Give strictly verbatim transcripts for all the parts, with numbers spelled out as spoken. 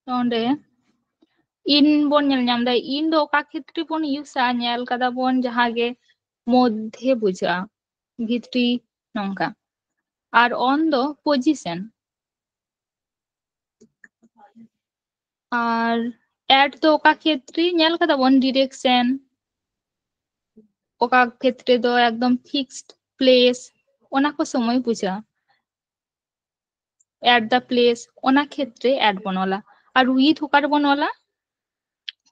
ᱱᱚᱰᱮ in ᱵᱚᱱ ᱧᱮᱞ ᱧᱟᱢ ᱮᱫᱟ᱾ In ᱫᱚ ᱚᱠᱟ ᱠᱷᱮᱛᱨᱮ ᱵᱚᱱ ᱤᱭᱩᱡᱟ? ᱧᱮᱞ ᱠᱟᱫᱟ ᱵᱚᱱ ᱡᱟᱦᱟᱸ ᱜᱮ ᱢᱚᱫᱽᱫᱷᱮ ᱵᱩᱡᱷᱟᱹᱜᱼᱟ, ᱵᱷᱤᱛᱨᱤ, ᱱᱚᱝᱠᱟ᱾ ᱟᱨ on ᱫᱚ position᱾ ᱟᱨ at ᱫᱚ ᱚᱠᱟ ᱠᱷᱮᱛᱨᱮ? ᱧᱮᱞ ᱠᱟᱫᱟ ᱵᱚᱱ direction, ᱚᱠᱟ ᱠᱷᱮᱛᱨᱮ ᱫᱚ ᱮᱠᱫᱚᱢ fixed place, ᱚᱱᱟ ᱠᱚ ᱥᱚᱢᱚᱭ ᱵᱩᱡᱷᱟᱹᱜᱼᱟ᱾ At the place, ᱚᱱᱟ ᱠᱷᱮᱛᱨᱮ at ᱵᱚᱱ ᱚᱞᱟ᱾ ᱟᱨ with ᱚᱠᱟ ᱨᱮᱵᱚᱱ ᱚᱞᱟ?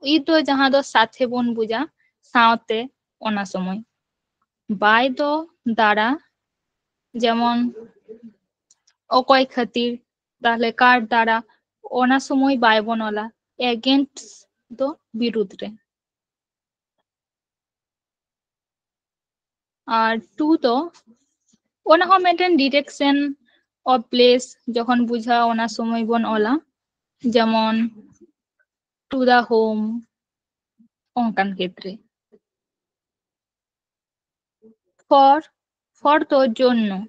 With ᱫᱚ ᱡᱟᱦᱟᱸ ᱫᱚ ᱥᱟᱛᱷᱮ ᱵᱚᱱ ᱵᱩᱡᱟ, ᱥᱟᱶᱛᱮ, ᱚᱱᱟ ᱥᱚᱢᱚᱭ᱾ By ᱫᱚ ᱫᱟᱨᱟ, ᱡᱮᱢᱚᱱ ᱚᱠᱚᱭ ᱠᱷᱟᱹᱛᱤᱨ, ᱛᱟᱦᱞᱮ ᱠᱟᱨ ᱫᱟᱨᱟ, ᱚᱱᱟ ᱥᱚᱢᱚᱭ by ᱵᱚᱱ ᱚᱞᱟ᱾ Against ᱫᱚ ᱵᱤᱨᱩᱫᱽ ᱨᱮ᱾ ᱟᱨ to ᱫᱚ ᱚᱱᱟ ᱦᱚᱸ ᱢᱤᱫᱴᱮᱱ direction of place ᱡᱚᱠᱷᱚᱱ ᱵᱩᱡᱷᱟᱹᱣ, ᱚᱱᱟ ᱥᱚᱢᱚᱭ ᱵᱚᱱ ᱚᱞᱟ, ᱡᱮᱢᱚᱱ to the home, ᱚᱱᱠᱟᱱ ᱠᱷᱮᱛᱨᱮ᱾ For, for ᱫᱚ ᱡᱚᱱᱱᱚ,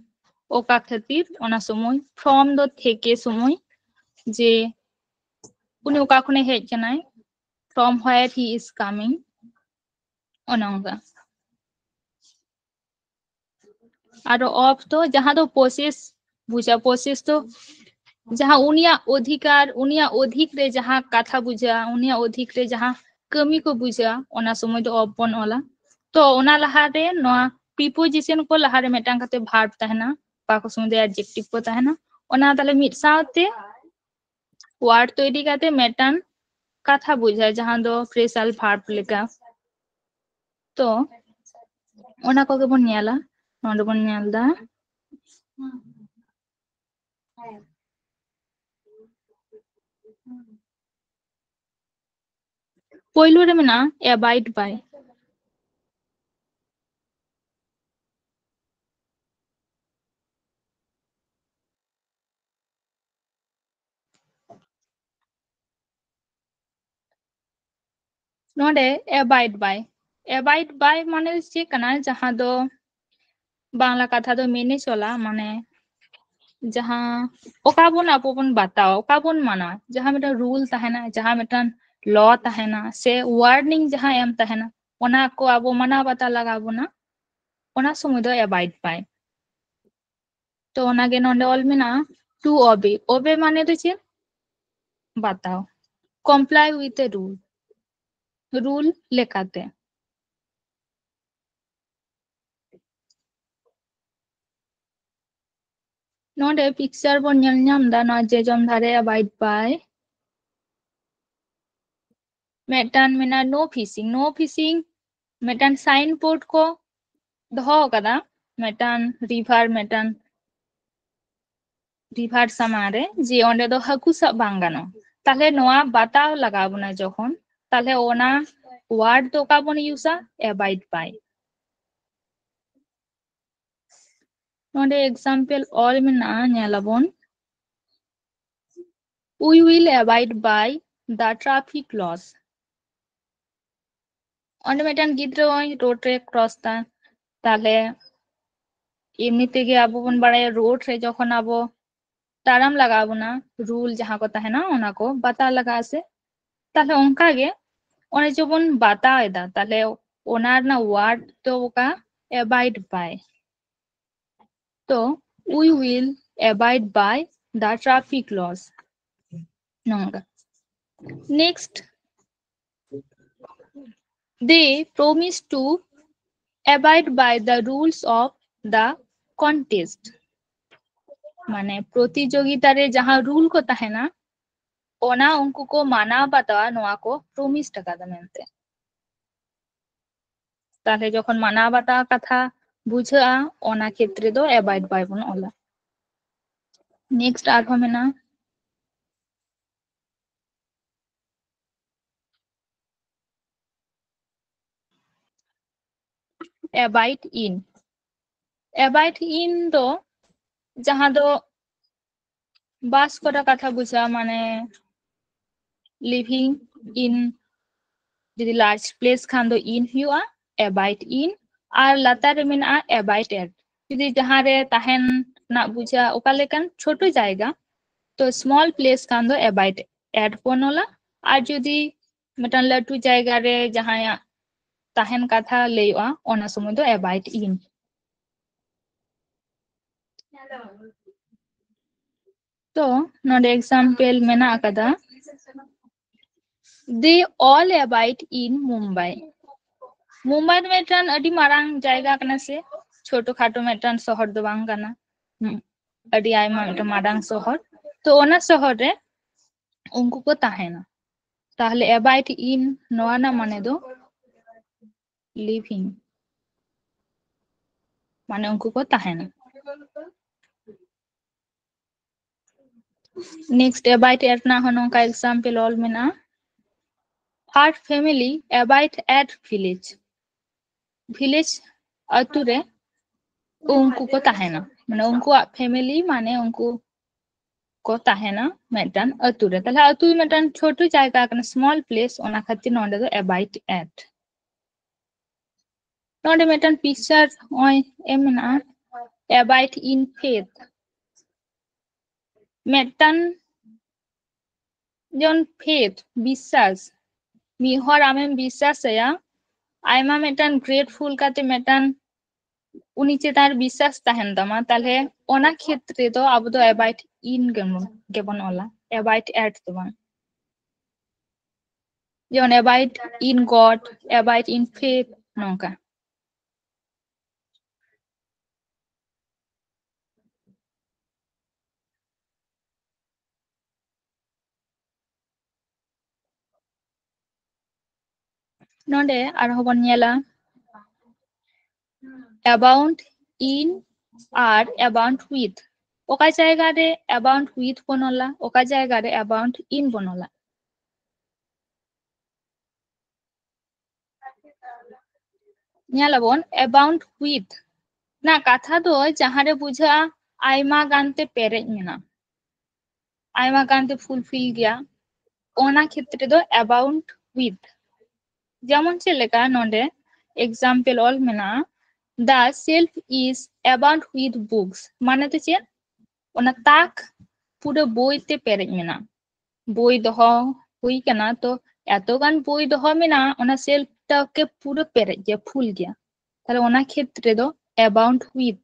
ᱚᱠᱟ ᱠᱷᱟᱹᱛᱤᱨ, ᱚᱱᱟ ᱥᱚᱢᱚᱭ᱾ From ᱫᱚ ᱛᱷᱮᱠᱮ ᱥᱚᱢᱚᱭ, ᱡᱮ ᱩᱱᱤ ᱚᱠᱟ ᱠᱷᱚᱱᱮ ᱦᱮᱡ ᱠᱟᱱᱟᱭ, from where he is coming, ᱚᱱᱮ ᱚᱱᱠᱟ᱾ ᱟᱨ of ᱫᱚ ᱡᱟᱦᱟᱸ ᱫᱚ possess ᱵᱩᱡᱟ, possess ᱫᱚ ᱡᱟᱦᱟᱸ ᱩᱱᱤᱭᱟᱜ ᱚᱫᱷᱤᱠᱟᱨ, ᱩᱱᱤᱭᱟᱜ ᱚᱫᱷᱤᱠ ᱨᱮ ᱡᱟᱦᱟᱸ ᱠᱟᱛᱷᱟ ᱵᱩᱡᱷᱟᱹᱜᱼᱟ, ᱩᱱᱤᱭᱟᱜ ᱚᱫᱷᱤᱠ ᱨᱮ ᱡᱟᱦᱟᱸ ᱠᱟᱹᱢᱤ ᱠᱚ ᱵᱩᱡᱷᱟᱹᱜᱼᱟ, ᱚᱱᱟ ᱥᱚᱢᱚᱭ ᱫᱚ of ᱵᱚᱱ ᱚᱞᱟ᱾ ᱛᱚ ᱚᱱᱟ ᱞᱟᱦᱟᱨᱮ ᱱᱚᱣᱟ preposition ᱠᱚ ᱞᱟᱦᱟᱨᱮ ᱢᱤᱫᱴᱟᱝ ᱠᱟᱛᱮ verb ᱛᱟᱦᱮᱱᱟ, ᱚᱠᱟ ᱠᱚ ᱥᱚᱢᱚᱭ ᱫᱚ adjective ᱠᱚ ᱛᱟᱦᱮᱱᱟ, ᱚᱱᱟ ᱛᱟᱦᱞᱮ ᱢᱤᱫ ᱥᱟᱶᱛᱮ word ᱛᱚ ᱤᱫᱤ ᱠᱟᱛᱮ ᱢᱤᱫᱴᱟᱝ ᱠᱟᱛᱷᱟ ᱵᱩᱡᱷᱟᱹᱜᱼᱟ, ᱡᱟᱦᱟᱸ ᱫᱚ phrasal verb ᱞᱮᱠᱟ᱾ ᱛᱚ ᱚᱱᱟ ᱠᱚᱜᱮ ᱵᱚᱱ ᱧᱮᱞᱟ, ᱱᱚᱰᱮ ᱵᱚᱱ ᱧᱮᱞ ᱮᱫᱟ᱾ ᱯᱳᱭᱞᱳ ᱨᱮ ᱢᱮᱱᱟᱜᱼᱟ abide by᱾ ᱱᱚᱰᱮ abide by, abide by ᱢᱟᱱᱮ ᱪᱮᱫ ᱠᱟᱱᱟ? ᱡᱟᱦᱟᱸ ᱫᱚ ᱵᱟᱝᱞᱟ ᱠᱟᱛᱷᱟ ᱫᱚ ᱢᱮᱱᱮ ᱪᱚᱞᱟ, ᱢᱟᱱᱮ ᱡᱟᱦᱟᱸ ᱚᱠᱟ ᱵᱚᱱ ᱟᱵᱚ ᱵᱚᱱ ᱵᱟᱛᱟᱣᱟ, ᱚᱠᱟ ᱵᱚᱱ ᱢᱟᱱᱟᱣᱟ, ᱡᱟᱦᱟᱸ ᱢᱤᱫᱴᱟᱝ ᱨᱩᱞ ᱛᱟᱦᱮᱱᱟ, ᱡᱟᱦᱟᱸ ᱢᱤᱫᱴᱟᱝ ᱞᱚ ᱛᱟᱦᱮᱱᱟ, ᱥᱮ ᱳᱣᱟᱨᱱᱤᱝ ᱡᱟᱦᱟᱸ ᱮᱢ ᱛᱟᱦᱮᱱᱟ, ᱚᱱᱟ ᱠᱚ ᱟᱵᱚ ᱢᱟᱱᱟᱣ ᱵᱟᱛᱟᱣ ᱞᱟᱜᱟᱣ ᱵᱚᱱᱟ, ᱚᱱᱟ ᱥᱚᱢᱚᱭ ᱫᱚ ᱮᱵᱟᱭᱤᱰ ᱵᱟᱭ᱾ ᱛᱚ ᱚᱱᱟᱜᱮ ᱱᱚᱰᱮ ᱚᱞ ᱢᱮᱱᱟᱜᱼᱟ, ᱴᱩ ᱚᱵᱮ᱾ ᱚᱵᱮ ᱢᱟᱱᱮ ᱫᱚ ᱪᱮᱫ? ᱵᱟᱛᱟᱣ, comply with the rule, rule ᱞᱮᱠᱟᱛᱮ᱾ ᱱᱚᱰᱮ ᱯᱤᱠᱪᱟᱨ ᱵᱚᱱ ᱧᱮᱞ ᱧᱟᱢ ᱮᱫᱟ, ᱱᱚᱣᱟ ᱡᱚᱡᱚᱢ ᱫᱷᱟᱨᱮ ᱮᱵᱟᱭᱤᱰ ᱵᱟᱭ᱾ ᱢᱤᱫᱴᱟᱝ ᱢᱮᱱᱟᱜᱼᱟ ᱱᱳ ᱯᱷᱤᱥᱤᱝ᱾ ᱱᱳ ᱯᱷᱤᱥᱤᱝ ᱢᱤᱫᱴᱟᱝ ᱥᱟᱭᱤᱱ ᱵᱳᱨᱰ ᱠᱚ ᱫᱚᱦᱚ ᱟᱠᱟᱫᱟ, ᱢᱤᱫᱴᱟᱝ ᱨᱤᱵᱷᱟᱨ, ᱢᱤᱫᱴᱟᱝ ᱨᱤᱵᱷᱟᱨ ᱥᱟᱢᱟᱝ ᱨᱮ, ᱡᱮ ᱚᱸᱰᱮ ᱫᱚ ᱦᱟᱹᱠᱩ ᱥᱟᱵ ᱵᱟᱝ ᱜᱟᱱᱚᱜᱼᱟ᱾ ᱛᱟᱦᱞᱮ ᱱᱚᱣᱟ ᱵᱟᱛᱟᱣ ᱞᱟᱜᱟᱣ ᱵᱚᱱᱟ ᱡᱚᱠᱷᱚᱱ, ᱛᱟᱦᱞᱮ ᱚᱱᱟ ᱣᱟᱨᱰ ᱫᱚ ᱚᱠᱟ ᱵᱚᱱ ᱤᱭᱩᱡᱟ? ᱮᱵᱟᱭᱤᱰ ᱵᱟᱭ᱾ ᱱᱚᱰᱮ ᱮᱠᱡᱟᱢᱯᱮᱞ ᱚᱞ ᱢᱮᱱᱟᱜᱼᱟ, ᱧᱮᱞ ᱟᱵᱚᱱ, "We will abide by the traffic laws." ᱚᱸᱰᱮ ᱢᱤᱫᱴᱟᱝ ᱜᱤᱫᱽᱨᱟᱹ ᱱᱚᱜᱼᱚᱭ ᱨᱳᱰ ᱨᱮ ᱠᱨᱚᱥ ᱫᱟ, ᱛᱟᱦᱞᱮ ᱮᱢᱱᱤ ᱛᱮᱜᱮ ᱟᱵᱚ ᱵᱚᱱ ᱵᱟᱲᱟᱭᱟ ᱨᱳᱰ ᱨᱮ ᱡᱚᱠᱷᱚᱱ ᱟᱵᱚ ᱛᱟᱲᱟᱢ ᱞᱟᱜᱟᱣ ᱵᱚᱱᱟ, ᱨᱩᱞ ᱡᱟᱦᱟᱸ ᱠᱚ ᱛᱟᱦᱮᱱᱟ ᱚᱱᱟ ᱠᱚ ᱵᱟᱛᱟᱣ ᱞᱟᱜᱟᱜᱼᱟ ᱥᱮ᱾ ᱛᱟᱦᱞᱮ ᱚᱱᱠᱟ ᱜᱮ ᱚᱱᱮ ᱡᱮᱵᱚᱱ ᱵᱟᱛᱟᱣ ᱮᱫᱟ, ᱛᱟᱦᱞᱮ ᱚᱱᱟ ᱨᱮᱱᱟᱜ ᱣᱟᱨᱰ ᱫᱚ ᱚᱠᱟ? ᱮᱵᱟᱭᱤᱰ ᱵᱟᱭ᱾ ᱛᱚ, "We will abide by the traffic laws." ᱱᱚᱝᱠᱟ᱾ Next, "They promise to abide by the rules of the contest." ᱢᱟᱱᱮ ᱯᱨᱚᱛᱤᱡᱳᱜᱤᱛᱟ ᱨᱮ ᱡᱟᱦᱟᱸ ᱨᱩᱞ ᱠᱚ ᱛᱟᱦᱮᱱᱟ, ᱚᱱᱟ ᱩᱱᱠᱩ ᱠᱚ ᱢᱟᱱᱟᱣ ᱵᱟᱛᱟᱣᱟ, ᱱᱚᱣᱟ ᱠᱚ ᱯᱨᱚᱢᱤᱥ ᱟᱠᱟᱫᱟ ᱢᱮᱱᱛᱮ᱾ ᱛᱟᱦᱞᱮ ᱡᱚᱠᱷᱚᱱ ᱢᱟᱱᱟᱣ ᱵᱟᱛᱟᱣ ᱠᱟᱛᱷᱟ ᱵᱩᱡᱷᱟᱹᱜᱼᱟ, ᱚᱱᱟ ᱠᱷᱮᱛᱨᱮ ᱫᱚ ᱮᱵᱟᱭᱤᱰ ᱵᱟᱭ ᱵᱚᱱ ᱚᱞᱟ᱾ ᱱᱮᱠᱥᱴ ᱟᱨᱦᱚᱸ ᱢᱮᱱᱟᱜᱼᱟ, ᱮᱵᱟᱭᱤᱰ ᱤᱱ᱾ ᱮᱵᱟᱭᱤᱰ ᱤᱱ ᱫᱚ ᱡᱟᱦᱟᱸ ᱫᱚ ᱵᱟᱥ ᱠᱚᱨᱮ ᱠᱟᱛᱷᱟ ᱵᱩᱡᱷᱟᱹᱜᱼᱟ, ᱢᱟᱱᱮ living in, ᱡᱩᱫᱤ large place ᱠᱷᱟᱱ ᱫᱚ ᱤᱱ ᱦᱩᱭᱩᱜᱼᱟ, ᱮᱵᱟᱭᱤᱰ ᱤᱱ᱾ ᱟᱨ ᱞᱟᱛᱟᱨ ᱨᱮ ᱢᱮᱱᱟᱜᱼᱟ ᱮᱵᱟᱭᱤᱰ ᱮᱴ, ᱡᱩᱫᱤ ᱡᱟᱦᱟᱸ ᱨᱮ ᱛᱟᱦᱮᱱ ᱨᱮᱱᱟᱜ ᱵᱩᱡᱷᱟᱹᱜᱼᱟ ᱚᱠᱟ ᱞᱮᱠᱟᱱ ᱪᱷᱳᱴᱳ ᱡᱟᱭᱜᱟ, ᱛᱚ small place ᱠᱷᱟᱱ ᱫᱚ abide at ᱵᱚᱱ ᱚᱞᱟ᱾ ᱟᱨ ᱡᱩᱫᱤ ᱢᱤᱫᱴᱟᱝ ᱞᱟᱹᱴᱩ ᱡᱟᱭᱜᱟ ᱨᱮ ᱡᱟᱦᱟᱸᱭᱟᱜ ᱛᱟᱦᱮᱱ ᱠᱟᱛᱷᱟ ᱞᱟᱹᱭᱚᱜᱼᱟ, ᱚᱱᱟ ᱥᱚᱢᱚᱭ ᱫᱚ abide in᱾ ᱛᱚ ᱱᱚᱰᱮ example ᱢᱮᱱᱟᱜ ᱟᱠᱟᱫᱟ, they all abide in Mumbai. Mumbai ᱫᱚ ᱢᱤᱫᱴᱟᱝ ᱟᱹᱰᱤ ᱢᱟᱨᱟᱝ ᱡᱟᱭᱜᱟ ᱠᱟᱱᱟ ᱥᱮ, ᱪᱷᱳᱴᱳ ᱠᱷᱟᱴᱳ ᱢᱤᱫᱴᱟᱝ ᱥᱚᱦᱚᱨ ᱫᱚ ᱵᱟᱝ ᱠᱟᱱᱟ, ᱦᱩᱸ, ᱟᱹᱰᱤ ᱟᱭᱢᱟ ᱢᱤᱫᱴᱟᱝ ᱢᱟᱨᱟᱝ ᱥᱚᱦᱚᱨ᱾ ᱛᱚ ᱚᱱᱟ ᱥᱚᱦᱚᱨ ᱨᱮ ᱩᱱᱠᱩ ᱠᱚ ᱛᱟᱦᱮᱱᱟ᱾ ᱛᱟᱦᱞᱮ abide in ᱱᱚᱣᱟ ᱨᱮᱱᱟᱜ ᱢᱟᱱᱮ ᱫᱚ living, ᱢᱟᱱᱮ ᱩᱱᱠᱩ ᱠᱚ ᱛᱟᱦᱮᱱᱟ᱾ Next, abide at ᱨᱮᱱᱟᱜ ᱦᱚᱸ ᱱᱚᱝᱠᱟ example ᱚᱞ ᱢᱮᱱᱟᱜᱼᱟ, her family abide at village. village ᱟᱛᱩ ᱨᱮ ᱩᱱᱠᱩ ᱠᱚ ᱛᱟᱦᱮᱱᱟ, ᱢᱟᱱᱮ ᱩᱱᱠᱩᱣᱟᱜ family ᱢᱟᱱᱮ ᱩᱱᱠᱩ ᱠᱚ ᱛᱟᱦᱮᱱᱟ ᱢᱤᱫᱴᱟᱝ ᱟᱛᱩ ᱨᱮ᱾ ᱛᱟᱦᱞᱮ ᱟᱛᱩ ᱢᱤᱫᱴᱟᱝ ᱪᱷᱳᱴᱳ ᱡᱟᱭᱜᱟ ᱠᱟᱱᱟ, small place, ᱚᱱᱟ ᱠᱷᱟᱹᱛᱤᱨ ᱱᱚᱰᱮ ᱫᱚ abide at᱾ ᱱᱚᱰᱮ ᱢᱤᱫᱴᱟᱝ picture ᱱᱚᱜᱼᱚᱭ ᱮᱢ ᱢᱮᱱᱟᱜᱼᱟ, abide in faith᱾ ᱢᱤᱫᱴᱟᱝ ᱡᱮᱢᱚᱱ faith, ᱵᱤᱥᱥᱟᱥ, ᱢᱤᱫ ᱦᱚᱲ ᱟᱢᱮᱢ ᱵᱤᱥᱥᱟᱥ ᱟᱭᱟ, ᱟᱭᱢᱟ ᱢᱤᱫᱴᱟᱝ grateful ᱠᱟᱛᱮ ᱢᱤᱫᱴᱟᱝ ᱩᱱᱤ ᱪᱮᱛᱟᱱ ᱨᱮ ᱵᱤᱥᱥᱟᱥ ᱛᱟᱦᱮᱱ ᱛᱟᱢᱟ, ᱛᱟᱦᱞᱮ ᱚᱱᱟ ᱠᱷᱮᱛᱨᱮ ᱫᱚ ᱟᱵᱚ ᱫᱚ abide in ᱜᱮᱵᱚᱱ, ᱜᱮᱵᱚᱱ ᱚᱞᱟ, abide at ᱫᱚ ᱵᱟᱝ᱾ ᱡᱮᱢᱚᱱ abide in God, abide in faith, ᱱᱚᱝᱠᱟ᱾ ᱱᱚᱰᱮ ᱟᱨᱦᱚᱸ ᱵᱚᱱ ᱧᱮᱞᱟ abound in R abound with᱾ ᱚᱠᱟ ᱡᱟᱭᱜᱟ ᱨᱮ abound with ᱵᱚᱱ ᱚᱞᱟ, ᱚᱠᱟ ᱡᱟᱭᱜᱟ ᱨᱮ abound in ᱵᱚᱱ ᱚᱞᱟ? ᱧᱮᱞᱟᱵᱚᱱ abound with ᱨᱮᱱᱟᱜ ᱠᱟᱛᱷᱟ ᱫᱚ ᱡᱟᱦᱟᱸ ᱨᱮ ᱵᱩᱡᱷᱟᱹᱜᱼᱟ ᱟᱭᱢᱟ ᱜᱟᱱ ᱛᱮ ᱯᱮᱨᱮᱡ ᱢᱮᱱᱟᱜᱼᱟ, ᱟᱭᱢᱟ ᱜᱟᱱ ᱛᱮ fulfill ᱜᱮᱭᱟ, ᱚᱱᱟ ᱠᱷᱮᱛᱨᱮ ᱫᱚ abound with᱾ ᱡᱮᱢᱚᱱ ᱪᱮᱫ ᱞᱮᱠᱟ ᱱᱚᱰᱮ example ᱚᱞ ᱢᱮᱱᱟᱜᱼᱟ, The shelf is abound with books. ᱢᱟᱱᱮ ᱫᱚ ᱪᱮᱫ? ᱚᱱᱟ ᱛᱟᱠ ᱯᱩᱨᱟᱹ ᱵᱳᱭ ᱛᱮ ᱯᱮᱨᱮᱡ ᱢᱮᱱᱟᱜᱼᱟ᱾ ᱵᱳᱭ ᱫᱚᱦᱚ ᱦᱩᱭ ᱠᱟᱱᱟ, ᱛᱚ ᱮᱛᱚ ᱜᱟᱱ ᱵᱳᱭ ᱫᱚᱦᱚ ᱢᱮᱱᱟᱜᱼᱟ, ᱚᱱᱟ ᱥᱮᱞᱯ ᱴᱟᱜ ᱜᱮ ᱯᱩᱨᱟᱹ ᱯᱮᱨᱮᱡ ᱜᱮᱭᱟ, ᱯᱷᱩᱞ ᱜᱮᱭᱟ᱾ ᱛᱟᱦᱞᱮ ᱚᱱᱟ ᱠᱷᱮᱛᱨᱮ ᱫᱚ abound with᱾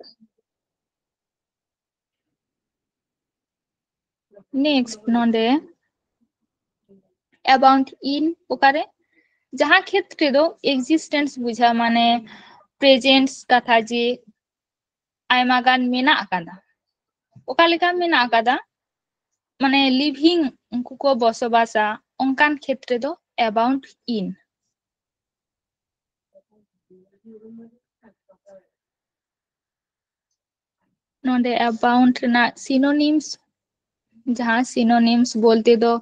Next ᱱᱚᱰᱮ abound in ᱚᱠᱟᱨᱮ? ᱡᱟᱦᱟᱸ ᱠᱷᱮᱛᱨᱮ ᱫᱚ existence ᱵᱩᱡᱷᱟᱹᱜᱼᱟ, ᱢᱟᱱᱮ presence ᱠᱟᱛᱷᱟ, ᱡᱮ ᱟᱭᱢᱟ ᱜᱟᱱ ᱢᱮᱱᱟᱜ ᱟᱠᱟᱫᱟ᱾ ᱚᱠᱟ ᱞᱮᱠᱟ ᱢᱮᱱᱟᱜ ᱟᱠᱟᱫᱟ? ᱢᱟᱱᱮ living, ᱩᱱᱠᱩ ᱠᱚ ᱵᱚᱥᱚᱵᱟᱥᱟ, ᱚᱱᱠᱟᱱ ᱠᱷᱮᱛᱨᱮ ᱫᱚ abound in᱾ ᱱᱚᱰᱮ abound ᱨᱮᱱᱟᱜ synonyms, ᱡᱟᱦᱟᱸ synonyms ᱵᱚᱞᱛᱮ ᱫᱚ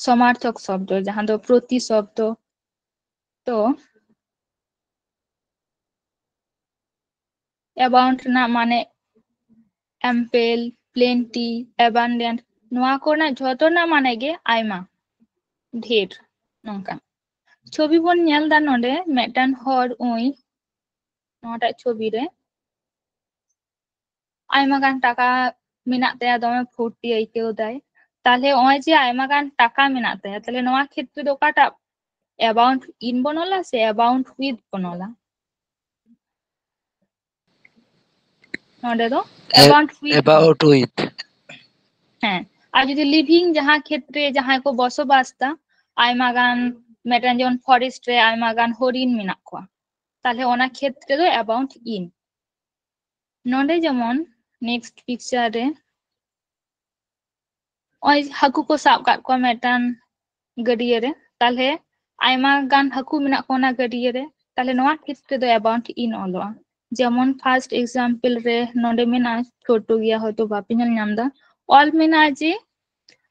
ᱥᱚᱢᱟᱨᱛᱷᱚᱠ ᱥᱚᱵᱫᱚ, ᱡᱟᱦᱟᱸ ᱫᱚ ᱯᱨᱚᱛᱤ ᱥᱚᱵᱫᱚ᱾ ᱛᱚ abound ᱨᱮᱱᱟᱜ ᱢᱟᱱᱮ ample, plenty, abundant, ᱱᱚᱣᱟ ᱠᱚᱨᱮᱱᱟᱜ ᱡᱷᱚᱛᱚ ᱨᱮᱱᱟᱜ ᱢᱟᱱᱮ ᱜᱮ ᱟᱭᱢᱟ, ᱰᱷᱮᱨ, ᱱᱚᱝᱠᱟ᱾ ᱪᱷᱚᱵᱤ ᱵᱚᱱ ᱧᱮᱞ ᱮᱫᱟ ᱱᱚᱰᱮ, ᱢᱤᱫᱴᱟᱝ ᱦᱚᱲ ᱩᱭ ᱱᱚᱣᱟᱴᱟᱜ ᱪᱷᱚᱵᱤ ᱨᱮ ᱟᱭᱢᱟ ᱜᱟᱱ ᱴᱟᱠᱟ ᱢᱮᱱᱟᱜ ᱛᱟᱭᱟ, ᱫᱚᱢᱮ ᱯᱷᱩᱨᱛᱤ ᱟᱹᱭᱠᱟᱹᱣ ᱫᱟᱭ᱾ ᱛᱟᱦᱞᱮ ᱱᱚᱜᱼᱚᱭ ᱡᱮ ᱟᱭᱢᱟ ᱜᱟᱱ ᱴᱟᱠᱟ ᱢᱮᱱᱟᱜ ᱛᱟᱭᱟ, ᱛᱟᱦᱞᱮ ᱱᱚᱣᱟ ᱠᱷᱮᱛᱨᱮ ᱫᱚ ᱚᱠᱟᱴᱟᱜ abound in ᱵᱚᱱ ᱚᱞᱟ ᱥᱮ abound with ᱵᱚᱱ ᱚᱞᱟ? ᱱᱚᱰᱮ ᱫᱚ abound with᱾ About with. ᱦᱮᱸ, ᱟᱨ ᱡᱩᱫᱤ living, ᱡᱟᱦᱟᱸ ᱠᱷᱮᱛᱨᱮ ᱡᱟᱦᱟᱸᱭ ᱠᱚ ᱵᱚᱥᱚᱵᱟᱥ ᱫᱟ, ᱟᱭᱢᱟ ᱜᱟᱱ, ᱢᱤᱫᱴᱟᱝ ᱡᱮᱢᱚᱱ forest ᱨᱮ ᱟᱭᱢᱟ ᱜᱟᱱ ᱦᱚᱨᱤᱱ ᱢᱮᱱᱟᱜ ᱠᱚᱣᱟ, ᱛᱟᱦᱞᱮ ᱚᱱᱟ ᱠᱷᱮᱛᱨᱮ ᱫᱚ abound in᱾ ᱱᱚᱰᱮ ᱡᱮᱢᱚᱱ next picture ᱨᱮ ᱱᱚᱜᱼᱚᱭ ᱦᱟᱹᱠᱩ ᱠᱚ ᱥᱟᱵ ᱠᱟᱜ ᱠᱚᱣᱟ ᱢᱤᱫᱴᱟᱝ ᱜᱟᱹᱰᱭᱟᱹ ᱨᱮ, ᱛᱟᱦᱞᱮ ᱟᱭᱢᱟ ᱜᱟᱱ ᱦᱟᱹᱠᱩ ᱢᱮᱱᱟᱜ ᱠᱚᱣᱟ ᱚᱱᱟ ᱜᱟᱹᱰᱭᱟᱹ ᱨᱮ, ᱛᱟᱦᱞᱮ ᱱᱚᱣᱟ ᱠᱷᱮᱛᱨᱮ ᱫᱚ abound in ᱚᱞᱚᱜᱼᱟ᱾ ᱡᱮᱢᱚᱱ first example ᱨᱮ ᱱᱚᱰᱮ ᱢᱮᱱᱟᱜᱼᱟ, ᱪᱷᱳᱴᱳ ᱜᱮᱭᱟ, ᱦᱚᱭᱛᱳ ᱵᱟᱯᱮ ᱧᱮᱞ ᱧᱟᱢ ᱮᱫᱟ, ᱚᱞ ᱢᱮᱱᱟᱜᱼᱟ ᱡᱮ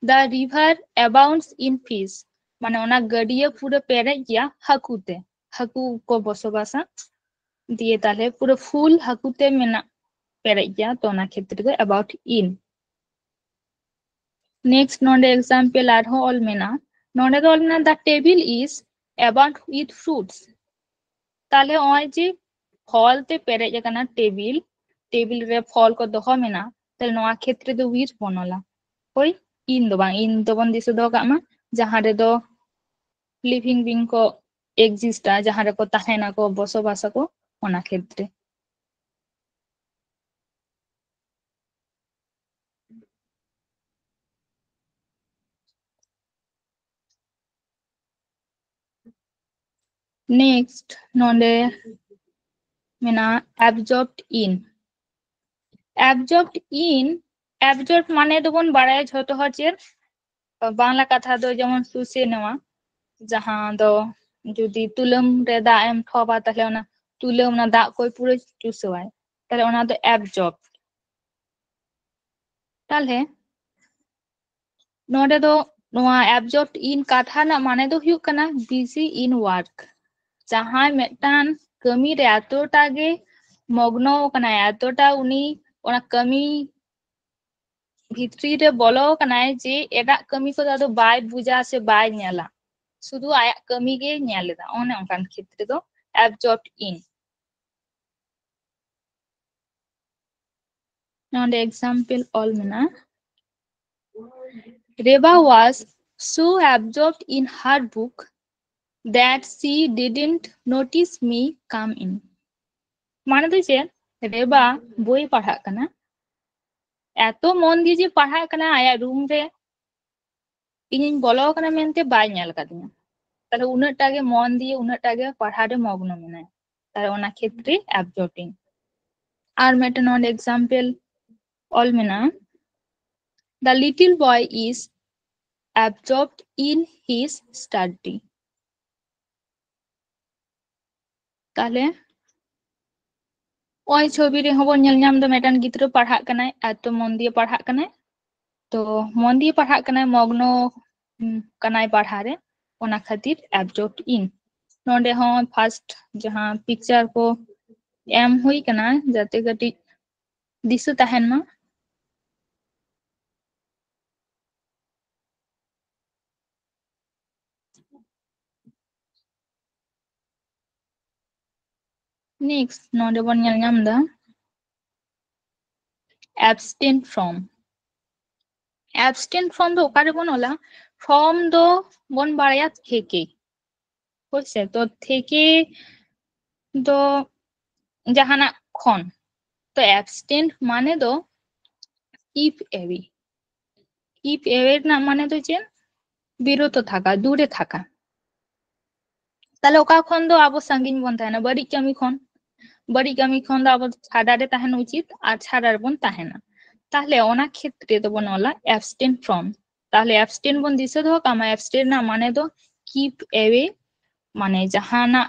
the river abounds in fish, ᱢᱟᱱᱮ ᱚᱱᱟ ᱜᱟᱹᱰᱭᱟᱹ ᱯᱩᱨᱟᱹ ᱯᱮᱨᱮᱡ ᱜᱮᱭᱟ ᱦᱟᱹᱠᱩ ᱛᱮ, ᱦᱟᱹᱠᱩ ᱠᱚ ᱵᱚᱥᱚᱵᱟᱥᱟ, ᱫᱤᱭᱮ ᱛᱟᱦᱞᱮ ᱯᱩᱨᱟᱹ full ᱦᱟᱹᱠᱩ ᱛᱮ ᱢᱮᱱᱟᱜ, ᱯᱮᱨᱮᱡ ᱜᱮᱭᱟ, ᱛᱚ ᱚᱱᱟ ᱠᱷᱮᱛᱨᱮ ᱫᱚ abound in᱾ Next ᱱᱚᱰᱮ example ᱟᱨᱦᱚᱸ ᱚᱞ ᱢᱮᱱᱟᱜᱼᱟ, ᱱᱚᱰᱮ ᱫᱚ ᱚᱞ ᱢᱮᱱᱟᱜᱼᱟ the table is abound with fruits᱾ ᱛᱟᱦᱞᱮ ᱱᱚᱜᱼᱚᱭ ᱡᱮ ᱯᱷᱚᱞ ᱛᱮ ᱯᱮᱨᱮᱡ ᱟᱠᱟᱱᱟ ᱴᱮᱵᱤᱞ, ᱴᱮᱵᱤᱞ ᱨᱮ ᱯᱷᱚᱞ ᱠᱚ ᱫᱚᱦᱚ ᱢᱮᱱᱟᱜᱼᱟ, ᱛᱟᱦᱞᱮ ᱱᱚᱣᱟ ᱠᱷᱮᱛᱨᱮ ᱫᱚ which ᱵᱚᱱᱚᱞᱟ? ᱦᱳᱭ, in ᱫᱚ ᱵᱟᱝ, in ᱫᱚᱵᱚᱱ ᱫᱤᱥᱟᱹ ᱫᱚᱦᱚ ᱠᱟᱜ ᱢᱟ, ᱡᱟᱦᱟᱸ ᱨᱮᱫᱚ living being ᱠᱚ exist ᱟ, ᱡᱟᱦᱟᱸ ᱨᱮᱠᱚ ᱛᱟᱦᱮᱱᱟᱠᱚ, ᱵᱚᱥᱚᱵᱟᱥ ᱟᱠᱚ, ᱚᱱᱟ ᱠᱷᱮᱛᱨᱮ᱾ Next ᱱᱚᱰᱮ ᱢᱮᱱᱟᱜᱼᱟ absorbed in᱾ Absorbed in, absorbed ᱢᱟᱱᱮ ᱫᱚᱵᱚᱱ ᱵᱟᱲᱟᱭᱟ ᱡᱷᱚᱛᱚ ᱦᱚᱲ ᱪᱮᱫ? ᱵᱟᱝᱞᱟ ᱠᱟᱛᱷᱟ ᱫᱚ ᱡᱮᱢᱚᱱ ᱥᱩᱥᱮ ᱱᱮᱣᱟ, ᱡᱟᱦᱟᱸ ᱫᱚ ᱡᱩᱫᱤ ᱛᱩᱞᱟᱹᱢ ᱨᱮ ᱫᱟᱜ ᱮᱢ ᱴᱷᱚᱯᱟ, ᱛᱟᱦᱞᱮ ᱚᱱᱟ ᱛᱩᱞᱟᱹᱢ ᱚᱱᱟ ᱫᱟᱜ ᱠᱚᱭ ᱯᱩᱨᱟᱹ ᱪᱩᱥᱟᱹᱣᱟᱭ, ᱛᱟᱦᱞᱮ ᱚᱱᱟ ᱫᱚ absorbed᱾ ᱛᱟᱦᱞᱮ ᱱᱚᱰᱮ ᱫᱚ ᱱᱚᱣᱟ absorbed in ᱠᱟᱛᱷᱟ ᱨᱮᱱᱟᱜ ᱢᱟᱱᱮ ᱫᱚ ᱦᱩᱭᱩᱜ ᱠᱟᱱᱟ busy in work᱾ ᱡᱟᱦᱟᱸᱭ ᱢᱤᱫᱴᱟᱝ ᱠᱟᱹᱢᱤ ᱨᱮ ᱮᱛᱚᱴᱟ ᱜᱮ ᱢᱚᱜᱽᱱᱚ ᱠᱟᱱᱟᱭ, ᱮᱛᱚᱴᱟ ᱩᱱᱤ ᱚᱱᱟ ᱠᱟᱹᱢᱤ ᱵᱷᱤᱛᱨᱤ ᱨᱮ ᱵᱚᱞᱚ ᱠᱟᱱᱟᱭ ᱡᱮ ᱮᱴᱟᱜ ᱠᱟᱹᱢᱤ ᱠᱚᱫᱚ ᱟᱫᱚ ᱵᱟᱭ ᱵᱩᱡᱟ ᱥᱮ ᱵᱟᱭ ᱧᱮᱞᱟ, ᱥᱩᱫᱷᱩ ᱟᱭᱟᱜ ᱠᱟᱹᱢᱤ ᱜᱮ ᱧᱮᱞ ᱮᱫᱟ, ᱚᱱᱮ ᱚᱱᱠᱟᱱ ᱠᱷᱮᱛᱨᱮ ᱫᱚ absorbed in᱾ ᱱᱚᱰᱮ example ᱚᱞ ᱢᱮᱱᱟᱜᱼᱟ, Reba was so absorbed in her book that she didn't notice me come in. ᱢᱟᱱᱮ ᱫᱚ ᱪᱮᱫ? ᱨᱮᱵᱟ ᱵᱳᱭ ᱯᱟᱲᱦᱟᱜ ᱠᱟᱱᱟ, ᱮᱛᱚ ᱢᱚᱱ ᱫᱤᱭᱮ ᱡᱮ ᱯᱟᱲᱦᱟᱜ ᱠᱟᱱᱟ, ᱟᱭᱟᱜ ᱨᱩᱢ ᱨᱮ ᱤᱧᱤᱧ ᱵᱚᱞᱚ ᱟᱠᱟᱱᱟ ᱢᱮᱱᱛᱮ ᱵᱟᱭ ᱧᱮᱞ ᱟᱠᱟᱫᱤᱧᱟ᱾ ᱛᱟᱦᱞᱮ ᱩᱱᱟᱹᱜ ᱴᱟ ᱜᱮ ᱢᱚᱱ ᱫᱤᱭᱮ ᱩᱱᱟᱹᱜ ᱴᱟ ᱜᱮ ᱯᱟᱲᱦᱟᱣ ᱨᱮ ᱢᱚᱜᱽᱱᱚ ᱢᱮᱱᱟᱭᱟ, ᱛᱟᱦᱞᱮ ᱚᱱᱟ ᱠᱷᱮᱛᱨᱮ absorbed in᱾ ᱟᱨ ᱢᱤᱫᱴᱮᱱ ᱱᱚᱰᱮ example ᱚᱞ ᱢᱮᱱᱟᱜᱼᱟ, The little boy is absorbed in his study. ᱛᱟᱦᱞᱮ ᱱᱚᱜᱼᱚᱭ ᱪᱷᱚᱵᱤ ᱨᱮᱦᱚᱸ ᱵᱚᱱ ᱧᱮᱞ ᱧᱟᱢ ᱮᱫᱟ, ᱢᱤᱫᱴᱟᱝ ᱜᱤᱫᱽᱨᱟᱹ ᱯᱟᱲᱦᱟᱜ ᱠᱟᱱᱟᱭ, ᱮᱛᱚ ᱢᱚᱱ ᱫᱤᱭᱮ ᱯᱟᱲᱦᱟᱜ ᱠᱟᱱᱟᱭ᱾ ᱛᱚ ᱢᱚᱱ ᱫᱤᱭᱮ ᱯᱟᱲᱦᱟᱜ ᱠᱟᱱᱟᱭ, ᱢᱚᱜᱽᱱᱚ, ᱩᱢ, ᱠᱟᱱᱟᱭ ᱯᱟᱲᱦᱟᱣ ᱨᱮ, ᱚᱱᱟ ᱠᱷᱟᱹᱛᱤᱨ absorbed in᱾ ᱱᱚᱰᱮ ᱦᱚᱸ first ᱡᱟᱦᱟᱸ picture ᱠᱚ ᱮᱢ ᱦᱩᱭ ᱠᱟᱱᱟ, ᱡᱟᱛᱮ ᱠᱟᱹᱴᱤᱡ ᱫᱤᱥᱟᱹ ᱛᱟᱦᱮᱱ ᱢᱟ᱾ Next ᱱᱚᱰᱮ ᱵᱚᱱ ᱧᱮᱞ ᱧᱟᱢ ᱮᱫᱟ abstain from. Abstain from ᱫᱚ ᱚᱠᱟ ᱨᱮᱵᱚᱱ ᱚᱞᱟ? From ᱫᱚ ᱵᱚᱱ ᱵᱟᱲᱟᱭᱟ ᱛᱷᱮᱠᱮ, ᱦᱳᱭ ᱥᱮ? ᱛᱚ ᱛᱷᱮᱠᱮ ᱫᱚ ᱡᱟᱦᱟᱱᱟᱜ ᱠᱷᱚᱱ, ᱛᱚ abstain ᱢᱟᱱᱮ ᱫᱚ keep away. Keep away ᱨᱮᱱᱟᱜ ᱢᱟᱱᱮ ᱫᱚ ᱪᱮᱫ? ᱵᱤᱨᱚᱛᱚ ᱛᱷᱟᱠᱟ, ᱫᱩᱨᱮ ᱛᱷᱟᱠᱟ. ᱛᱟᱦᱞᱮ ᱚᱠᱟ ᱠᱷᱚᱱ ᱫᱚ ᱟᱵᱚ ᱥᱟᱺᱜᱤᱧ ᱵᱚᱱ ᱛᱟᱦᱮᱱᱟ? ᱵᱟᱹᱲᱤᱡ ᱠᱟᱹᱢᱤ ᱠᱷᱚᱱ. ᱵᱟᱹᱲᱤᱡ ᱠᱟᱹᱢᱤ ᱠᱷᱚᱱ ᱫᱚ ᱟᱵᱚ ᱪᱷᱟᱰᱟ ᱨᱮ ᱛᱟᱦᱮᱱ ᱩᱪᱤᱛ ᱟᱨ ᱪᱷᱟᱰᱟ ᱨᱮᱵᱚᱱ ᱛᱟᱦᱮᱱᱟ. ᱛᱟᱦᱞᱮ ᱚᱱᱟ ᱠᱷᱮᱛᱨᱮ ᱫᱚᱵᱚᱱ ᱚᱞᱟ abstain from. ᱛᱟᱦᱞᱮ abstain ᱵᱚᱱ ᱫᱤᱥᱟᱹ ᱫᱚᱦᱚ ᱠᱟᱜ ᱢᱟ, abstain ᱨᱮᱱᱟᱜ ᱢᱟᱱᱮ ᱫᱚ keep away, ᱢᱟᱱᱮ ᱡᱟᱦᱟᱱᱟᱜ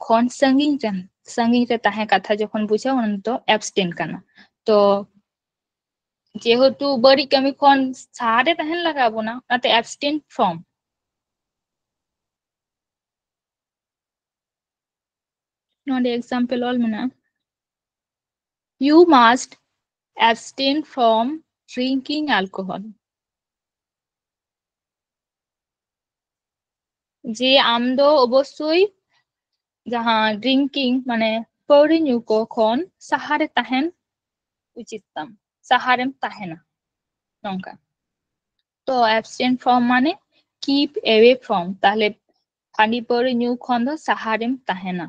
ᱠᱷᱚᱱ ᱥᱟᱺᱜᱤᱧ ᱨᱮ, ᱥᱟᱺᱜᱤᱧ ᱨᱮ ᱛᱟᱦᱮᱸ ᱠᱟᱛᱷᱟ ᱡᱚᱠᱷᱚᱱ ᱵᱩᱡᱷᱟᱹᱣ, ᱚᱱᱟ ᱫᱚ abstain ᱠᱟᱱᱟ. ᱛᱚ ᱡᱮᱦᱮᱛᱩ ᱵᱟᱹᱲᱤᱡ ᱠᱟᱹᱢᱤ ᱠᱷᱚᱱ ᱥᱟᱦᱟ ᱨᱮ ᱛᱟᱦᱮᱱ ᱞᱟᱜᱟᱣ ᱵᱚᱱᱟ, ᱚᱱᱟᱛᱮ abstain from. ᱱᱚᱰᱮ example ᱚᱞ ᱢᱮᱱᱟᱜᱼᱟ, "You must abstain from drinking alcohol." ᱡᱮ ᱟᱢ ᱫᱚ ᱚᱵᱚᱥᱥᱳᱭ ᱡᱟᱦᱟᱸ drinking ᱢᱟᱱᱮ ᱯᱟᱹᱣᱨᱟᱹ ᱧᱩ ᱠᱚ ᱠᱷᱚᱱ ᱥᱟᱦᱟᱨᱮ ᱛᱟᱦᱮᱱ ᱩᱪᱤᱛ ᱛᱟᱢ, ᱥᱟᱦᱟᱨᱮᱢ ᱛᱟᱦᱮᱱᱟ, ᱱᱚᱝᱠᱟ. ᱛᱚ abstain from ᱢᱟᱱᱮ keep away from, ᱛᱟᱦᱞᱮ ᱦᱟᱺᱰᱤ ᱯᱟᱹᱣᱨᱟᱹ ᱧᱩ ᱠᱷᱚᱱ ᱫᱚ ᱥᱟᱦᱟᱨᱮᱢ ᱛᱟᱦᱮᱱᱟ.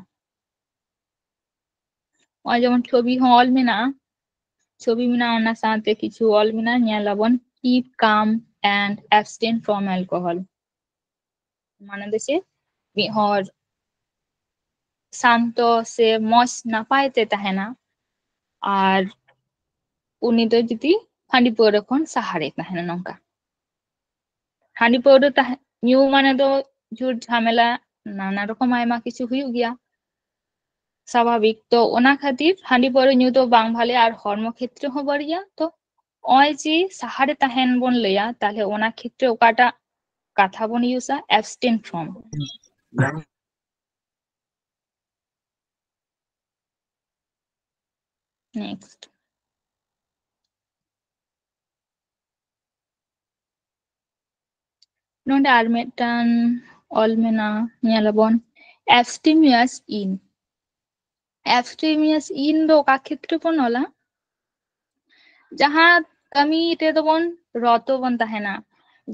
ᱱᱚᱜᱼᱚᱭ ᱡᱮᱢᱚᱱ ᱪᱷᱚᱵᱤ ᱦᱚᱸ ᱚᱞ ᱢᱮᱱᱟᱜᱼᱟ, ᱪᱷᱚᱵᱤ ᱢᱮᱱᱟᱜᱼᱟ, ᱚᱱᱟ ᱥᱟᱶᱛᱮ ᱠᱤᱪᱷᱩ ᱚᱞ ᱢᱮᱱᱟᱜᱼᱟ, ᱧᱮᱞ ᱟᱵᱚᱱ, "Keep calm and abstain from alcohol." ᱢᱟᱱᱮ ᱫᱚ ᱪᱮᱫ? ᱢᱤᱫ ᱦᱚᱲ ᱥᱟᱱᱛᱚ ᱥᱮ ᱢᱚᱡᱽ ᱱᱟᱯᱟᱭ ᱛᱮ ᱛᱟᱦᱮᱱᱟ, ᱟᱨ ᱩᱱᱤ ᱫᱚ ᱡᱩᱫᱤ ᱦᱟᱺᱰᱤ ᱯᱟᱹᱣᱨᱟᱹ ᱠᱷᱚᱱ ᱥᱟᱦᱟᱨᱮ ᱛᱟᱦᱮᱱᱟ, ᱱᱚᱝᱠᱟ. ᱦᱟᱺᱰᱤ ᱯᱟᱹᱣᱨᱟᱹ ᱛᱟᱦᱮᱸ, ᱧᱩ ᱢᱟᱱᱮ ᱫᱚ ᱡᱷᱩᱴ ᱡᱷᱟᱢᱮᱞᱟ, ᱱᱟᱱᱟ ᱨᱚᱠᱚᱢ ᱟᱭᱢᱟ ᱠᱤᱪᱷᱩ ᱦᱩᱭᱩᱜ ᱜᱮᱭᱟ, ᱥᱟᱵᱷᱟᱵᱤᱠ. ᱛᱚ ᱚᱱᱟ ᱠᱷᱟᱹᱛᱤᱨ ᱦᱟᱺᱰᱤ ᱯᱟᱹᱣᱨᱟᱹ ᱧᱩ ᱫᱚ ᱵᱟᱝ ᱵᱷᱟᱞᱮ ᱟᱨ ᱦᱚᱲᱢᱚ ᱠᱷᱮᱛᱨᱮ ᱦᱚᱸ ᱵᱟᱹᱲᱤᱡᱟ. ᱛᱚ ᱱᱚᱜᱼᱚᱭ ᱡᱮ ᱥᱟᱦᱟᱨᱮ ᱛᱟᱦᱮᱱ ᱵᱚᱱ ᱞᱟᱹᱭᱟ, ᱛᱟᱦᱞᱮ ᱚᱱᱟ ᱠᱷᱮᱛᱨᱮ ᱚᱠᱟᱴᱟᱜ ᱠᱟᱛᱷᱟ ᱵᱚᱱ ᱤᱭᱩᱡᱟ? Abstain from. Next. ᱱᱚᱰᱮ ᱟᱨ ᱢᱤᱫᱴᱟᱝ ᱚᱞ ᱢᱮᱱᱟᱜᱼᱟ, ᱧᱮᱞ ᱟᱵᱚᱱ, "Abstemious in." ᱮᱵᱥᱴᱮᱢᱤᱭᱟᱥ ᱤᱱ ᱫᱚ ᱚᱠᱟ ᱠᱷᱮᱛᱨᱮ ᱵᱚᱱ ᱚᱞᱟ? ᱡᱟᱦᱟᱸ ᱠᱟᱹᱢᱤ ᱨᱮᱫᱚ ᱵᱚᱱ ᱨᱚᱛᱚ ᱵᱚᱱ ᱛᱟᱦᱮᱱᱟ᱾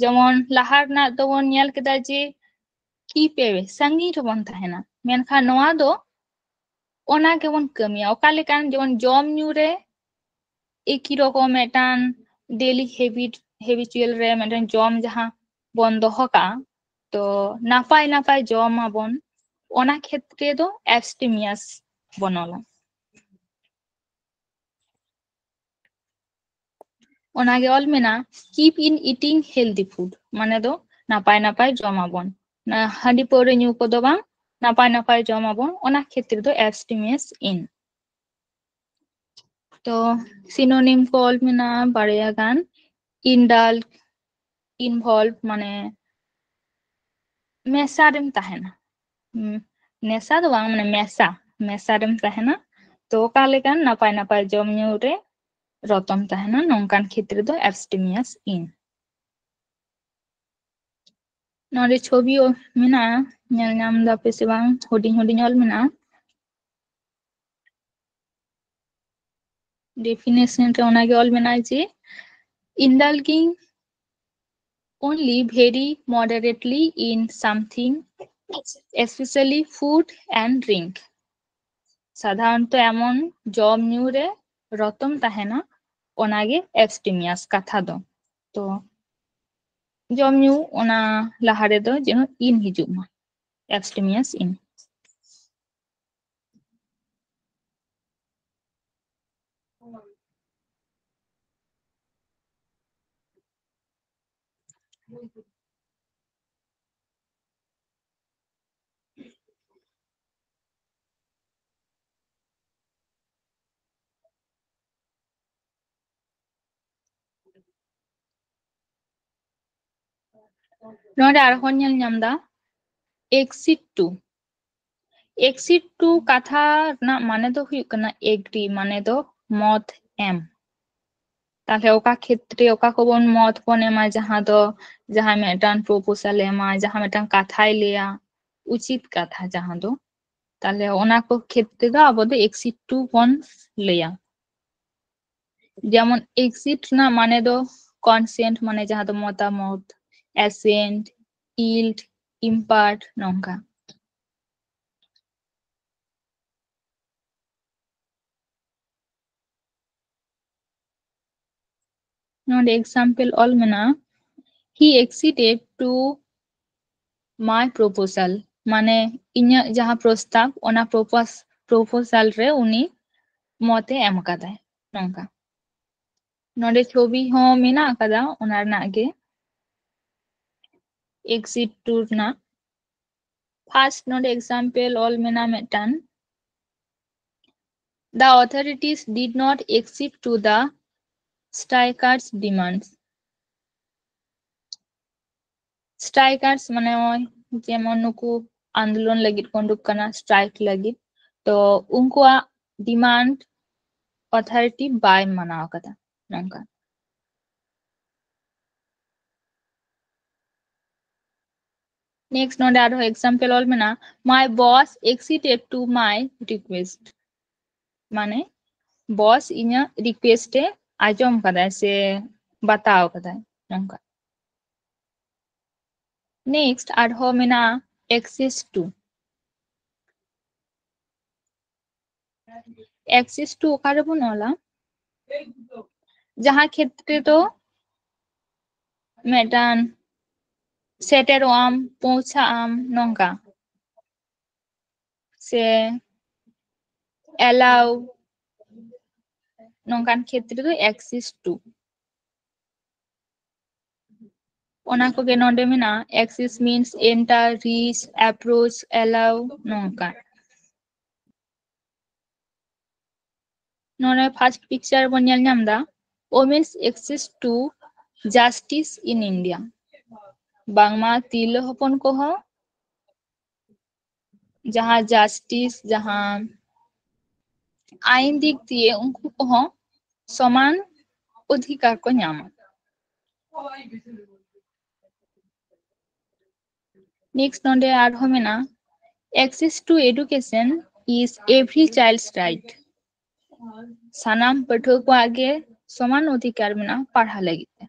ᱡᱮᱢᱚᱱ ᱞᱟᱦᱟ ᱨᱮᱱᱟᱜ ᱫᱚᱵᱚᱱ ᱧᱮᱞ ᱠᱮᱫᱟ ᱡᱮ ᱠᱤᱯ ᱮᱣᱮ, ᱥᱟᱺᱜᱤᱧ ᱨᱮᱵᱚᱱ ᱛᱟᱦᱮᱱᱟ, ᱢᱮᱱᱠᱷᱟᱱ ᱱᱚᱣᱟ ᱫᱚ ᱚᱱᱟ ᱜᱮᱵᱚᱱ ᱠᱟᱹᱢᱤᱭᱟ᱾ ᱚᱠᱟ ᱞᱮᱠᱟᱱ, ᱡᱮᱢᱚᱱ ᱡᱚᱢ ᱧᱩ ᱨᱮ ᱮᱠᱤ ᱨᱚᱠᱚᱢ ᱢᱤᱫᱴᱟᱝ ᱰᱮᱞᱤ ᱦᱮᱵᱤᱴ, ᱦᱮᱵᱤᱪᱩᱭᱟᱞ ᱨᱮ ᱢᱤᱫᱴᱟᱝ ᱡᱚᱢ ᱡᱟᱦᱟᱸ ᱵᱚᱱ ᱫᱚᱦᱚ ᱠᱟᱜᱼᱟ, ᱛᱚ ᱱᱟᱯᱟᱭ ᱱᱟᱯᱟᱭ ᱡᱚᱢ ᱟᱵᱚᱱ, ᱚᱱᱟ ᱠᱷᱮᱛᱨᱮ ᱫᱚ ᱮᱵᱥᱴᱮᱢᱤᱭᱟᱥ ᱵᱚᱱ ᱚᱞᱟ᱾ ᱚᱱᱟᱜᱮ ᱚᱞ ᱢᱮᱱᱟᱜᱼᱟ, keep in eating healthy food, ᱢᱟᱱᱮ ᱫᱚ ᱱᱟᱯᱟᱭ ᱱᱟᱯᱟᱭ ᱡᱚᱢ ᱟᱵᱚᱱ, ᱚᱱᱟ ᱦᱟᱺᱰᱤ ᱯᱟᱹᱣᱨᱟᱹ ᱧᱩ ᱠᱚᱫᱚ ᱵᱟᱝ, ᱱᱟᱯᱟᱭ ᱱᱟᱯᱟᱭ ᱡᱚᱢ ᱟᱵᱚᱱ, ᱚᱱᱟ ᱠᱷᱮᱛᱨᱮ ᱫᱚ ᱮᱵᱥᱴᱮᱢᱤᱭᱟᱥ ᱤᱱ᱾ ᱛᱚ ᱥᱤᱱᱳᱱᱤᱢ ᱠᱚ ᱚᱞ ᱢᱮᱱᱟᱜᱼᱟ ᱵᱟᱨᱭᱟ ᱜᱟᱱ, ᱤᱱᱰᱟᱞ, ᱤᱱᱵᱷᱚᱞᱵᱷ, ᱢᱟᱱᱮ ᱢᱮᱥᱟ ᱨᱮᱢ ᱛᱟᱦᱮᱱᱟ᱾ ᱦᱩᱸ, ᱱᱮᱥᱟ ᱫᱚ ᱵᱟᱝ, ᱢᱟᱱᱮ ᱢᱮᱥᱟ, ᱢᱮᱥᱟ ᱨᱮᱢ ᱛᱟᱦᱮᱱᱟ᱾ ᱛᱚ ᱚᱠᱟ ᱞᱮᱠᱟᱱ ᱱᱟᱯᱟᱭ ᱱᱟᱯᱟᱭ ᱡᱚᱢ ᱧᱩ ᱨᱮ ᱨᱚᱛᱚᱢ ᱛᱟᱦᱮᱱᱟ, ᱱᱚᱝᱠᱟᱱ ᱠᱷᱮᱛᱨᱮ ᱫᱚ ᱮᱵᱥᱴᱮᱢᱤᱭᱟᱥ ᱤᱱ᱾ ᱱᱚᱰᱮ ᱪᱷᱚᱵᱤ ᱢᱮᱱᱟᱜᱼᱟ, ᱧᱮᱞ ᱧᱟᱢ ᱫᱟᱯᱮ ᱥᱮ ᱵᱟᱝ? ᱦᱩᱰᱤᱧ ᱦᱩᱰᱤᱧ ᱚᱞ ᱢᱮᱱᱟᱜᱼᱟ᱾ ᱰᱮᱯᱷᱤᱱᱮᱥᱚᱱ ᱨᱮ ᱚᱱᱟᱜᱮ ᱚᱞ ᱢᱮᱱᱟᱜᱼᱟ ᱡᱮ indulging only very moderately in something, especially food and drink. ᱥᱟᱫᱷᱟᱨᱚᱱᱛᱚ ᱮᱢᱚᱱ ᱡᱚᱢ ᱧᱩ ᱨᱮ ᱨᱚᱛᱚᱢ ᱛᱟᱦᱮᱱᱟ, ᱚᱱᱟᱜᱮ ᱮᱵᱥᱴᱮᱢᱤᱭᱟᱥ ᱠᱟᱛᱷᱟ ᱫᱚ᱾ ᱛᱚ ᱡᱚᱢ ᱧᱩ ᱚᱱᱟ ᱞᱟᱦᱟ ᱨᱮᱫᱚ ᱡᱮᱱᱚ ᱤᱱ ᱦᱤᱡᱩᱜ ᱢᱟ, ᱮᱵᱥᱴᱮᱢᱤᱭᱟᱥ ᱤᱱ᱾ ᱱᱚᱰᱮ ᱟᱨᱦᱚᱸ ᱧᱮᱞ ᱧᱟᱢ ᱫᱟ exit to, exit to ᱠᱟᱛᱷᱟ ᱨᱮᱱᱟᱜ ᱢᱟᱱᱮ ᱫᱚ ᱦᱩᱭᱩᱜ ᱠᱟᱱᱟ ᱮᱜᱽᱨᱤ, ᱢᱟᱱᱮ ᱫᱚ ᱢᱚᱛ ᱮᱢ᱾ ᱛᱟᱦᱞᱮ ᱚᱠᱟ ᱠᱷᱮᱛᱨᱮ ᱚᱠᱟ ᱠᱚᱵᱚᱱ ᱢᱚᱛ ᱵᱚᱱ ᱮᱢᱟ, ᱡᱟᱦᱟᱸ ᱫᱚ ᱡᱟᱦᱟᱸᱭ ᱢᱤᱫᱴᱟᱝ ᱯᱨᱚᱯᱳᱡᱟᱞ ᱮ ᱮᱢᱟ, ᱡᱟᱦᱟᱸ ᱢᱤᱫᱴᱟᱝ ᱠᱟᱛᱷᱟᱭ ᱞᱟᱹᱭᱟ, ᱩᱪᱤᱛ ᱠᱟᱛᱷᱟ ᱡᱟᱦᱟᱸ ᱫᱚ, ᱛᱟᱦᱞᱮ ᱚᱱᱟ ᱠᱚ ᱠᱷᱮᱛᱨᱮ ᱫᱚ ᱟᱵᱚ ᱫᱚ accede to ᱵᱚᱱ ᱞᱟᱹᱭᱟ᱾ ᱡᱮᱢᱚᱱ accede ᱨᱮᱱᱟᱜ ᱢᱟᱱᱮ ᱫᱚ consent, ᱢᱟᱱᱮ ᱡᱟᱦᱟᱸ ᱫᱚ ᱢᱚᱛᱟᱢᱚᱛ, assent, yield, impart, ᱱᱚᱝᱠᱟ᱾ ᱱᱚᱰᱮ example ᱚᱞ ᱢᱮᱱᱟᱜᱼᱟ, he acceded to my proposal, ᱢᱟᱱᱮ ᱤᱧᱟᱹᱜ ᱡᱟᱦᱟᱸ ᱯᱨᱚᱥᱛᱟᱵ, ᱚᱱᱟ propos- proposal ᱨᱮ ᱩᱱᱤ ᱢᱚᱛᱮ ᱮᱢ ᱟᱠᱟᱫᱟᱭ, ᱱᱚᱝᱠᱟ᱾ ᱱᱚᱰᱮ ᱪᱷᱚᱵᱤ ᱦᱚᱸ ᱢᱮᱱᱟᱜ ᱟᱠᱟᱫᱟ ᱚᱱᱟ ᱨᱮᱱᱟᱜ ᱜᱮ, accede to ᱨᱮᱱᱟᱜ᱾ First ᱱᱚᱰᱮ example ᱚᱞ ᱢᱮᱱᱟᱜᱼᱟ ᱢᱤᱫᱴᱟᱝ, the authorities did not accede to the strikers' demands. Strikers ᱢᱟᱱᱮ ᱱᱚᱜᱼᱚᱭ ᱡᱮᱢᱚᱱ ᱱᱩᱠᱩ ᱟᱱᱫᱳᱞᱚᱱ ᱞᱟᱹᱜᱤᱫ ᱠᱚ ᱩᱰᱩᱠ ᱠᱟᱱᱟ, strike ᱞᱟᱹᱜᱤᱫ, ᱛᱚ ᱩᱱᱠᱩᱣᱟᱜ demand authority ᱵᱟᱭ ᱢᱟᱱᱟᱣ ᱟᱠᱟᱫᱟ, ᱱᱚᱝᱠᱟ᱾ Next ᱱᱚᱰᱮ ᱟᱨᱦᱚᱸ example ᱚᱞ ᱢᱮᱱᱟᱜᱼᱟ, my boss acceded to my request, ᱢᱟᱱᱮ boss ᱤᱧᱟᱹᱜ request ᱮ ᱟᱸᱡᱚᱢ ᱠᱟᱫᱟᱭ ᱥᱮ ᱵᱟᱛᱟᱣ ᱠᱟᱫᱟᱭ, ᱱᱚᱝᱠᱟ᱾ Next ᱟᱨᱦᱚᱸ ᱢᱮᱱᱟᱜᱼᱟ access to᱾ Access to ᱚᱠᱟ ᱨᱮᱵᱚᱱ ᱚᱞᱟ? ᱡᱟᱦᱟᱸ ᱠᱷᱮᱛᱨᱮ ᱫᱚ ᱢᱤᱫᱴᱟᱝ ᱥᱮᱴᱮᱨᱚᱜ ᱟᱢ, ᱯᱳᱣᱪᱷᱟᱜ ᱟᱢ, ᱱᱚᱝᱠᱟ᱾ ᱥᱮ allow, ᱱᱚᱝᱠᱟᱱ ᱠᱷᱮᱛᱨᱮ ᱫᱚ access to᱾ ᱚᱱᱟ ᱠᱚᱜᱮ ᱱᱚᱰᱮ ᱢᱮᱱᱟᱜᱼᱟ, access means enter, reach, approach, allow, ᱱᱚᱝᱠᱟ᱾ ᱱᱚᱰᱮ first picture ᱵᱚᱱ ᱧᱮᱞ ᱧᱟᱢ ᱮᱫᱟ, women's access to justice in India᱾ ᱵᱟᱝᱢᱟ ᱛᱤᱨᱞᱟᱹ ᱦᱚᱯᱚᱱ ᱠᱚᱦᱚᱸ ᱡᱟᱦᱟᱸ justice, ᱡᱟᱦᱟᱸ ᱟᱭᱤᱱ ᱫᱤᱠ ᱫᱤᱭᱮ ᱩᱱᱠᱩ ᱠᱚᱦᱚᱸ ᱥᱚᱢᱟᱱ ᱚᱫᱷᱤᱠᱟᱨ ᱠᱚ ᱧᱟᱢᱟ᱾ Next ᱱᱚᱰᱮ ᱟᱨᱦᱚᱸ ᱢᱮᱱᱟᱜᱼᱟ, Access to education is every child's right. ᱥᱟᱱᱟᱢ ᱯᱟᱹᱴᱷᱩᱣᱟᱹ ᱠᱚᱣᱟᱜ ᱜᱮ ᱥᱚᱢᱟᱱ ᱚᱫᱷᱤᱠᱟᱨ ᱢᱮᱱᱟᱜᱼᱟ ᱯᱟᱲᱦᱟᱣ ᱞᱟᱹᱜᱤᱫ ᱛᱮ᱾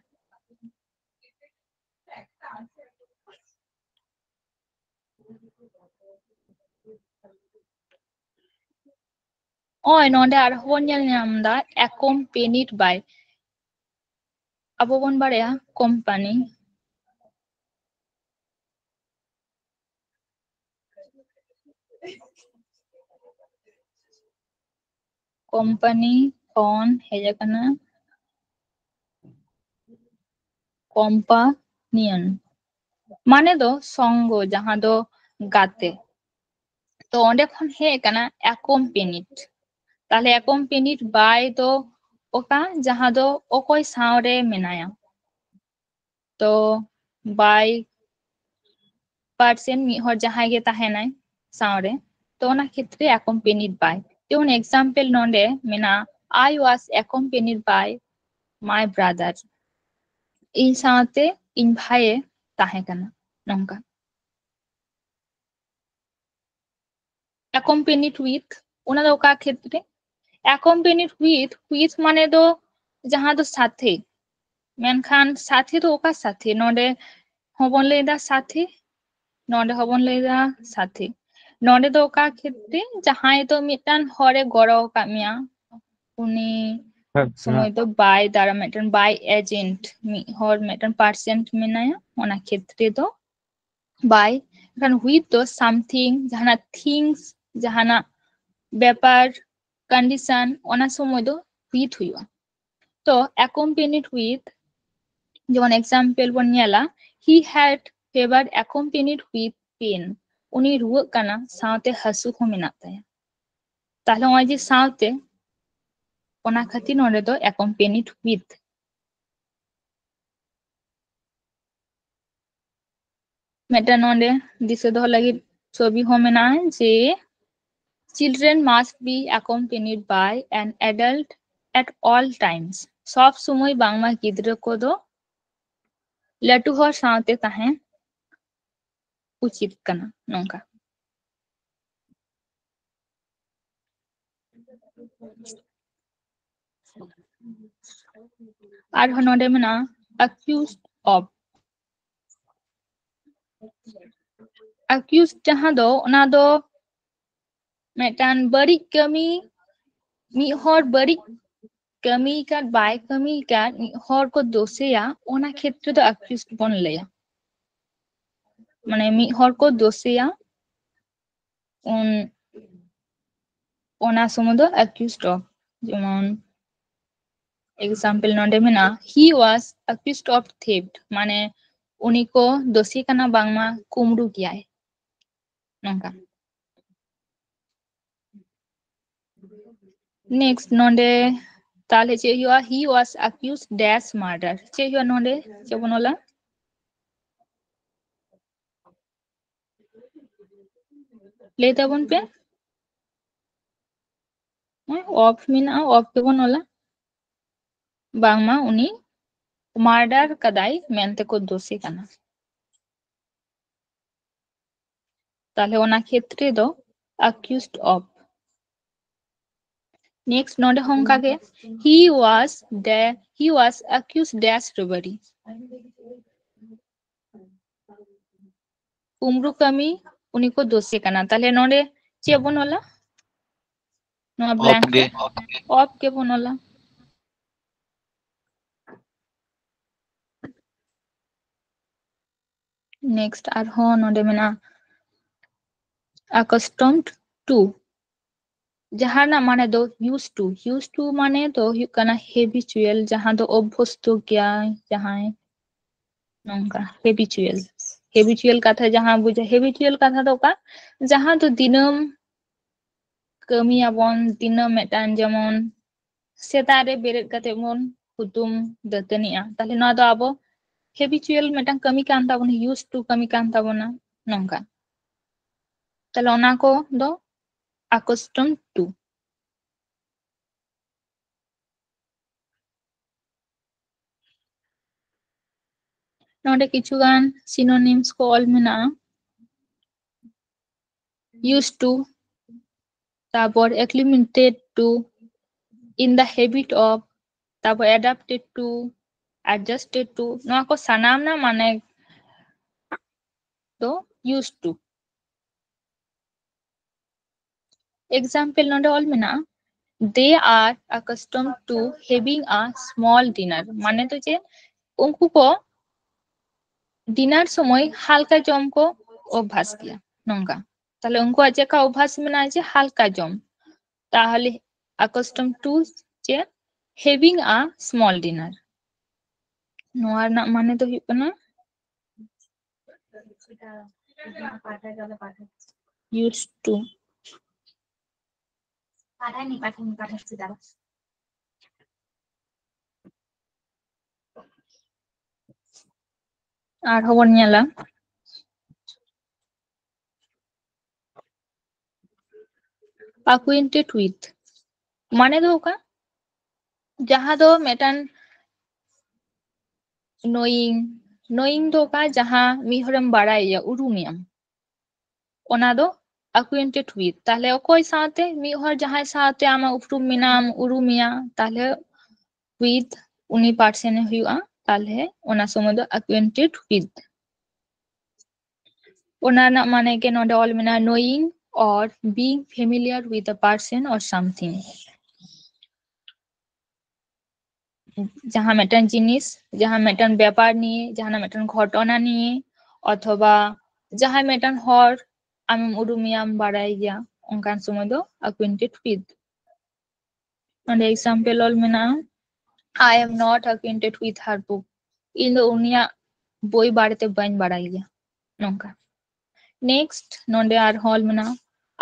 ᱱᱚᱜᱼᱚᱭ ᱱᱚᱰᱮ ᱟᱨᱦᱚᱸ ᱵᱚᱱ ᱧᱮᱞ ᱧᱟᱢ ᱮᱫᱟ accompanied by᱾ ᱟᱵᱚ ᱵᱚᱱ ᱵᱟᱲᱟᱭᱟ ᱠᱳᱢᱯᱟᱱᱤ, ᱠᱳᱢᱯᱟᱱᱤ ᱠᱷᱚᱱ ᱦᱮᱡ ᱟᱠᱟᱱᱟ companion, ᱢᱟᱱᱮ ᱫᱚ ᱥᱚᱝᱜᱚ, ᱡᱟᱦᱟᱸ ᱫᱚ ᱜᱟᱛᱮ᱾ ᱛᱚ ᱚᱸᱰᱮ ᱠᱷᱚᱱ ᱦᱮᱡ ᱟᱠᱟᱱᱟ accompanied᱾ ᱛᱟᱦᱞᱮ accompanied by ᱫᱚ ᱚᱠᱟ, ᱡᱟᱦᱟᱸ ᱫᱚ ᱚᱠᱚᱭ ᱥᱟᱶᱨᱮ ᱢᱮᱱᱟᱭᱟ᱾ ᱛᱚ by person, ᱢᱤᱫ ᱦᱚᱲ ᱡᱟᱦᱟᱸᱭ ᱜᱮ ᱛᱟᱦᱮᱱᱟᱭ ᱥᱟᱶᱨᱮ, ᱛᱚ ᱚᱱᱟ ᱠᱷᱮᱛᱨᱮ accompanied by᱾ ᱡᱮᱢᱚᱱ example ᱱᱚᱰᱮ ᱢᱮᱱᱟᱜᱼᱟ, I was accompanied by my brother, ᱤᱧ ᱥᱟᱶᱛᱮ ᱤᱧ ᱵᱷᱟᱭᱮ ᱛᱟᱦᱮᱸ ᱠᱟᱱᱟ, ᱱᱚᱝᱠᱟ᱾ Accompanied with, ᱚᱱᱟ ᱫᱚ ᱚᱠᱟ ᱠᱷᱮᱛᱨᱮ? Accompanied with, with ᱢᱟᱱᱮ ᱫᱚ ᱡᱟᱦᱟᱸ ᱫᱚ ᱥᱟᱛᱷᱮ, ᱢᱮᱱᱠᱷᱟᱱ ᱥᱟᱛᱷᱮ ᱫᱚ ᱚᱠᱟ ᱥᱟᱛᱷᱮ? ᱱᱚᱰᱮ ᱦᱚᱸᱵᱚᱱ ᱞᱟᱹᱭᱫᱟ ᱥᱟᱛᱷᱮ, ᱱᱚᱰᱮ ᱦᱚᱸᱵᱚᱱ ᱞᱟᱹᱭᱫᱟ ᱥᱟᱛᱷᱮ᱾ ᱱᱚᱰᱮ ᱫᱚ ᱚᱠᱟ ᱠᱷᱮᱛᱨᱮ? ᱡᱟᱦᱟᱸᱭ ᱫᱚ ᱢᱤᱫᱴᱟᱝ ᱦᱚᱲᱮ ᱜᱚᱲᱚ ᱟᱠᱟᱫ ᱢᱮᱭᱟ, ᱩᱱᱤ ᱥᱚᱢᱚᱭ ᱫᱚ by ᱫᱟᱨᱟ ᱢᱤᱫᱴᱟᱝ by agent, ᱢᱤᱫ ᱦᱚᱲ ᱢᱤᱫᱴᱟᱝ person ᱢᱮᱱᱟᱭᱟ, ᱚᱱᱟ ᱠᱷᱮᱛᱨᱮ ᱫᱚ by᱾ ᱮᱱᱠᱷᱟᱱ with ᱫᱚ something, ᱡᱟᱦᱟᱱᱟᱜ things, ᱡᱟᱦᱟᱱᱟᱜ ᱵᱮᱯᱟᱨ, condition, ᱚᱱᱟ ᱥᱚᱢᱚᱭ ᱫᱚ with ᱦᱩᱭᱩᱜᱼᱟ᱾ ᱛᱚ accompanied with, ᱡᱮᱢᱚᱱ example ᱵᱚᱱ ᱧᱮᱞᱟ, he had fever accompanied with pain, ᱩᱱᱤ ᱨᱩᱣᱟᱹᱜ ᱠᱟᱱᱟ ᱥᱟᱶᱛᱮ ᱦᱟᱹᱥᱩ ᱦᱚᱸ ᱢᱮᱱᱟᱜ ᱛᱟᱭᱟ᱾ ᱛᱟᱦᱞᱮ ᱱᱚᱜᱼᱚᱭ ᱡᱮ ᱥᱟᱶᱛᱮ, ᱚᱱᱟ ᱠᱷᱟᱹᱛᱤᱨ ᱱᱚᱰᱮ ᱫᱚ accompanied with᱾ ᱢᱤᱫᱴᱟᱝ ᱱᱚᱰᱮ ᱫᱤᱥᱟᱹ ᱫᱚᱦᱚ ᱞᱟᱹᱜᱤᱫ ᱪᱷᱚᱵᱤ ᱦᱚᱸ ᱢᱮᱱᱟᱜᱼᱟ ᱡᱮ children must be accompanied by an adult at all times, ᱥᱚᱵ ᱥᱚᱢᱚᱭ ᱵᱟᱝᱢᱟ ᱜᱤᱫᱽᱨᱟᱹ ᱠᱚᱫᱚ ᱞᱟᱹᱴᱩ ᱦᱚᱲ ᱥᱟᱶᱛᱮ ᱛᱟᱦᱮᱸ ᱩᱪᱤᱛ ᱠᱟᱱᱟ, ᱱᱚᱝᱠᱟ᱾ ᱟᱨᱦᱚᱸ ᱱᱚᱰᱮ ᱢᱮᱱᱟᱜᱼᱟ accused of᱾ Accused ᱡᱟᱦᱟᱸ ᱫᱚ, ᱚᱱᱟ ᱫᱚ ᱢᱤᱫᱴᱟᱝ ᱵᱟᱹᱲᱤᱡ ᱠᱟᱹᱢᱤ, ᱢᱤᱫ ᱦᱚᱲ ᱵᱟᱹᱲᱤᱡ ᱠᱟᱹᱢᱤ ᱟᱠᱟᱫ, ᱵᱟᱭ ᱠᱟᱹᱢᱤ ᱟᱠᱟᱫ, ᱢᱤᱫ ᱦᱚᱲ ᱠᱚ ᱫᱳᱥᱮᱭᱟ, ᱚᱱᱟ ᱠᱷᱮᱛᱨᱮ ᱫᱚ accused ᱵᱚᱱ ᱞᱟᱹᱭᱟ᱾ ᱢᱟᱱᱮ ᱢᱤᱫ ᱦᱚᱲ ᱠᱚ ᱫᱳᱥᱮᱭᱟ, ᱩᱱ, ᱚᱱᱟ ᱥᱚᱢᱚᱭ ᱫᱚ accused of᱾ ᱡᱮᱢᱚᱱ example ᱱᱚᱰᱮ ᱢᱮᱱᱟᱜᱼᱟ, he was accused of theft, ᱢᱟᱱᱮ ᱩᱱᱤ ᱠᱚ ᱫᱳᱥᱮ ᱠᱟᱱᱟ ᱵᱟᱝᱢᱟ ᱠᱩᱢᱵᱽᱲᱩ ᱜᱮᱭᱟᱭ, ᱱᱚᱝᱠᱟ᱾ Next ᱱᱚᱰᱮ ᱛᱟᱦᱞᱮ ᱪᱮᱫ ᱦᱩᱭᱩᱜᱼᱟ? He was accused dash murder᱾ ᱪᱮᱫ ᱦᱩᱭᱩᱜᱼᱟ ᱱᱚᱰᱮ? ᱪᱮᱫ ᱵᱚᱱ ᱚᱞᱟ? ᱞᱟᱹᱭ ᱛᱟᱵᱚᱱ ᱯᱮ᱾ ᱦᱮᱸ, of ᱢᱮᱱᱟᱜᱼᱟ, of ᱜᱮᱵᱚᱱ ᱚᱞᱟ᱾ ᱵᱟᱝᱢᱟ ᱩᱱᱤ murder ᱠᱟᱫᱟᱭ ᱢᱮᱱᱛᱮ ᱠᱚ ᱫᱳᱥᱮ ᱠᱟᱱᱟ᱾ ᱛᱟᱦᱞᱮ ᱚᱱᱟ ᱠᱷᱮᱛᱨᱮ ᱫᱚ accused of᱾ Next ᱱᱚᱰᱮ ᱦᱚᱸ ᱚᱱᱠᱟ ᱜᱮ, he was the, he was accused dash robbery᱾ ᱠᱩᱢᱵᱽᱲᱩ ᱠᱟᱹᱢᱤ ᱩᱱᱤ ᱠᱚ ᱫᱳᱥᱮ ᱠᱟᱱᱟ᱾ ᱛᱟᱦᱞᱮ ᱱᱚᱰᱮ ᱪᱮᱫ ᱵᱚᱱ ᱚᱞᱟ? ᱱᱚᱣᱟ of blank ᱜᱮ᱾ Re-, of ᱜᱮᱵᱚᱱ ᱚᱞᱟ᱾ Next ᱟᱨᱦᱚᱸ ᱱᱚᱰᱮ ᱢᱮᱱᱟᱜᱼᱟ accustomed to, ᱡᱟᱦᱟᱸ ᱨᱮᱱᱟᱜ ᱢᱟᱱᱮ ᱫᱚ used to᱾ Used to ᱢᱟᱱᱮ ᱫᱚ ᱦᱩᱭᱩᱜ ᱠᱟᱱᱟ habitual, ᱡᱟᱦᱟᱸ ᱫᱚ ᱚᱵᱵᱷᱚᱥᱛᱚ ᱜᱮᱭᱟᱭ ᱡᱟᱦᱟᱸᱭ, ᱱᱚᱝᱠᱟ habitual᱾ Habitual ᱠᱟᱛᱷᱟ ᱡᱟᱦᱟᱸ ᱵᱩᱡᱷᱟᱹ, habitual ᱠᱟᱛᱷᱟ ᱫᱚ ᱚᱠᱟ? ᱡᱟᱦᱟᱸ ᱫᱚ ᱫᱤᱱᱟᱹᱢ ᱠᱟᱹᱢᱤᱭᱟᱵᱚᱱ, ᱫᱤᱱᱟᱹᱢ ᱢᱤᱫᱴᱟᱝ, ᱡᱮᱢᱚᱱ ᱥᱮᱛᱟᱜ ᱨᱮ ᱵᱮᱨᱮᱫ ᱠᱟᱛᱮ ᱵᱚᱱ ᱦᱩᱛᱩᱢ ᱫᱟᱹᱛᱟᱹᱱᱤᱜᱼᱟ, ᱛᱟᱦᱞᱮ ᱱᱚᱣᱟ ᱫᱚ ᱟᱵᱚ habitual ᱢᱤᱫᱴᱟᱝ ᱠᱟᱹᱢᱤ ᱠᱟᱱ ᱛᱟᱵᱚᱱᱟ, used to ᱠᱟᱹᱢᱤ ᱠᱟᱱ ᱛᱟᱵᱚᱱᱟ, ᱱᱚᱝᱠᱟ᱾ ᱛᱟᱦᱞᱮ ᱚᱱᱟ ᱠᱚ ᱫᱚ accustomed to᱾ ᱱᱚᱰᱮ ᱠᱤᱪᱷᱩᱜᱟᱱ synonyms ᱠᱚ ᱚᱞ ᱢᱮᱱᱟᱜᱼᱟ᱾ Used to, ᱛᱟᱯᱚᱨ acclimated to, in the habit of, ᱛᱟᱯᱚᱨ adapted to, adjusted to, ᱱᱚᱣᱟ ᱠᱚ ᱥᱟᱱᱟᱢ ᱨᱮᱱᱟᱜ ᱢᱟᱱᱮ ᱫᱚ used to᱾ Example ᱱᱚᱰᱮ ᱚᱞ ᱢᱮᱱᱟᱜᱼᱟ, they are accustomed to having a small dinner, ᱢᱟᱱᱮ ᱫᱚ ᱪᱮᱫ, ᱩᱱᱠᱩ ᱠᱚ dinner ᱥᱚᱢᱚᱭ ᱦᱟᱞᱠᱟ ᱡᱚᱢ ᱠᱚ ᱚᱵᱷᱟᱥ ᱜᱮᱭᱟ ᱱᱚᱝᱠᱟ᱾ ᱛᱟᱦᱞᱮ ᱩᱱᱠᱩᱣᱟᱜ ᱪᱮᱫᱠᱟ ᱚᱵᱷᱟᱥ ᱢᱮᱱᱟᱜᱼᱟ ᱡᱮ ᱦᱟᱞᱠᱟ ᱡᱚᱢ, ᱛᱟᱦᱞᱮ accustomed to ᱪᱮᱫ, having a small dinner, ᱱᱚᱣᱟ ᱨᱮᱱᱟᱜ ᱢᱟᱱᱮ ᱫᱚ ᱦᱩᱭᱩᱜ ᱠᱟᱱᱟ used to᱾ ᱟᱨᱦᱚᱸ ᱵᱚᱱ ᱧᱮᱞᱟ acquainted with, ᱢᱟᱱᱮ ᱫᱚ ᱚᱠᱟ, ᱡᱟᱦᱟᱸ ᱫᱚ ᱢᱤᱫᱴᱟᱝ knowing, knowing ᱫᱚ ᱚᱠᱟ, ᱡᱟᱦᱟᱸ ᱢᱤᱫ ᱦᱚᱲᱮᱢ ᱵᱟᱲᱟᱭᱮᱭᱟ, ᱩᱨᱩᱢᱮᱭᱟᱢ, ᱚᱱᱟ ᱫᱚ acquainted with᱾ ᱛᱟᱦᱞᱮ ᱚᱠᱚᱭ ᱥᱟᱶᱛᱮ, ᱢᱤᱫ ᱦᱚᱲ ᱡᱟᱦᱟᱸᱭ ᱥᱟᱶᱛᱮ ᱟᱢᱟᱜ ᱩᱯᱨᱩᱢ ᱢᱮᱱᱟᱢ, ᱩᱨᱩᱢᱮᱭᱟ, ᱛᱟᱦᱞᱮ with ᱩᱱᱤ person ᱮ ᱦᱩᱭᱩᱜᱼᱟ, ᱛᱟᱦᱞᱮ ᱚᱱᱟ ᱥᱚᱢᱚᱭ ᱫᱚ acquainted with᱾ ᱚᱱᱟ ᱨᱮᱱᱟᱜ ᱢᱟᱱᱮ ᱜᱮ ᱱᱚᱰᱮ ᱚᱞ ᱢᱮᱱᱟᱜᱼᱟ, knowing or being familiar with a person or something. ᱡᱟᱦᱟᱸ ᱢᱤᱫᱴᱟᱝ ᱡᱤᱱᱤᱥ, ᱡᱟᱦᱟᱸ ᱢᱤᱫᱴᱟᱝ ᱵᱮᱯᱟᱨ ᱱᱤᱭᱮ, ᱡᱟᱦᱟᱱᱟᱜ ᱢᱤᱫᱴᱟᱝ ᱜᱷᱚᱴᱚᱱᱟ ᱱᱤᱭᱮ, ᱚᱛᱷᱚᱵᱟ ᱡᱟᱦᱟᱸᱭ ᱢᱤᱫᱴᱟᱝ ᱦᱚᱲ ᱟᱢᱮᱢ ᱩᱨᱩᱢᱮᱭᱟᱢ, ᱵᱟᱲᱟᱭ ᱜᱮᱭᱟ, ᱚᱱᱠᱟᱱ ᱥᱚᱢᱚᱭ ᱫᱚ acquainted with᱾ ᱱᱚᱰᱮ example ᱚᱞ ᱢᱮᱱᱟᱜᱼᱟ, I am not acquainted with her book. ᱤᱧ ᱫᱚ ᱩᱱᱤᱭᱟᱜ ᱵᱳᱭ ᱵᱟᱨᱮᱛᱮ ᱵᱟᱹᱧ ᱵᱟᱲᱟᱭ ᱜᱮᱭᱟ, ᱱᱚᱝᱠᱟ᱾ Next ᱱᱚᱰᱮ ᱟᱨᱦᱚᱸ ᱚᱞ ᱢᱮᱱᱟᱜᱼᱟ,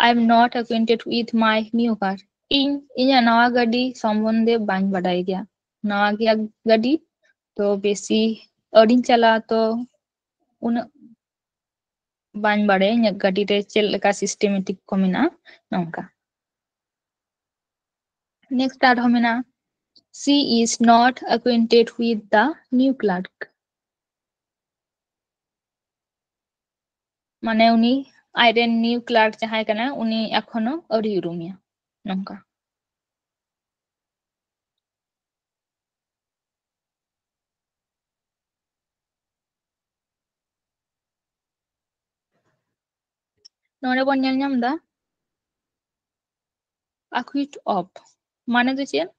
I am not acquainted with my new car. ᱤᱧ ᱤᱧᱟᱹᱜ ᱱᱟᱣᱟ ᱜᱟᱹᱰᱤ ᱥᱚᱢᱵᱚᱱᱫᱷᱮ ᱵᱟᱹᱧ ᱵᱟᱰᱟᱭ ᱜᱮᱭᱟ᱾ ᱱᱟᱣᱟ ᱜᱮᱭᱟ ᱜᱟᱹᱰᱤ, ᱛᱚ ᱵᱮᱥᱤ ᱟᱹᱣᱨᱤᱧ ᱪᱟᱞᱟᱣᱟ, ᱛᱚ ᱩᱱᱟᱹᱜ ᱵᱟᱹᱧ ᱵᱟᱲᱟᱭᱟ ᱤᱧᱟᱹᱜ ᱜᱟᱹᱰᱤ ᱨᱮ ᱪᱮᱫ ᱞᱮᱠᱟ systematic ᱠᱚ ᱢᱮᱱᱟᱜᱼᱟ, ᱱᱚᱝᱠᱟ᱾ Next ᱟᱨᱦᱚᱸ ᱢᱮᱱᱟᱜᱼᱟ, she is not acquainted with the new clerk. ᱢᱟᱱᱮ ᱩᱱᱤ ᱟᱡᱨᱮᱱ ᱱᱤᱭᱩ ᱠᱞᱟᱨᱠ ᱡᱟᱦᱟᱸᱭ ᱠᱟᱱᱟᱭ, ᱩᱱᱤ ᱮᱠᱷᱚᱱᱳ ᱟᱹᱣᱨᱤ ᱩᱨᱩᱢᱮᱭᱟ᱾ ᱱᱚᱝᱠᱟ᱾ ᱱᱚᱰᱮ ᱵᱚᱱ ᱧᱮᱞ ᱧᱟᱢ ᱮᱫᱟ acquit of, ᱢᱟᱱᱮ ᱫᱚ ᱪᱮᱫ?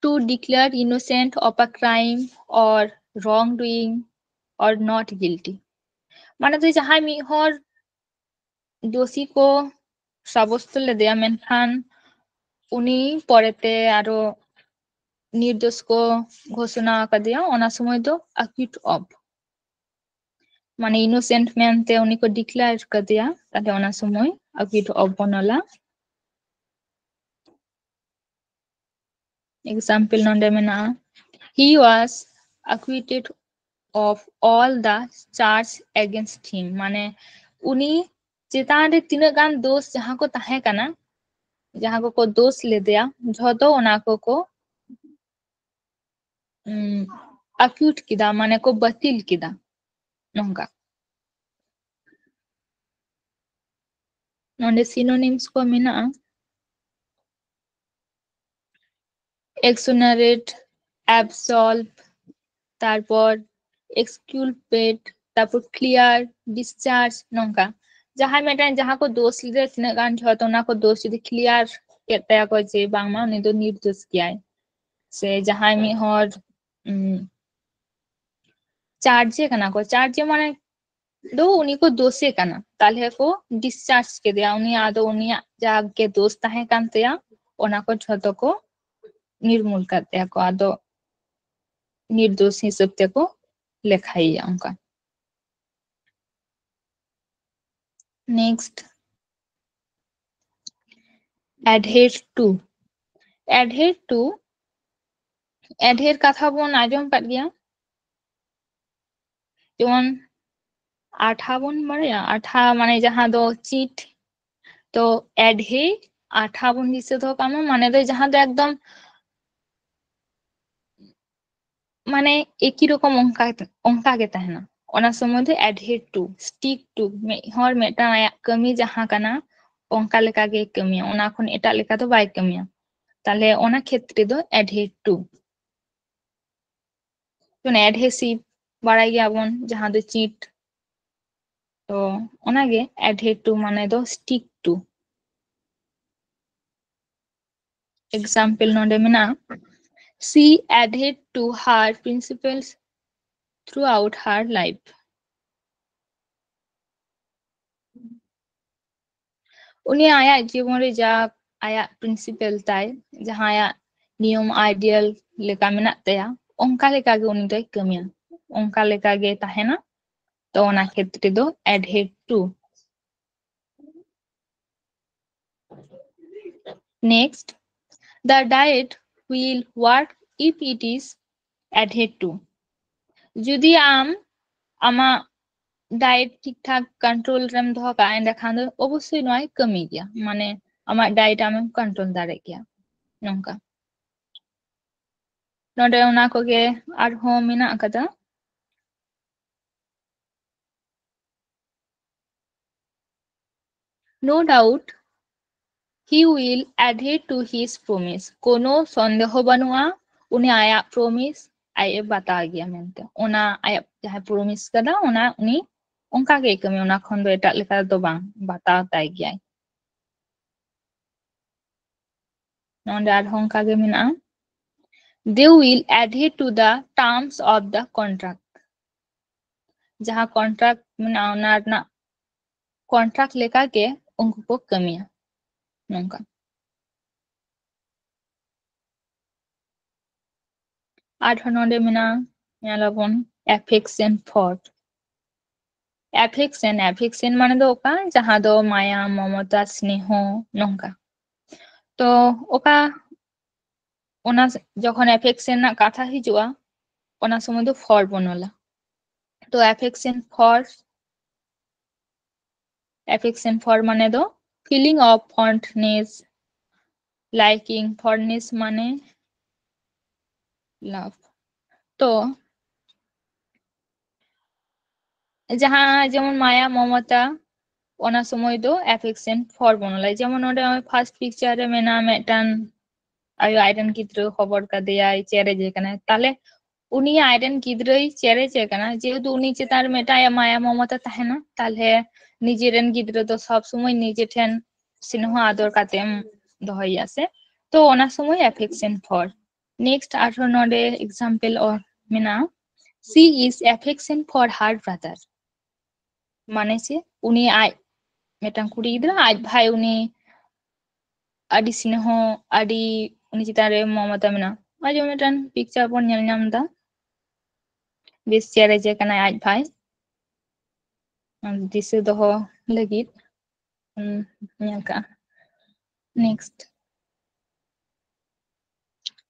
To declare innocent of a crime or wrongdoing or not guilty. ᱢᱟᱱᱮ ᱫᱚ ᱡᱟᱦᱟᱸᱭ ᱢᱤᱫ ᱦᱚᱲ ᱫᱳᱥᱤ ᱠᱚ ᱥᱟᱵᱚᱥᱛᱚ ᱞᱮᱫᱮᱭᱟ, ᱢᱮᱱᱠᱷᱟᱱ ᱩᱱᱤ ᱯᱚᱨᱮᱛᱮ ᱟᱨᱚ ᱱᱤᱨᱫᱳᱥ ᱠᱚ ᱜᱷᱳᱥᱚᱱᱟ ᱟᱠᱟᱫᱮᱭᱟ, ᱚᱱᱟ ᱥᱚᱢᱚᱭ ᱫᱚ acquit of, ᱢᱟᱱᱮ innocent ᱢᱮᱱᱛᱮ ᱩᱱᱤ ᱠᱚ declare ᱠᱟᱫᱮᱭᱟ, ᱛᱟᱦᱞᱮ ᱚᱱᱟ ᱥᱚᱢᱚᱭ acquit of ᱵᱚᱱ ᱚᱞᱟ᱾ Example ᱱᱚᱰᱮ ᱢᱮᱱᱟᱜᱼᱟ, he was acquitted of all the charge against him, ᱢᱟᱱᱮ ᱩᱱᱤ ᱪᱮᱛᱟᱱ ᱨᱮ ᱛᱤᱱᱟᱹᱜ ᱜᱟᱱ ᱫᱳᱥ ᱡᱟᱦᱟᱸ ᱠᱚ ᱛᱟᱦᱮᱸ ᱠᱟᱱᱟ, ᱡᱟᱦᱟᱸ ᱠᱚᱠᱚ ᱫᱳᱥ ᱞᱮᱫᱮᱭᱟ, ᱡᱷᱚᱛᱚ ᱚᱱᱟ ᱠᱚᱠᱚ acquit ᱠᱮᱫᱟ, ᱢᱟᱱᱮ ᱠᱚ ᱵᱟᱹᱛᱤᱞ ᱠᱮᱫᱟ᱾ ᱱᱚᱝᱠᱟ᱾ ᱱᱚᱰᱮ synonyms ᱠᱚ ᱢᱮᱱᱟᱜᱼᱟ, exonerate, absolve, ᱛᱟᱨᱯᱚᱨ exculpate, ᱛᱟᱨᱯᱚᱨ clear, discharge, ᱱᱚᱝᱠᱟ᱾ ᱡᱟᱦᱟᱸᱭ ᱢᱤᱫᱴᱮᱱ, ᱡᱟᱦᱟᱸ ᱠᱚ ᱫᱳᱥ ᱞᱮᱫᱮ ᱛᱤᱱᱟᱹᱜ ᱜᱟᱱ, ᱡᱷᱚᱛᱚ ᱚᱱᱟ ᱠᱚ ᱫᱳᱥ ᱡᱩᱫᱤ clear ᱠᱮᱫ ᱛᱟᱭᱟ ᱠᱚ ᱡᱮ ᱵᱟᱝᱢᱟ ᱩᱱᱤ ᱫᱚ ᱱᱤᱨᱫᱳᱥ ᱜᱮᱭᱟᱭ, ᱥᱮ ᱡᱟᱦᱟᱸᱭ ᱢᱤᱫ ᱦᱚᱲ ᱪᱟᱨᱡᱮ ᱠᱟᱱᱟ ᱠᱚ, ᱪᱟᱨᱡᱮ ᱢᱟᱱᱮ ᱫᱚ ᱩᱱᱤ ᱠᱚ ᱫᱳᱥᱮ ᱠᱟᱱᱟ, ᱛᱟᱦᱞᱮ ᱠᱚ discharge ᱠᱮᱫᱮᱭᱟ, ᱩᱱᱤ ᱟᱫᱚ ᱩᱱᱤᱭᱟᱜ ᱡᱟᱜᱮ ᱫᱳᱥ ᱛᱟᱦᱮᱸ ᱠᱟᱱ ᱛᱟᱭᱟ ᱚᱱᱟ ᱠᱚ ᱡᱷᱚᱛᱚ ᱠᱚ ᱱᱤᱨᱢᱩᱞ ᱠᱟᱫ ᱛᱟᱭᱟ ᱠᱚ, ᱟᱫᱚ ᱱᱤᱨᱫᱳᱥ ᱦᱤᱥᱟᱹᱵ ᱛᱮᱠᱚ ᱞᱮᱠᱷᱟᱭᱮᱭᱟ ᱚᱱᱠᱟ᱾ Next, adhere to. Adhere to, adhere ᱠᱟᱛᱷᱟ ᱵᱚᱱ ᱟᱸᱡᱚᱢ ᱠᱟᱫ ᱜᱮᱭᱟ, ᱡᱮᱢᱚᱱ ᱟᱴᱷᱟ ᱵᱚᱱ ᱵᱟᱲᱟᱭᱟ, ᱟᱴᱷᱟ ᱢᱟᱱᱮ ᱡᱟᱦᱟᱸ ᱫᱚ ᱪᱤᱴ, ᱛᱚ adhere, ᱟᱴᱷᱟ ᱵᱚᱱ ᱫᱤᱥᱟᱹ ᱫᱚᱦᱚ ᱠᱟᱜ ᱢᱟ, ᱢᱟᱱᱮ ᱫᱚ ᱡᱟᱦᱟᱸ ᱫᱚ ᱮᱠᱫᱚᱢ ᱢᱟᱱᱮ ᱮᱠᱤ ᱨᱚᱠᱚᱢ ᱚᱱᱠᱟ, ᱚᱱᱠᱟ ᱜᱮ ᱛᱟᱦᱮᱱᱟ᱾ ᱚᱱᱟ ᱥᱚᱢᱚᱭ ᱫᱚ adhere to, stick to, ᱢᱤᱫ ᱦᱚᱲ ᱢᱤᱫᱴᱟᱝ ᱟᱭᱟᱜ ᱠᱟᱹᱢᱤ ᱡᱟᱦᱟᱸ ᱠᱟᱱᱟ ᱚᱱᱠᱟ ᱞᱮᱠᱟ ᱜᱮ ᱠᱟᱹᱢᱤᱭᱟ, ᱚᱱᱟ ᱠᱷᱚᱱ ᱮᱴᱟᱜ ᱞᱮᱠᱟ ᱫᱚ ᱵᱟᱭ ᱠᱟᱹᱢᱤᱭᱟ᱾ ᱛᱟᱦᱞᱮ ᱚᱱᱟ ᱠᱷᱮᱛᱨᱮ ᱫᱚ adhere to᱾ ᱡᱮᱢᱚᱱ adhesive ᱵᱟᱲᱟᱭ ᱜᱮᱭᱟᱵᱚᱱ, ᱡᱟᱦᱟᱸ ᱫᱚ ᱪᱤᱴ, ᱛᱚ ᱚᱱᱟᱜᱮ adhere to ᱢᱟᱱᱮ ᱫᱚ stick to᱾ Example ᱱᱚᱰᱮ ᱢᱮᱱᱟᱜᱼᱟ, she adhered to her principles throughout her life. ᱩᱱᱤ ᱟᱭᱟᱜ ᱡᱤᱵᱚᱱ ᱨᱮ ᱡᱟ ᱟᱭᱟᱜ principle ᱛᱟᱭ, ᱡᱟᱦᱟᱸ ᱟᱭᱟᱜ ᱱᱤᱭᱚᱢ ideal ᱞᱮᱠᱟ ᱢᱮᱱᱟᱜ ᱛᱟᱭᱟ, ᱚᱱᱠᱟ ᱞᱮᱠᱟᱜᱮ ᱩᱱᱤ ᱫᱚᱭ ᱠᱟᱹᱢᱤᱭᱟ, ᱚᱱᱠᱟ ᱞᱮᱠᱟᱜᱮ ᱛᱟᱦᱮᱱᱟ᱾ ᱛᱚ ᱚᱱᱟ ᱠᱷᱮᱛᱨᱮ ᱫᱚ adhere to᱾ Next, the diet will work if it is adhered to. ᱡᱩᱫᱤ ᱟᱢ ᱟᱢᱟᱜ diet ᱴᱷᱤᱠ ᱴᱷᱟᱠ control ᱨᱮᱢ ᱫᱚᱦᱚ ᱠᱟᱜᱼᱟ, ᱮᱸᱰᱮᱠᱷᱟᱱ ᱫᱚ ᱚᱵᱚᱥᱥᱳᱭ ᱱᱚᱣᱟᱭ ᱠᱟᱹᱢᱤ ᱜᱮᱭᱟ, ᱢᱟᱱᱮ ᱟᱢᱟᱜ diet ᱟᱢᱮᱢ control ᱫᱟᱲᱮᱭᱟᱜ ᱜᱮᱭᱟ᱾ ᱱᱚᱝᱠᱟ ᱱᱚᱰᱮ ᱚᱱᱟ ᱠᱚᱜᱮ ᱟᱨᱦᱚᱸ ᱢᱮᱱᱟᱜ ᱟᱠᱟᱫᱟ᱾ No doubt he will adhere to his promise. ᱠᱳᱱᱳ ᱥᱚᱱᱫᱮᱦᱚ ᱵᱟᱹᱱᱩᱜᱼᱟ, ᱩᱱᱤ ᱟᱭᱟᱜ promise ᱟᱡ ᱮ ᱵᱟᱛᱟᱣ ᱜᱮᱭᱟ ᱢᱮᱱᱛᱮ᱾ ᱚᱱᱟ ᱟᱭᱟᱜ ᱡᱟᱦᱟᱸ promise ᱠᱟᱫᱟ, ᱚᱱᱟ ᱩᱱᱤ ᱚᱱᱠᱟ ᱜᱮᱭ ᱠᱟᱹᱢᱤᱭᱟ, ᱚᱱᱟ ᱠᱷᱚᱱ ᱫᱚ ᱮᱴᱟᱜ ᱞᱮᱠᱟ ᱫᱚ ᱵᱟᱝ, ᱵᱟᱛᱟᱣ ᱛᱟᱭ ᱜᱮᱭᱟᱭ᱾ ᱱᱚᱰᱮ ᱟᱨᱦᱚᱸ ᱚᱱᱠᱟ ᱜᱮ ᱢᱮᱱᱟᱜᱼᱟ, they will adhere to the terms of the contract. ᱡᱟᱦᱟᱸ contract ᱢᱮᱱᱟᱜᱼᱟ, ᱚᱱᱟ ᱨᱮᱱᱟᱜ contract ᱞᱮᱠᱟ ᱜᱮ ᱩᱱᱠᱩ ᱠᱚ ᱠᱟᱹᱢᱤᱭᱟ᱾ ᱱᱚᱝᱠᱟ ᱟᱨᱦᱚᱸ ᱱᱚᱰᱮ ᱢᱮᱱᱟᱜᱼᱟ, ᱧᱮᱞᱟᱵᱚᱱ affection for. Affection, affection ᱢᱟᱱᱮ ᱫᱚ ᱚᱠᱟ, ᱡᱟᱦᱟᱸ ᱫᱚ ᱢᱟᱭᱟ, ᱢᱚᱢᱚᱛᱟ, ᱥᱱᱮᱦᱚ, ᱱᱚᱝᱠᱟ᱾ ᱛᱚ ᱚᱠᱟ, ᱚᱱᱟ ᱡᱚᱠᱷᱚᱱ affection ᱨᱮᱱᱟᱜ ᱠᱟᱛᱷᱟ ᱦᱤᱡᱩᱜᱼᱟ, ᱚᱱᱟ ᱥᱚᱢᱚᱭ ᱫᱚ for ᱵᱚᱱ ᱚᱞᱟ᱾ ᱛᱚ affection for, affection for ᱢᱟᱱᱮ ᱫᱚ feeling of fondness, liking, fondness ᱢᱟᱱᱮ love. ᱛᱚ ᱡᱟᱦᱟᱸ ᱡᱮᱢᱚᱱ ᱢᱟᱭᱟ ᱢᱚᱢᱚᱛᱟ, ᱚᱱᱟ ᱥᱚᱢᱚᱭ ᱫᱚ affection for ᱵᱚᱱ ᱚᱞᱟ᱾ ᱡᱮᱢᱚᱱ ᱱᱚᱰᱮ ᱱᱚᱜᱼᱚᱭ first picture ᱨᱮ ᱢᱮᱱᱟᱜᱼᱟ ᱢᱤᱫᱴᱟᱝ ᱟᱭᱳ ᱟᱡᱨᱮᱱ ᱜᱤᱫᱽᱨᱟᱹ ᱦᱚᱵᱚᱨ ᱠᱟᱫᱮᱭᱟᱭ, ᱪᱮᱨᱮᱡᱮ ᱠᱟᱱᱟᱭ, ᱛᱟᱦᱞᱮ ᱩᱱᱤ ᱟᱡᱨᱮᱱ ᱜᱤᱫᱽᱨᱟᱹᱭ ᱪᱮᱨᱮᱡᱮ ᱠᱟᱱᱟ, ᱡᱮᱦᱮᱛᱩ ᱩᱱᱤ ᱪᱮᱛᱟᱱ ᱨᱮ ᱢᱤᱫᱴᱟᱝ ᱟᱭᱟᱜ ᱢᱟᱭᱟ ᱢᱚᱢᱚᱛᱟ ᱛᱟᱦᱮᱱᱟ, ᱛᱟᱦᱞᱮ ᱱᱤᱡᱮᱨᱮᱱ ᱜᱤᱫᱽᱨᱟᱹ ᱫᱚ ᱥᱚᱵ ᱥᱚᱢᱚᱭ ᱱᱤᱡᱮ ᱴᱷᱮᱱ ᱥᱱᱮᱦᱚ ᱟᱫᱚᱨ ᱠᱟᱛᱮᱢ ᱫᱚᱦᱚᱭᱮᱭᱟ ᱥᱮ, ᱛᱚ ᱚᱱᱟ ᱥᱚᱢᱚᱭ affection for᱾ Next ᱟᱨᱦᱚᱸ ᱱᱚᱰᱮ example ᱚᱞ ᱢᱮᱱᱟᱜᱼᱟ, she is affection for her brother, ᱢᱟᱱᱮ ᱪᱮᱫ? ᱩᱱᱤ ᱟᱡ ᱢᱤᱫᱴᱟᱝ ᱠᱩᱲᱤ ᱜᱤᱫᱽᱨᱟᱹ ᱟᱡ ᱵᱷᱟᱭ ᱩᱱᱤ ᱟᱹᱰᱤ ᱥᱱᱮᱦᱚ, ᱟᱹᱰᱤ ᱩᱱᱤ ᱪᱮᱛᱟᱱ ᱨᱮ ᱢᱚᱢᱚᱛᱟ ᱢᱮᱱᱟᱜᱼᱟ᱾ ᱱᱚᱜᱼᱚᱭ ᱡᱮᱢᱚᱱ ᱢᱤᱫᱴᱟᱝ picture ᱵᱚᱱ ᱧᱮᱞ ᱧᱟᱢ ᱮᱫᱟ, ᱵᱮᱥ ᱪᱮᱨᱮᱡᱮ ᱠᱟᱱᱟᱭ ᱟᱡ ᱵᱷᱟᱭ, ᱫᱤᱥᱟᱹ ᱫᱚᱦᱚ ᱞᱟᱹᱜᱤᱫ ᱧᱮᱞ ᱠᱟᱜᱼᱟ᱾ Next,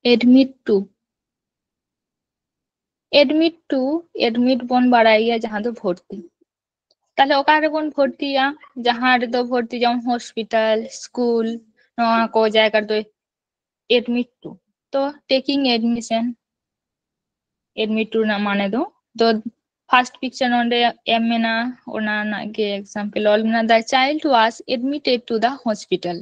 admit to, admit to, admit ᱵᱚᱱ ᱵᱟᱲᱟᱭ ᱜᱮᱭᱟ ᱡᱟᱦᱟᱸ ᱫᱚ ᱵᱷᱚᱨᱛᱤ᱾ ᱛᱟᱦᱞᱮ ᱚᱠᱟ ᱨᱮᱵᱚᱱ ᱵᱷᱚᱨᱛᱤᱭᱟ? ᱡᱟᱦᱟᱸ ᱨᱮᱫᱚ ᱵᱷᱚᱨᱛᱤ, ᱡᱮᱢᱚᱱ hospital, school, ᱱᱚᱣᱟ ᱠᱚ ᱡᱟᱭᱜᱟ ᱨᱮᱫᱚ admit to᱾ ᱛᱚ taking admission, admit to ᱨᱮᱱᱟᱜ ᱢᱟᱱᱮ ᱫᱚ, ᱛᱚ first picture ᱱᱚᱰᱮ ᱮᱢ ᱢᱮᱱᱟᱜᱼᱟ, ᱚᱱᱟ ᱨᱮᱱᱟᱜ ᱜᱮ example ᱚᱞ ᱢᱮᱱᱟᱜᱼᱟ, the child was admitted to the hospital᱾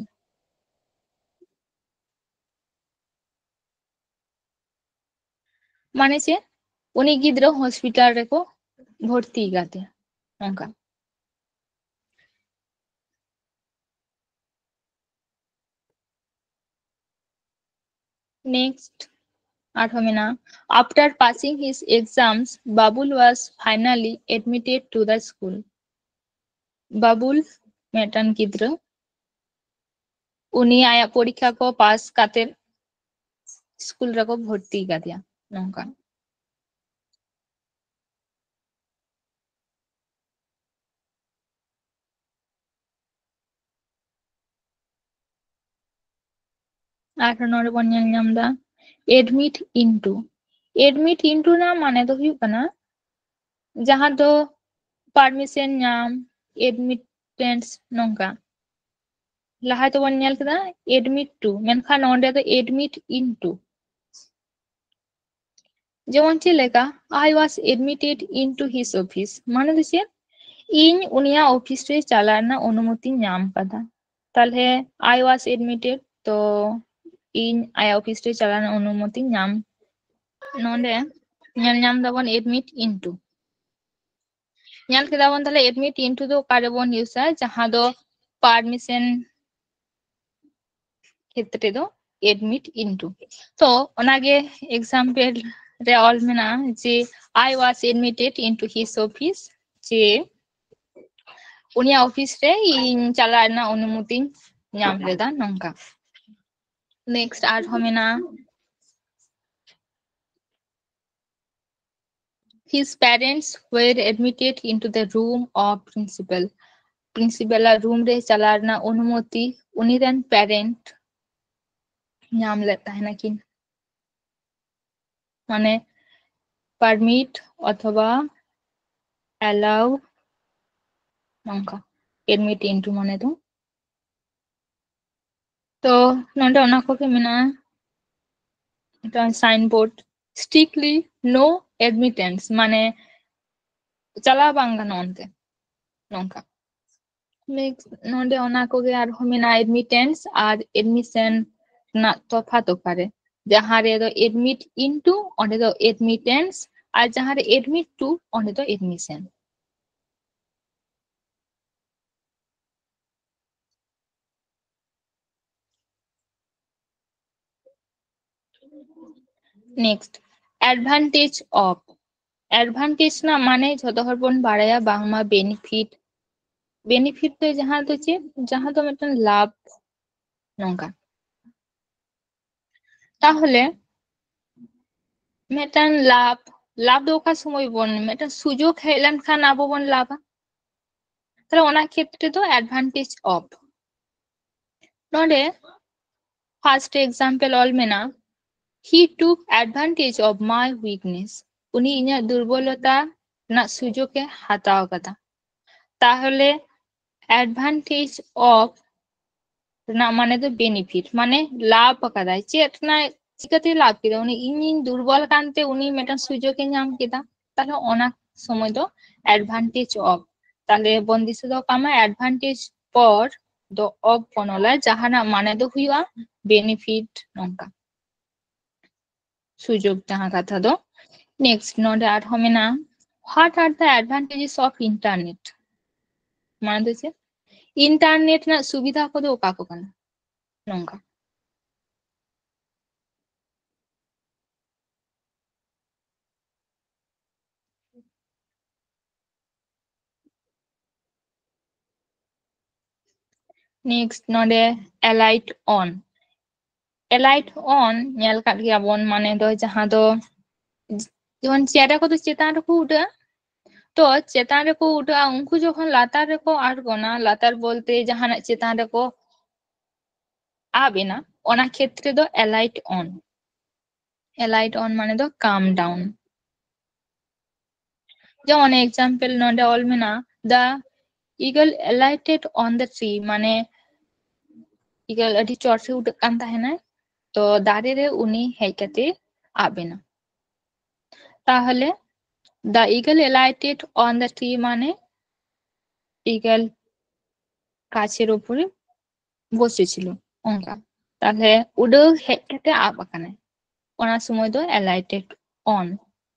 ᱢᱟᱱᱮ ᱪᱮᱫ? ᱩᱱᱤ ᱜᱤᱫᱽᱨᱟᱹ hospital ᱨᱮᱠᱚ ᱵᱷᱚᱨᱛᱤ ᱟᱠᱟᱫᱮᱭᱟ, ᱱᱚᱝᱠᱟ᱾ Next ᱟᱨᱦᱚᱸ ᱢᱮᱱᱟᱜᱼᱟ, after passing his exams, Babul was finally admitted to the school. Babul ᱢᱤᱫᱴᱟᱝ ᱜᱤᱫᱽᱨᱟᱹ, ᱩᱱᱤ ᱟᱭᱟᱜ ᱯᱚᱨᱤᱠᱠᱷᱟ ᱠᱚ ᱯᱟᱥ ᱠᱟᱛᱮ ᱥᱠᱩᱞ ᱨᱮᱠᱚ ᱵᱷᱚᱨᱛᱤ ᱠᱟᱫᱮᱭᱟ, ᱱᱚᱝᱠᱟ᱾ ᱟᱨᱦᱚᱸ ᱱᱚᱰᱮ ᱵᱚᱱ ᱧᱮᱞ ᱧᱟᱢ ᱮᱫᱟ admit into᱾ Admit into ᱨᱮᱱᱟᱜ ᱢᱟᱱᱮ ᱫᱚ ᱦᱩᱭᱩᱜ ᱠᱟᱱᱟ ᱡᱟᱦᱟᱸ ᱫᱚ permission ᱧᱟᱢ, admittance, ᱱᱚᱝᱠᱟ᱾ ᱞᱟᱦᱟ ᱛᱮᱵᱚᱱ ᱧᱮᱞ ᱠᱮᱫᱟ admit to, ᱢᱮᱱᱠᱷᱟᱱ ᱱᱚᱰᱮ ᱫᱚ admit into᱾ ᱡᱮᱢᱚᱱ ᱪᱮᱫ ᱞᱮᱠᱟ, I was admitted into his office, ᱢᱟᱱᱮ ᱫᱚ ᱪᱮᱫ? ᱤᱧ ᱩᱱᱤᱭᱟᱜ ᱚᱯᱷᱤᱥ ᱨᱮ ᱪᱟᱞᱟᱜ ᱨᱮᱱᱟᱜ ᱚᱱᱩᱢᱚᱛᱤᱧ ᱧᱟᱢ ᱠᱟᱫᱟ᱾ ᱛᱟᱦᱞᱮ I was admitted, ᱛᱚ ᱤᱧ ᱟᱭᱟᱜ ᱚᱯᱷᱤᱥ ᱨᱮ ᱪᱟᱞᱟᱜ ᱨᱮᱱᱟᱜ ᱚᱱᱩᱢᱚᱛᱤᱧ ᱧᱟᱢ᱾ ᱱᱚᱰᱮ ᱧᱮᱞ ᱧᱟᱢ ᱫᱟᱵᱚᱱ admit into᱾ ᱧᱮᱞ ᱠᱮᱫᱟ ᱵᱚᱱ ᱛᱟᱦᱞᱮ admit into ᱫᱚ ᱚᱠᱟ ᱨᱮᱵᱚᱱ ᱤᱭᱩᱡᱟ? ᱡᱟᱦᱟᱸ ᱫᱚ ᱯᱟᱨᱢᱤᱥᱚᱱ ᱠᱷᱮᱛᱨᱮ ᱫᱚ admit into᱾ ᱛᱚ ᱚᱱᱟᱜᱮ example ᱨᱮ ᱚᱞ ᱢᱮᱱᱟᱜᱼᱟ ᱡᱮ I was admitted into his office, ᱡᱮ ᱩᱱᱤᱭᱟᱜ ᱚᱯᱷᱤᱥ ᱨᱮ ᱤᱧ ᱪᱟᱞᱟᱜ ᱨᱮᱱᱟᱜ ᱚᱱᱩᱢᱚᱛᱤᱧ ᱧᱟᱢ ᱞᱮᱫᱟ, ᱱᱚᱝᱠᱟ᱾ Next ᱟᱨᱦᱚᱸ ᱢᱮᱱᱟᱜᱼᱟ, His parents were admitted into the room of principal. Principal ᱟᱜ ᱨᱩᱢ ᱨᱮ ᱪᱟᱞᱟᱣ ᱨᱮᱱᱟᱜ ᱚᱱᱩᱢᱚᱛᱤ ᱩᱱᱤ ᱨᱮᱱ ᱯᱮᱨᱮᱱᱴ ᱧᱟᱢ ᱞᱮᱫ ᱛᱟᱦᱮᱱᱟ ᱠᱤᱱ᱾ ᱢᱟᱱᱮ permit ᱚᱛᱷᱚᱵᱟ allow, ᱱᱚᱝᱠᱟ admit into ᱢᱟᱱᱮ ᱫᱚ᱾ ᱛᱚ ᱱᱚᱰᱮ ᱚᱱᱟ ᱠᱚᱜᱮ ᱢᱮᱱᱟᱜᱼᱟ᱾ ᱢᱤᱫᱴᱟᱝ signboard, strictly no admittance, ᱢᱟᱱᱮ ᱪᱟᱞᱟᱣ ᱵᱟᱝ ᱜᱟᱱᱚᱜᱼᱟ ᱚᱱᱛᱮ, ᱱᱚᱝᱠᱟ᱾ Next, ᱱᱚᱰᱮ ᱚᱱᱟ ᱠᱚᱜᱮ ᱟᱨᱦᱚᱸ ᱢᱮᱱᱟᱜᱼᱟ, admittance ᱟᱨ admission ᱨᱮᱱᱟᱜ ᱛᱚᱯᱷᱟᱛ ᱚᱠᱟᱨᱮ? ᱡᱟᱦᱟᱸ ᱨᱮᱫᱚ admit into, ᱚᱸᱰᱮ ᱫᱚ admittance, ᱟᱨ ᱡᱟᱦᱟᱸ ᱨᱮ admit to, ᱚᱸᱰᱮ ᱫᱚ admission᱾ Next, advantage of. Advantage ᱨᱮᱱᱟᱜ ᱢᱟᱱᱮ ᱡᱷᱚᱛᱚ ᱦᱚᱲ ᱵᱚᱱ ᱵᱟᱲᱟᱭᱟ ᱵᱟᱝᱢᱟ benefit᱾ Benefit ᱫᱚ ᱡᱟᱦᱟᱸ ᱫᱚ ᱪᱮᱫ? ᱡᱟᱦᱟᱸ ᱫᱚ ᱢᱤᱫᱴᱟᱝ ᱞᱟᱵᱷ, ᱱᱚᱝᱠᱟ᱾ ᱛᱟᱦᱚᱞᱮ ᱢᱤᱫᱴᱟᱝ ᱞᱟᱵᱷ, ᱞᱟᱵᱷ ᱫᱚ ᱚᱠᱟ ᱥᱚᱢᱚᱭ ᱵᱚᱱ, ᱢᱤᱫᱴᱟᱝ ᱥᱩᱡᱳᱜᱽ ᱦᱮᱡ ᱞᱮᱱᱠᱷᱟᱱ ᱟᱵᱚ ᱵᱚᱱ ᱞᱟᱵᱷᱟ᱾ ᱛᱟᱦᱞᱮ ᱚᱱᱟ ᱠᱷᱮᱛᱨᱮ ᱫᱚ advantage of᱾ ᱱᱚᱰᱮ first example ᱚᱞ ᱢᱮᱱᱟᱜᱼᱟ, he took advantage of my weakness. ᱩᱱᱤ ᱤᱧᱟᱹᱜ ᱫᱩᱨᱵᱚᱞᱚᱛᱟ ᱨᱮᱱᱟᱜ ᱥᱩᱡᱳᱜᱽ ᱮ ᱦᱟᱛᱟᱣ ᱠᱟᱫᱟ᱾ ᱛᱟᱦᱚᱞᱮ advantage of ᱨᱮᱱᱟᱜ ᱢᱟᱱᱮ ᱫᱚ benefit, ᱢᱟᱱᱮ ᱞᱟᱵᱷ ᱟᱠᱟᱫᱟᱭ᱾ ᱪᱮᱫ ᱨᱮᱱᱟᱜ ᱪᱤᱠᱟᱹᱛᱮ ᱞᱟᱵᱷ ᱠᱮᱫᱟ? ᱩᱱᱤ ᱤᱧᱤᱧ ᱫᱩᱨᱵᱚᱞ ᱠᱟᱱᱛᱮ ᱩᱱᱤ ᱢᱤᱫᱴᱟᱝ ᱥᱩᱡᱳᱜᱽ ᱮ ᱧᱟᱢ ᱠᱮᱫᱟ᱾ ᱛᱟᱦᱞᱮ ᱚᱱᱟ ᱥᱚᱢᱚᱭ ᱫᱚ advantage of, ᱛᱟᱦᱞᱮ ᱵᱚᱱ ᱫᱤᱥᱟᱹ ᱫᱚᱦᱚ ᱠᱟᱜ ᱢᱟ advantage for ᱫᱚ of ᱵᱚᱱᱚᱞᱟ, ᱡᱟᱦᱟᱱᱟᱜ ᱢᱟᱱᱮ ᱫᱚ ᱦᱩᱭᱩᱜᱼᱟ benefit, ᱱᱚᱝᱠᱟ ᱥᱩᱡᱳᱜᱽ ᱡᱟᱦᱟᱸ ᱠᱟᱛᱷᱟ ᱫᱚ᱾ Next ᱱᱚᱰᱮ ᱟᱨᱦᱚᱸ ᱢᱮᱱᱟᱜᱼᱟ, what are the advantages of internet? ᱢᱟᱱᱮ ᱫᱚ ᱪᱮᱫ? ᱤᱱᱴᱟᱨᱱᱮᱴ ᱨᱮᱱᱟᱜ ᱥᱩᱵᱤᱫᱷᱟ ᱠᱚᱫᱚ ᱚᱠᱟ ᱠᱚ ᱠᱟᱱᱟ? ᱱᱚᱝᱠᱟ᱾ Next ᱱᱚᱰᱮ alight on, alight on ᱧᱮᱞ ᱠᱟᱜ ᱜᱮᱭᱟ ᱵᱚᱱ, ᱢᱟᱱᱮ ᱫᱚ ᱡᱟᱦᱟᱸ ᱫᱚ ᱡᱮᱢᱚᱱ ᱪᱮᱬᱮ ᱠᱚᱫᱚ ᱪᱮᱛᱟᱱ ᱨᱮᱠᱚ ᱩᱰᱟᱹᱜᱼᱟ, ᱛᱚ ᱪᱮᱛᱟᱱ ᱨᱮᱠᱚ ᱩᱰᱟᱹᱜᱼᱟ, ᱩᱱᱠᱩ ᱡᱚᱠᱷᱚᱱ ᱞᱟᱛᱟᱨ ᱨᱮᱠᱚ ᱟᱬᱜᱚᱱᱟ, ᱞᱟᱛᱟᱨ ᱵᱚᱞᱛᱮ ᱡᱟᱦᱟᱱᱟᱜ ᱪᱮᱛᱟᱱ ᱨᱮᱠᱚ ᱟᱵ ᱮᱱᱟ, ᱚᱱᱟ ᱠᱷᱮᱛᱨᱮ ᱫᱚ alight on, alight on ᱢᱟᱱᱮ ᱫᱚ come down᱾ ᱡᱮᱢᱚᱱ example ᱱᱚᱰᱮ ᱚᱞ ᱢᱮᱱᱟᱜᱼᱟ, the eagle alighted on the tree, ᱢᱟᱱᱮ eagle ᱟᱹᱰᱤ ᱪᱚᱴ ᱨᱮ ᱩᱰᱟᱹᱜ ᱠᱟᱱ ᱛᱟᱦᱮᱱᱟᱭ, ᱛᱚ ᱫᱟᱨᱮ ᱨᱮ ᱩᱱᱤ ᱦᱮᱡ ᱠᱟᱛᱮ ᱟᱵ ᱮᱱᱟ᱾ ᱛᱟᱦᱚᱞᱮ the eagle alighted on the tree ᱢᱟᱱᱮ eagle গাছের উপরে বসেছিল, ᱚᱱᱠᱟ᱾ ᱛᱟᱦᱚᱞᱮ ᱩᱰᱟᱹᱣ ᱦᱮᱡ ᱠᱟᱛᱮ ᱟᱵ ᱟᱠᱟᱱᱟᱭ, ᱚᱱᱟ ᱥᱚᱢᱚᱭ ᱫᱚ alighted on᱾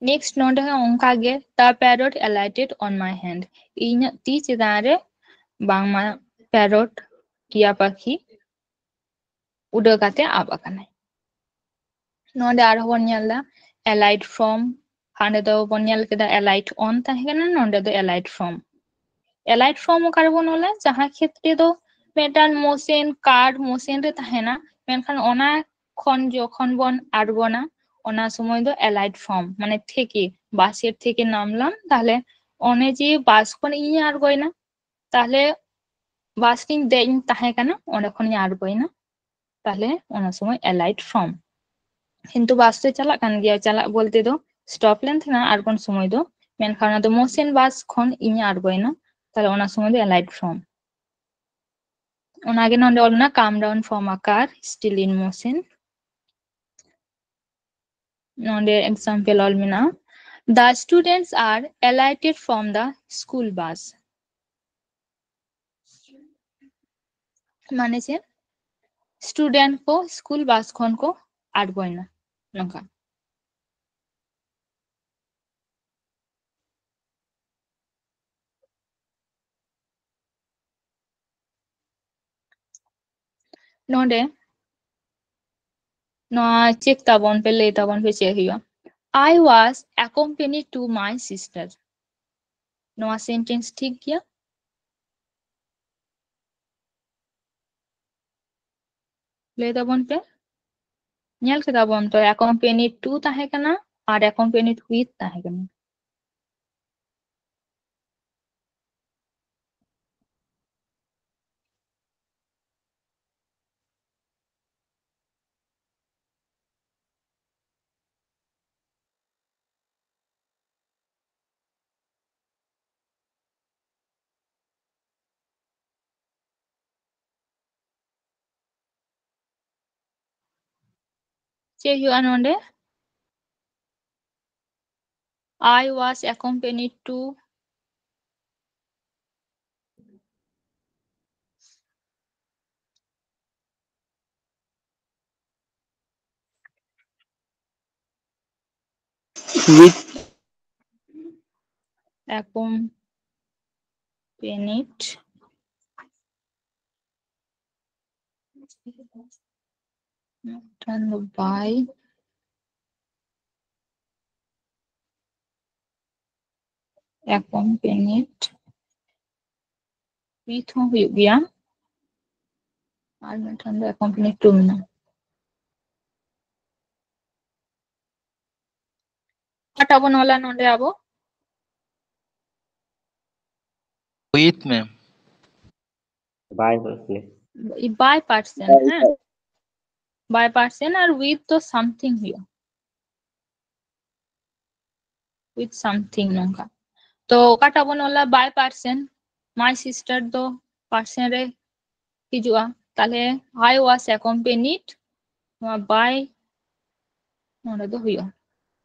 Next ᱱᱚᱰᱮ ᱦᱚᱸ ᱚᱱᱠᱟ ᱜᱮ, the parrot alighted on my hand, ᱤᱧᱟᱹᱜ ᱛᱤ ᱪᱮᱛᱟᱱ ᱨᱮ ᱵᱟᱝᱢᱟ parrot, ᱴᱤᱭᱟ ᱯᱟᱠᱷᱤ, ᱩᱰᱟᱹᱣ ᱠᱟᱛᱮ ᱟᱵ ᱟᱠᱟᱱᱟᱭ᱾ ᱱᱚᱰᱮ ᱟᱨᱦᱚᱸ ᱵᱚᱱ ᱧᱮᱞ ᱮᱫᱟ alight from, ᱦᱟᱸᱰᱮ ᱫᱚ ᱵᱚᱱ ᱧᱮᱞ ᱠᱮᱫᱟ alight on ᱛᱟᱦᱮᱸ ᱠᱟᱱᱟ, ᱱᱚᱰᱮ ᱫᱚ alight from᱾ Alight from ᱚᱠᱟ ᱨᱮᱵᱚᱱ ᱚᱞᱟ? ᱡᱟᱦᱟᱸ ᱠᱷᱮᱛᱨᱮ ᱫᱚ ᱢᱤᱫᱴᱟᱝ motion, car motion ᱨᱮ ᱛᱟᱦᱮᱱᱟ, ᱢᱮᱱᱠᱷᱟᱱ ᱚᱱᱟ ᱠᱷᱚᱱ ᱡᱚᱠᱷᱚᱱ ᱵᱚᱱ ᱟᱬᱜᱚᱱᱟ, ᱚᱱᱟ ᱥᱚᱢᱚᱭ ᱫᱚ alight from, ᱢᱟᱱᱮ ᱛᱷᱮᱠᱮ, ᱵᱟᱥᱮᱨ ᱛᱷᱮᱠᱮ ᱱᱟᱢᱞᱟᱢ, ᱛᱟᱦᱞᱮ ᱚᱱᱮ ᱡᱮ ᱵᱟᱥ ᱠᱷᱚᱱ ᱤᱧ ᱟᱬᱜᱚᱭᱮᱱᱟ, ᱛᱟᱦᱞᱮ ᱵᱟᱥ ᱨᱤᱧ ᱫᱮᱡ ᱤᱧ ᱛᱟᱦᱮᱸ ᱠᱟᱱᱟ, ᱚᱸᱰᱮ ᱠᱷᱚᱱᱤᱧ ᱟᱬᱜᱚᱭᱮᱱᱟ, ᱛᱟᱦᱞᱮ ᱚᱱᱟ ᱥᱚᱢᱚᱭ alight from᱾ ᱠᱤᱱᱛᱩ ᱵᱟᱥ ᱫᱚ ᱪᱟᱞᱟᱜ ᱠᱟᱱ ᱜᱮᱭᱟ, ᱪᱟᱞᱟᱜ ᱵᱚᱞᱛᱮ ᱫᱚ stop ᱞᱮᱱ ᱛᱟᱦᱮᱱᱟ ᱟᱬᱜᱚᱱ ᱥᱚᱢᱚᱭ ᱫᱚ, ᱢᱮᱱᱠᱷᱟᱱ ᱚᱱᱟ ᱫᱚ motion ᱵᱟᱥ ᱠᱷᱚᱱ ᱤᱧ ᱟᱬᱜᱚᱭᱮᱱᱟ, ᱛᱟᱦᱞᱮ ᱚᱱᱟ ᱥᱚᱢᱚᱭ ᱫᱚ alight from᱾ ᱚᱱᱟᱜᱮ ᱱᱚᱰᱮ ᱚᱞ ᱢᱮᱱᱟᱜᱼᱟ, come down from a car still in motion᱾ ᱱᱚᱰᱮ example ᱚᱞ ᱢᱮᱱᱟᱜᱼᱟ, "The students are alighted from the school bus." ᱢᱟᱱᱮ ᱪᱮᱫ? ᱥᱴᱩᱰᱮᱱᱴ ᱠᱚ ᱥᱠᱩᱞ ᱵᱟᱥ ᱠᱷᱚᱱ ᱠᱚ ᱟᱬᱜᱚᱭᱮᱱᱟ, ᱱᱚᱝᱠᱟ᱾ ᱱᱚᱰᱮ ᱱᱚᱣᱟ ᱪᱮᱠ ᱛᱟᱵᱚᱱ ᱯᱮ, ᱞᱟᱹᱭ ᱛᱟᱵᱚᱱ ᱯᱮ ᱪᱮᱫ ᱦᱩᱭᱩᱜᱼᱟ᱾ "I was accompanied to my sister." ᱱᱚᱣᱟ ᱥᱮᱱᱴᱮᱱᱥ ᱴᱷᱤᱠ ᱜᱮᱭᱟ? ᱞᱟᱹᱭ ᱛᱟᱵᱚᱱ ᱯᱮ᱾ ᱧᱮᱞ ᱠᱮᱫᱟ ᱵᱚᱱ ᱛᱚ, accompanied to ᱛᱟᱦᱮᱸ ᱠᱟᱱᱟ ᱟᱨ accompanied with ᱛᱟᱦᱮᱸ ᱠᱟᱱᱟ᱾ ᱪᱮᱫ ᱦᱩᱭᱩᱜᱼᱟ ᱱᱚᱰᱮ? "I was accompanied to" with, accompanied ᱢᱤᱫᱴᱟᱝ ᱫᱚ by, accompanied with ᱦᱚᱸ ᱦᱩᱭᱩᱜ ᱜᱮᱭᱟ, ᱟᱨ ᱢᱤᱫᱴᱟᱝ ᱫᱚ accompanied to ᱢᱮᱱᱟᱜᱼᱟ᱾ ᱚᱠᱟᱴᱟᱜ ᱵᱚᱱ ᱚᱞᱟ ᱱᱚᱰᱮ ᱟᱵᱚ? With, ma'am. By person. By person, ᱦᱮᱸ? By person ᱟᱨ with ᱫᱚ something ᱦᱩᱭᱩᱜᱼᱟ᱾ With something ᱱᱚᱝᱠᱟ᱾ ᱛᱚ ᱚᱠᱟᱴᱟᱜ ᱵᱚᱱ ᱚᱞᱟ? By person. My sister ᱫᱚ person ᱨᱮ ᱦᱤᱡᱩᱜᱼᱟ᱾ ᱛᱟᱦᱞᱮ I was accompanied, ᱱᱚᱣᱟ by ᱱᱚᱰᱮ ᱫᱚ ᱦᱩᱭᱩᱜᱼᱟ᱾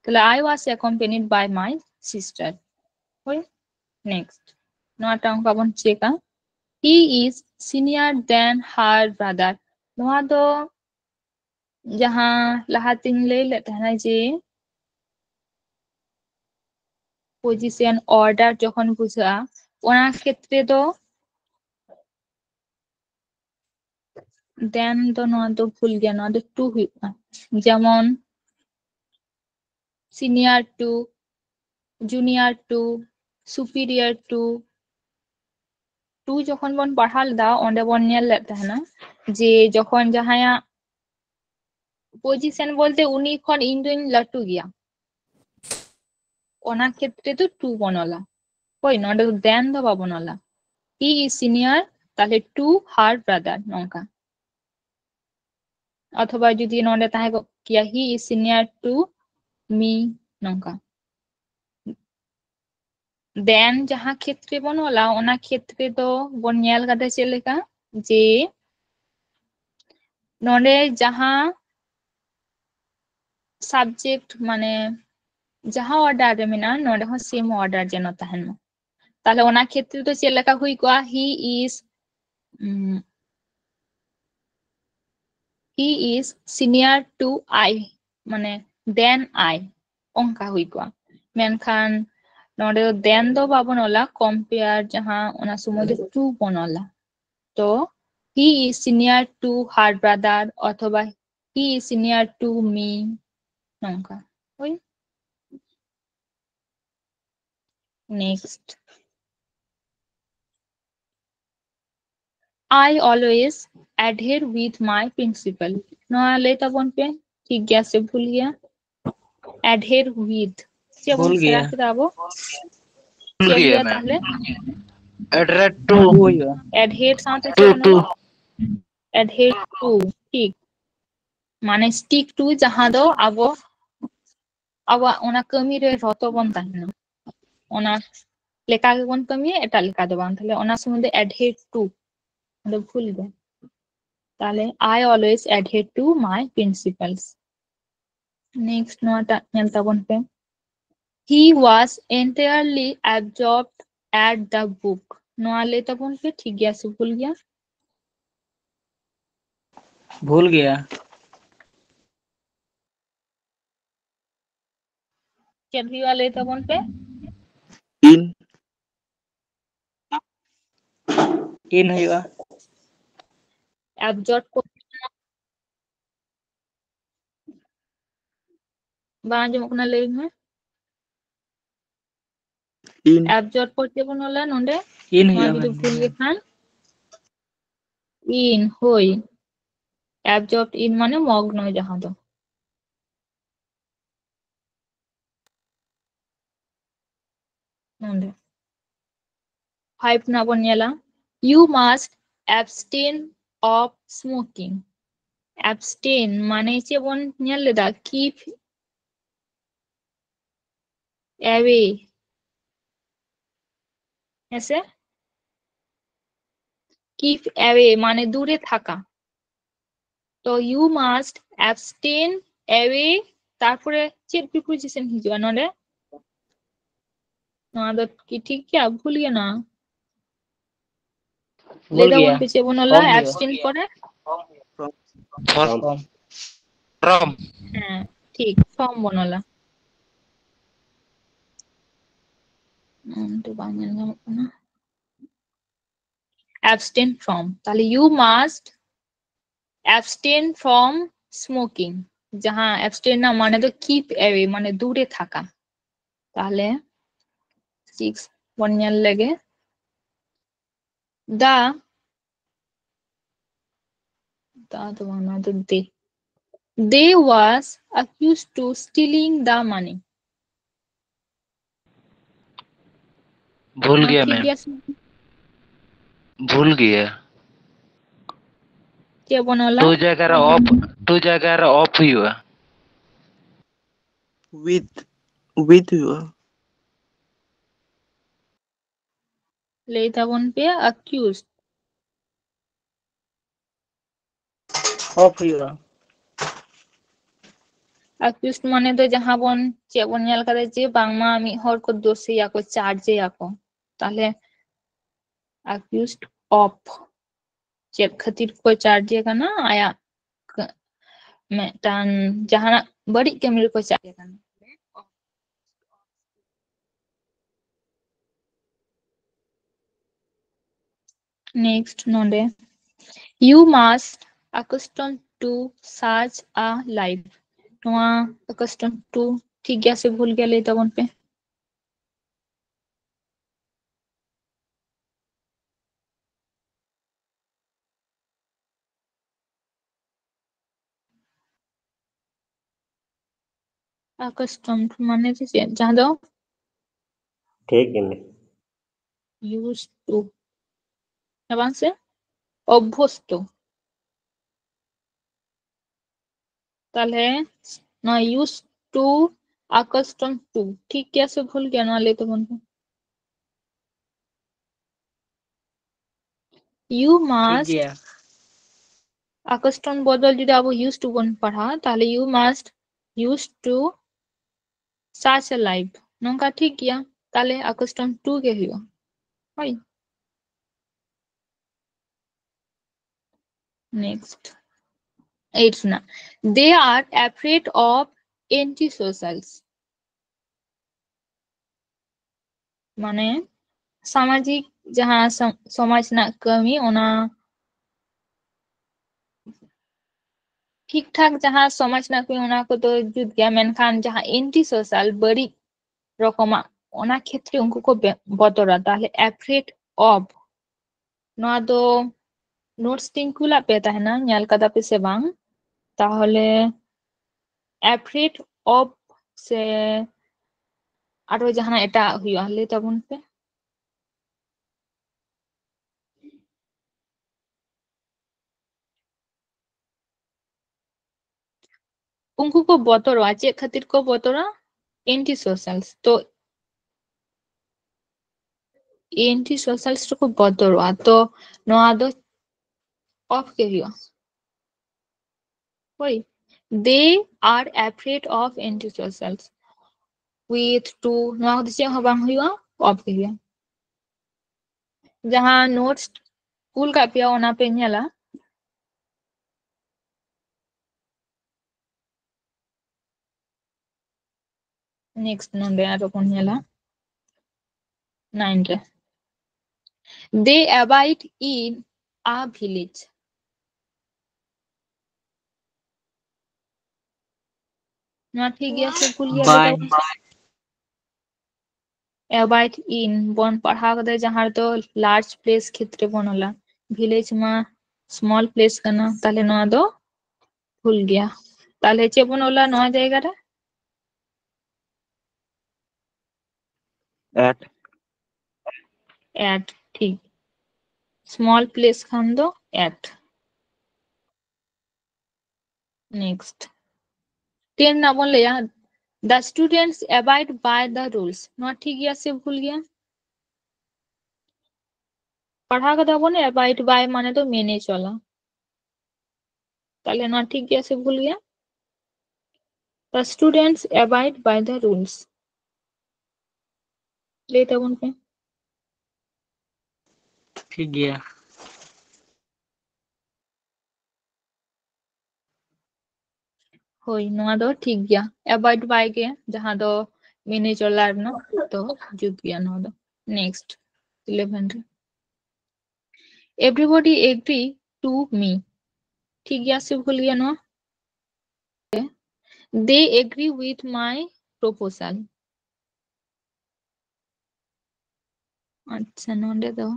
ᱛᱟᱦᱞᱮ I was accompanied by my sister. ᱦᱳᱭ, next ᱱᱚᱣᱟᱴᱟᱜ ᱚᱱᱠᱟ ᱵᱚᱱ ᱪᱮᱠᱟ, he is senior than her brother. ᱱᱚᱣᱟ ᱫᱚ ᱡᱟᱦᱟᱸ ᱞᱟᱦᱟᱛᱤᱧ ᱞᱟᱹᱭ ᱞᱮᱫ ᱛᱟᱦᱮᱱᱟ ᱡᱮ position order ᱡᱚᱠᱷᱚᱱ ᱵᱩᱡᱷᱟᱹᱜᱼᱟ, ᱚᱱᱟ ᱠᱷᱮᱛᱨᱮ ᱫᱚ than ᱫᱚ ᱱᱚᱣᱟ ᱫᱚ ᱵᱷᱩᱞ ᱜᱮᱭᱟ, ᱱᱚᱣᱟ ᱫᱚ to ᱦᱩᱭᱩᱜᱼᱟ᱾ ᱡᱮᱢᱚᱱ senior to, junior to, superior to, to ᱡᱚᱠᱷᱚᱱ ᱵᱚᱱ ᱯᱟᱲᱦᱟᱣ ᱞᱮᱫᱟ, ᱚᱸᱰᱮ ᱵᱚᱱ ᱧᱮᱞ ᱞᱮᱫ ᱛᱟᱦᱮᱱᱟ ᱡᱮ ᱡᱚᱠᱷᱚᱱ ᱡᱟᱦᱟᱸᱭᱟᱜ position ᱵᱚᱞᱛᱮ ᱩᱱᱤ ᱠᱷᱚᱱ ᱤᱧ ᱫᱚᱧ ᱞᱟᱹᱴᱩ ᱜᱮᱭᱟ, ᱚᱱᱟ ᱠᱷᱮᱛᱨᱮ ᱫᱚ to ᱵᱚᱱ ᱚᱞᱟ᱾ ᱦᱳᱭ, ᱱᱚᱰᱮ ᱫᱚ than ᱫᱚ ᱵᱟᱵᱚᱱ ᱚᱞᱟ᱾ He is senior, ᱛᱟᱦᱞᱮ to her brother, ᱱᱚᱝᱠᱟ᱾ ᱚᱛᱷᱚᱵᱟ ᱡᱩᱫᱤ ᱱᱚᱰᱮ ᱛᱟᱦᱮᱸ ᱠᱚᱜ ᱠᱮᱭᱟ, he is senior to me, ᱱᱚᱝᱠᱟ᱾ Than ᱡᱟᱦᱟᱸ ᱠᱷᱮᱛᱨᱮ ᱵᱚᱱ ᱚᱞᱟ, ᱚᱱᱟ ᱠᱷᱮᱛᱨᱮ ᱫᱚ ᱵᱚᱱ ᱧᱮᱞ ᱠᱟᱫᱟ ᱪᱮᱫ ᱞᱮᱠᱟ, ᱡᱮ ᱱᱚᱰᱮ ᱡᱟᱦᱟᱸ subject, ᱢᱟᱱᱮ ᱡᱟᱦᱟᱸ order ᱨᱮ ᱢᱮᱱᱟᱜᱼᱟ, ᱱᱚᱰᱮ ᱦᱚᱸ same order ᱡᱮᱱᱚ ᱛᱟᱦᱮᱱ ᱢᱟ᱾ ᱛᱟᱦᱞᱮ ᱚᱱᱟ ᱠᱷᱮᱛᱨᱮ ᱫᱚ ᱪᱮᱫ ᱞᱮᱠᱟ ᱦᱩᱭ ᱠᱚᱜᱼᱟ? He is, uz, he is senior to I, ᱢᱟᱱᱮ than I, ᱚᱱᱠᱟ ᱦᱩᱭ ᱠᱚᱜᱼᱟ᱾ ᱢᱮᱱᱠᱷᱟᱱ ᱱᱚᱰᱮ ᱫᱚ than ᱫᱚ ᱵᱟᱵᱚᱱ ᱚᱞᱟ, compare ᱡᱟᱦᱟᱸ, ᱚᱱᱟ ᱥᱚᱢᱚᱭ ᱫᱚ to ᱵᱚᱱ ᱚᱞᱟ᱾ ᱛᱚ he is senior to her brother ᱚᱛᱷᱚᱵᱟ he is senior to me, ᱱᱚᱝᱠᱟ᱾ ᱦᱳᱭ, next. I always adhere with my principal. ᱱᱚᱣᱟ ᱞᱟᱹᱭ ᱛᱟᱵᱚᱱ ᱯᱮ, ᱴᱷᱤᱠ ᱜᱮᱭᱟ ᱥᱮ ᱵᱷᱩᱞ ᱜᱮᱭᱟ? Adhere with ᱪᱮᱫ ᱵᱚᱱ ᱵᱷᱩᱞ ᱥᱮᱬᱟ ᱜᱮᱭᱟ᱾ ᱠᱮᱫᱟ ᱟᱵᱚ? ᱵᱷᱩᱞ ᱪᱮᱫ ᱜᱮᱭᱟ, ᱦᱩᱭᱩᱜᱼᱟ ma'am. ᱛᱟᱦᱞᱮ? Adhere to. Adhere ᱥᱟᱶᱛᱮ to, ᱪᱮᱫ ᱵᱚᱱ to. Adhere to, ᱴᱷᱤᱠ᱾ ᱢᱟᱱᱮ stick to, ᱡᱟᱦᱟᱸ ᱫᱚ ᱟᱵᱚ, ᱟᱵᱚᱣᱟᱜ ᱚᱱᱟ ᱠᱟᱹᱢᱤ ᱨᱮ ᱨᱚᱛᱚ ᱵᱚᱱ ᱛᱟᱦᱮᱱᱟ, ᱚᱱᱟ ᱞᱮᱠᱟ ᱜᱮᱵᱚᱱ ᱠᱟᱹᱢᱤᱭᱟ, ᱮᱴᱟᱜ ᱞᱮᱠᱟ ᱫᱚ ᱵᱟᱝ᱾ ᱛᱟᱦᱞᱮ ᱚᱱᱟ ᱥᱚᱢᱚᱭ ᱫᱚ adhere to, ᱚᱸᱰᱮ ᱵᱷᱩᱞ ᱜᱮ᱾ ᱛᱟᱦᱞᱮ I always adhere to my principles. Next ᱱᱚᱣᱟᱴᱟᱜ ᱧᱮᱞ ᱛᱟᱵᱚᱱ ᱯᱮ, he was entirely absorbed at the book. ᱱᱚᱣᱟ ᱞᱟᱹᱭ ᱛᱟᱵᱚᱱ ᱯᱮ, ᱴᱷᱤᱠ ᱜᱮᱭᱟ ᱥᱮ ᱵᱷᱩᱞ ᱜᱮᱭᱟ? ᱵᱷᱩᱞ ᱜᱮᱭᱟ᱾ ᱪᱮᱫ ᱦᱩᱭᱩᱜᱼᱟ ᱞᱟᱹᱭ ᱛᱟᱵᱚᱱ ᱯᱮ? in in ᱦᱩᱭᱩᱜᱼᱟ᱾ absorb ᱠᱚ ᱵᱟᱝ ᱟᱸᱡᱚᱢᱚᱜ ᱠᱟᱱᱟ, ᱞᱟᱹᱭ ᱢᱮ᱾ in absorb ᱠᱚ ᱪᱮᱫ ᱵᱚᱱ ᱚᱞᱟ ᱱᱚᱰᱮ? in ᱱᱚᱣᱟ ᱦᱩᱭᱩᱜᱼᱟ ᱡᱩᱫᱤ ᱢᱮᱱ ᱵᱷᱩᱞ ᱜᱮ ᱠᱷᱟᱱ in, ᱦᱳᱭ, absorbed in ᱢᱟᱱᱮ ᱢᱚᱜᱽᱱᱚ ᱡᱟᱦᱟᱸ ᱫᱚ᱾ ᱱᱚᱰᱮ five ᱨᱮᱱᱟᱜ ᱵᱚᱱ ᱧᱮᱞᱟ, you must abstain of smoking. abstain ᱢᱟᱱᱮ ᱪᱮᱫ ᱵᱚᱱ ᱧᱮᱞ ᱞᱮᱫᱟ? keep away, ᱦᱮᱸᱥᱮ? keep away ᱢᱟᱱᱮ ᱫᱩᱨᱮ ᱛᱷᱟᱠᱟ᱾ ᱛᱚ you must abstain away, ᱛᱟᱨᱯᱚᱨᱮ ᱪᱮᱫ preposition ᱦᱤᱡᱩᱜᱼᱟ ᱱᱚᱰᱮ? ᱱᱚᱣᱟ ᱫᱚ ᱠᱤ ᱴᱷᱤᱠ ᱜᱮᱭᱟ, ᱵᱷᱩᱞ ᱜᱮᱭᱟ? ᱱᱚᱣᱟ ᱞᱟᱹᱭ ᱵᱷᱩᱞ ᱛᱟᱵᱚᱱ ᱜᱮᱭᱟ᱾ ᱯᱮ, ᱪᱮᱫ ᱵᱚᱱ ᱚᱞᱟ? ᱠᱚᱢ ᱦᱩᱭᱩᱜᱼᱟ᱾ abstain ᱯᱚᱨᱮ from from from ᱦᱮᱸ ᱴᱷᱤᱠ, from ᱵᱚᱱ ᱚᱞᱟ᱾ ᱱᱚᱣᱟ ᱫᱚ ᱵᱟᱝ ᱧᱮᱞ ᱧᱟᱢᱚᱜ ᱠᱟᱱᱟ᱾ abstain from, ᱛᱟᱦᱞᱮ you must abstain from smoking. ᱡᱟᱦᱟᱸ abstain ᱨᱮᱱᱟᱜ ᱢᱟᱱᱮ ᱫᱚ keep away, ᱢᱟᱱᱮ ᱫᱩᱨᱮ ᱛᱷᱟᱠᱟ᱾ ᱛᱟᱦᱞᱮ six ᱵᱚᱱ ᱧᱮᱞ ᱞᱮᱜᱮ᱾ the the ᱫᱚ ᱵᱟᱝ, ᱱᱚᱣᱟ ᱫᱚ they, they was accused to stealing the money. ᱵᱷᱩᱞ ᱱᱚᱣᱟ ᱜᱮᱭᱟ ᱴᱷᱤᱠ ᱢᱮᱢ᱾ ᱜᱮᱭᱟ ᱥᱮ? ᱵᱷᱩᱞ ᱜᱮᱭᱟ᱾ ᱪᱮᱫ ᱵᱚᱱ ᱚᱞᱟ? to ᱡᱟᱭᱜᱟ ᱨᱮ of, to ᱡᱟᱭᱜᱟ ᱨᱮ of ᱦᱩᱭᱩᱜᱼᱟ᱾ with with ᱦᱩᱭᱩᱜᱼᱟ᱾ ᱞᱟᱹᱭ ᱛᱟᱵᱚᱱ ᱯᱮ accused. of ᱦᱩᱭᱩᱜᱼᱟ᱾ accused ᱢᱟᱱᱮ ᱫᱚ ᱡᱟᱦᱟᱸ ᱵᱚᱱ, ᱪᱮᱫ ᱵᱚᱱ ᱧᱮᱞ ᱠᱟᱫᱟ ᱡᱮ ᱵᱟᱝᱢᱟ ᱢᱤᱫ ᱦᱚᱲ ᱠᱚ ᱫᱳᱥᱤᱭᱟᱠᱚ, charge ᱮᱭᱟᱠᱚ, ᱛᱟᱦᱞᱮ accused of ᱪᱮᱫ ᱠᱷᱟᱹᱛᱤᱨ ᱠᱚ charge ᱮ ᱠᱟᱱᱟ? ᱟᱭᱟᱜ ᱠ-, ᱢᱤᱫᱴᱟᱝ ᱡᱟᱦᱟᱱᱟᱜ ᱵᱟᱹᱲᱤᱡ ᱠᱟᱹᱢᱤ ᱨᱮᱠᱚ charge ᱮ ᱠᱟᱱᱟ᱾ Next ᱱᱚᱰᱮ, you must accustom to such a life. ᱱᱚᱣᱟ accustom to ᱴᱷᱤᱠ ᱜᱮᱭᱟ ᱥᱮ ᱵᱷᱩᱞ ᱜᱮᱭᱟ, ᱞᱟᱹᱭ ᱛᱟᱵᱚᱱ ᱯᱮ᱾ Accustomed ᱢᱟᱱᱮ ᱫᱚ ᱪᱮᱫ? ᱡᱟᱦᱟᱸ ᱫᱚ ᱴᱷᱤᱠ ᱜᱮ ᱢᱮᱱᱟᱜ᱾ Used to, ᱦᱮᱸ ᱵᱟᱝ ᱥᱮ? ᱚᱵᱵᱷᱚᱥᱛᱚ᱾ ᱛᱟᱦᱞᱮ ᱱᱚᱣᱟ used to, accustomed to ᱴᱷᱤᱠ ᱜᱮᱭᱟ ᱥᱮ ᱵᱷᱩᱞ ᱜᱮᱭᱟ? ᱱᱚᱣᱟ ᱞᱟᱹᱭ ᱛᱟᱵᱚᱱ ᱯᱮ᱾ You ᱴᱷᱤᱠ must ᱜᱮᱭᱟ᱾ Accustomed ᱵᱚᱫᱚᱞ ᱡᱩᱫᱤ ᱟᱵᱚ used to ᱵᱚᱱ ᱯᱟᱲᱦᱟᱣᱟ, ᱛᱟᱦᱞᱮ you must used to such a life, ᱱᱚᱝᱠᱟ ᱴᱷᱤᱠ ᱜᱮᱭᱟ᱾ ᱛᱟᱦᱞᱮ accustomed to ᱜᱮ ᱦᱩᱭᱩᱜᱼᱟ᱾ ᱦᱳᱭ᱾ Next, eight ᱨᱮᱱᱟᱜ, they are afraid of antisocials. ᱢᱟᱱᱮ ᱥᱟᱢᱟᱡᱤᱠ ᱡᱟᱦᱟᱸ ᱥᱚ-, ᱥᱚᱢᱟᱡᱽ ᱨᱮᱱᱟᱜ ᱠᱟᱹᱢᱤ, ᱚᱱᱟ ᱴᱷᱤᱠ ᱴᱷᱟᱠ ᱡᱟᱦᱟᱸ ᱥᱚᱢᱟᱡᱽ ᱨᱮᱱᱟᱜ ᱠᱟᱹᱢᱤ, ᱚᱱᱟ ᱠᱚᱫᱚ ᱡᱩᱛ ᱜᱮᱭᱟ, ᱢᱮᱱᱠᱷᱟᱱ ᱡᱟᱦᱟᱸ antisocial, ᱵᱟᱹᱲᱤᱡ ᱨᱚᱠᱚᱢᱟᱜ, ᱚᱱᱟ ᱠᱷᱮᱛᱨᱮ ᱩᱱᱠᱩ ᱠᱚ ᱵᱮ-, ᱵᱚᱛᱚᱨᱟ᱾ ᱛᱟᱦᱞᱮ afraid of, ᱱᱚᱣᱟ ᱫᱚ notes ᱛᱤᱧ ᱠᱩᱞᱟᱜ ᱯᱮ ᱛᱟᱦᱮᱱᱟ, ᱧᱮᱞ ᱠᱟᱫᱟ ᱯᱮ ᱥᱮ ᱵᱟᱝ? ᱛᱟᱦᱚᱞᱮ afraid of ᱥᱮ ᱟᱨᱚ ᱡᱟᱦᱟᱱᱟᱜ ᱮᱴᱟᱜ ᱦᱩᱭᱩᱜᱼᱟ, ᱞᱟᱹᱭ ᱛᱟᱵᱚᱱ ᱯᱮ᱾ ᱩᱱᱠᱩ ᱠᱚ ᱵᱚᱛᱚᱨᱚᱜᱼᱟ᱾ ᱪᱮᱫ ᱠᱷᱟᱹᱛᱤᱨ ᱠᱚ ᱵᱚᱛᱚᱨᱟ? Antisocials᱾ ᱛᱚ antisocials ᱨᱮᱠᱚ ᱵᱚᱛᱚᱨᱚᱜᱼᱟ, ᱛᱚ ᱱᱚᱣᱟ ᱫᱚ of ᱜᱮ ᱦᱩᱭᱩᱜᱼᱟ᱾ ᱦᱳᱭ, They are afraid of antisocials. With, to, ᱱᱚᱣᱟ ᱠᱚᱫᱚ ᱪᱮᱫ ᱦᱚᱸ ᱵᱟᱝ ᱦᱩᱭᱩᱜᱼᱟ, off ᱜᱮ ᱦᱩᱭᱩᱜᱼᱟ᱾ ᱡᱟᱦᱟᱸ notes ᱠᱩᱞ ᱠᱟᱜ ᱯᱮᱭᱟ, ᱚᱱᱟ ᱯᱮ ᱧᱮᱞᱟ᱾ Next ᱱᱚᱰᱮ ᱟᱨᱚ ᱵᱚᱱ ᱧᱮᱞᱟ, nine ᱨᱮ, they abide in a village. ᱱᱚᱣᱟ ᱴᱷᱤᱠ ᱜᱮᱭᱟ ᱥᱮ ᱵᱷᱩᱞ ᱜᱮᱭᱟ? Abide in ᱵᱚᱱ ᱯᱟᱲᱦᱟᱣ ᱠᱟᱫᱟ, ᱡᱟᱦᱟᱸ ᱨᱮᱫᱚ large place ᱠᱷᱮᱛᱨᱮ ᱵᱚᱱ ᱚᱞᱟ, village ᱢᱟ small place ᱠᱟᱱᱟ, ᱛᱟᱦᱞᱮ ᱱᱚᱣᱟ ᱫᱚ ᱵᱷᱩᱞ ᱜᱮᱭᱟ᱾ ᱛᱟᱦᱞᱮ ᱪᱮᱫ ᱵᱚᱱ ᱚᱞᱟ ᱱᱚᱣᱟ ᱡᱟᱭᱜᱟ ᱨᱮ? At. At, ᱴᱷᱤᱠ᱾ Small place ᱠᱷᱟᱱ ᱫᱚ at. Next, ten ᱨᱮᱱᱟᱜ ᱵᱚᱱ ᱞᱟᱹᱭᱟ, the students abide by the rules. ᱱᱚᱣᱟ ᱴᱷᱤᱠ ᱜᱮᱭᱟ ᱥᱮ ᱵᱷᱩᱞ ᱜᱮᱭᱟ? ᱯᱟᱲᱦᱟᱣ ᱠᱟᱫᱟ ᱵᱚᱱ, abide by ᱢᱟᱱᱮ ᱫᱚ ᱢᱮᱱᱮ ᱪᱚᱞᱟ᱾ ᱛᱟᱦᱞᱮ ᱱᱚᱣᱟ ᱴᱷᱤᱠ ᱜᱮᱭᱟ ᱥᱮ ᱵᱷᱩᱞ ᱜᱮᱭᱟ? The students abide by the rules. ᱞᱟᱹᱭ ᱛᱟᱵᱚᱱ ᱯᱮ᱾ ᱴᱷᱤᱠ ᱜᱮᱭᱟ᱾ ᱦᱳᱭ, ᱱᱚᱣᱟ ᱫᱚ ᱴᱷᱤᱠ ᱜᱮᱭᱟ, abide by ᱜᱮ, ᱡᱟᱦᱟᱸ ᱫᱚ ᱢᱮᱱᱮ ᱪᱚᱞᱟ ᱨᱮᱱᱟᱜ, ᱛᱚ ᱡᱩᱛ ᱜᱮᱭᱟ ᱱᱚᱣᱟ ᱫᱚ᱾ Next, eleven ᱨᱮ, everybody agree to me. ᱴᱷᱤᱠ ᱜᱮᱭᱟ ᱥᱮ ᱵᱷᱩᱞ ᱜᱮᱭᱟ ᱱᱚᱣᱟ? They agree with my proposal. ᱟᱪᱪᱷᱟ, ᱱᱚᱰᱮ ᱫᱚ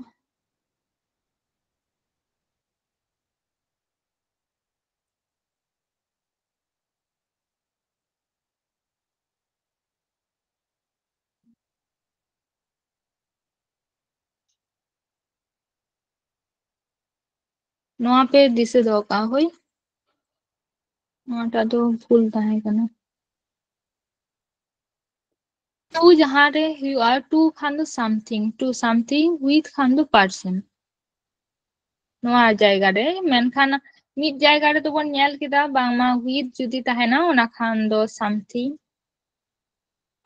ᱱᱚᱣᱟ ᱯᱮ ᱫᱤᱥᱟᱹ ᱫᱚᱦᱚ ᱠᱟᱜᱼᱟ, ᱦᱳᱭ? ᱱᱚᱣᱟᱴᱟᱜ ᱫᱚ ᱵᱷᱩᱞ ᱛᱟᱦᱮᱸ ᱠᱟᱱᱟ᱾ To ᱡᱟᱦᱟᱸ ᱨᱮ ᱦᱩᱭᱩᱜᱼᱟ, to ᱠᱷᱟᱱ ᱫᱚ something, to something, with ᱠᱷᱟᱱ ᱫᱚ person᱾ ᱱᱚᱣᱟ ᱡᱟᱭᱜᱟ ᱨᱮ, ᱢᱮᱱᱠᱷᱟᱱ ᱢᱤᱫ ᱡᱟᱭᱜᱟ ᱨᱮᱫᱚ ᱵᱚᱱ ᱧᱮᱞ ᱠᱮᱫᱟ ᱵᱟᱝᱢᱟ with ᱡᱩᱫᱤ ᱛᱟᱦᱮᱱᱟ, ᱚᱱᱟ ᱠᱷᱟᱱ ᱫᱚ something,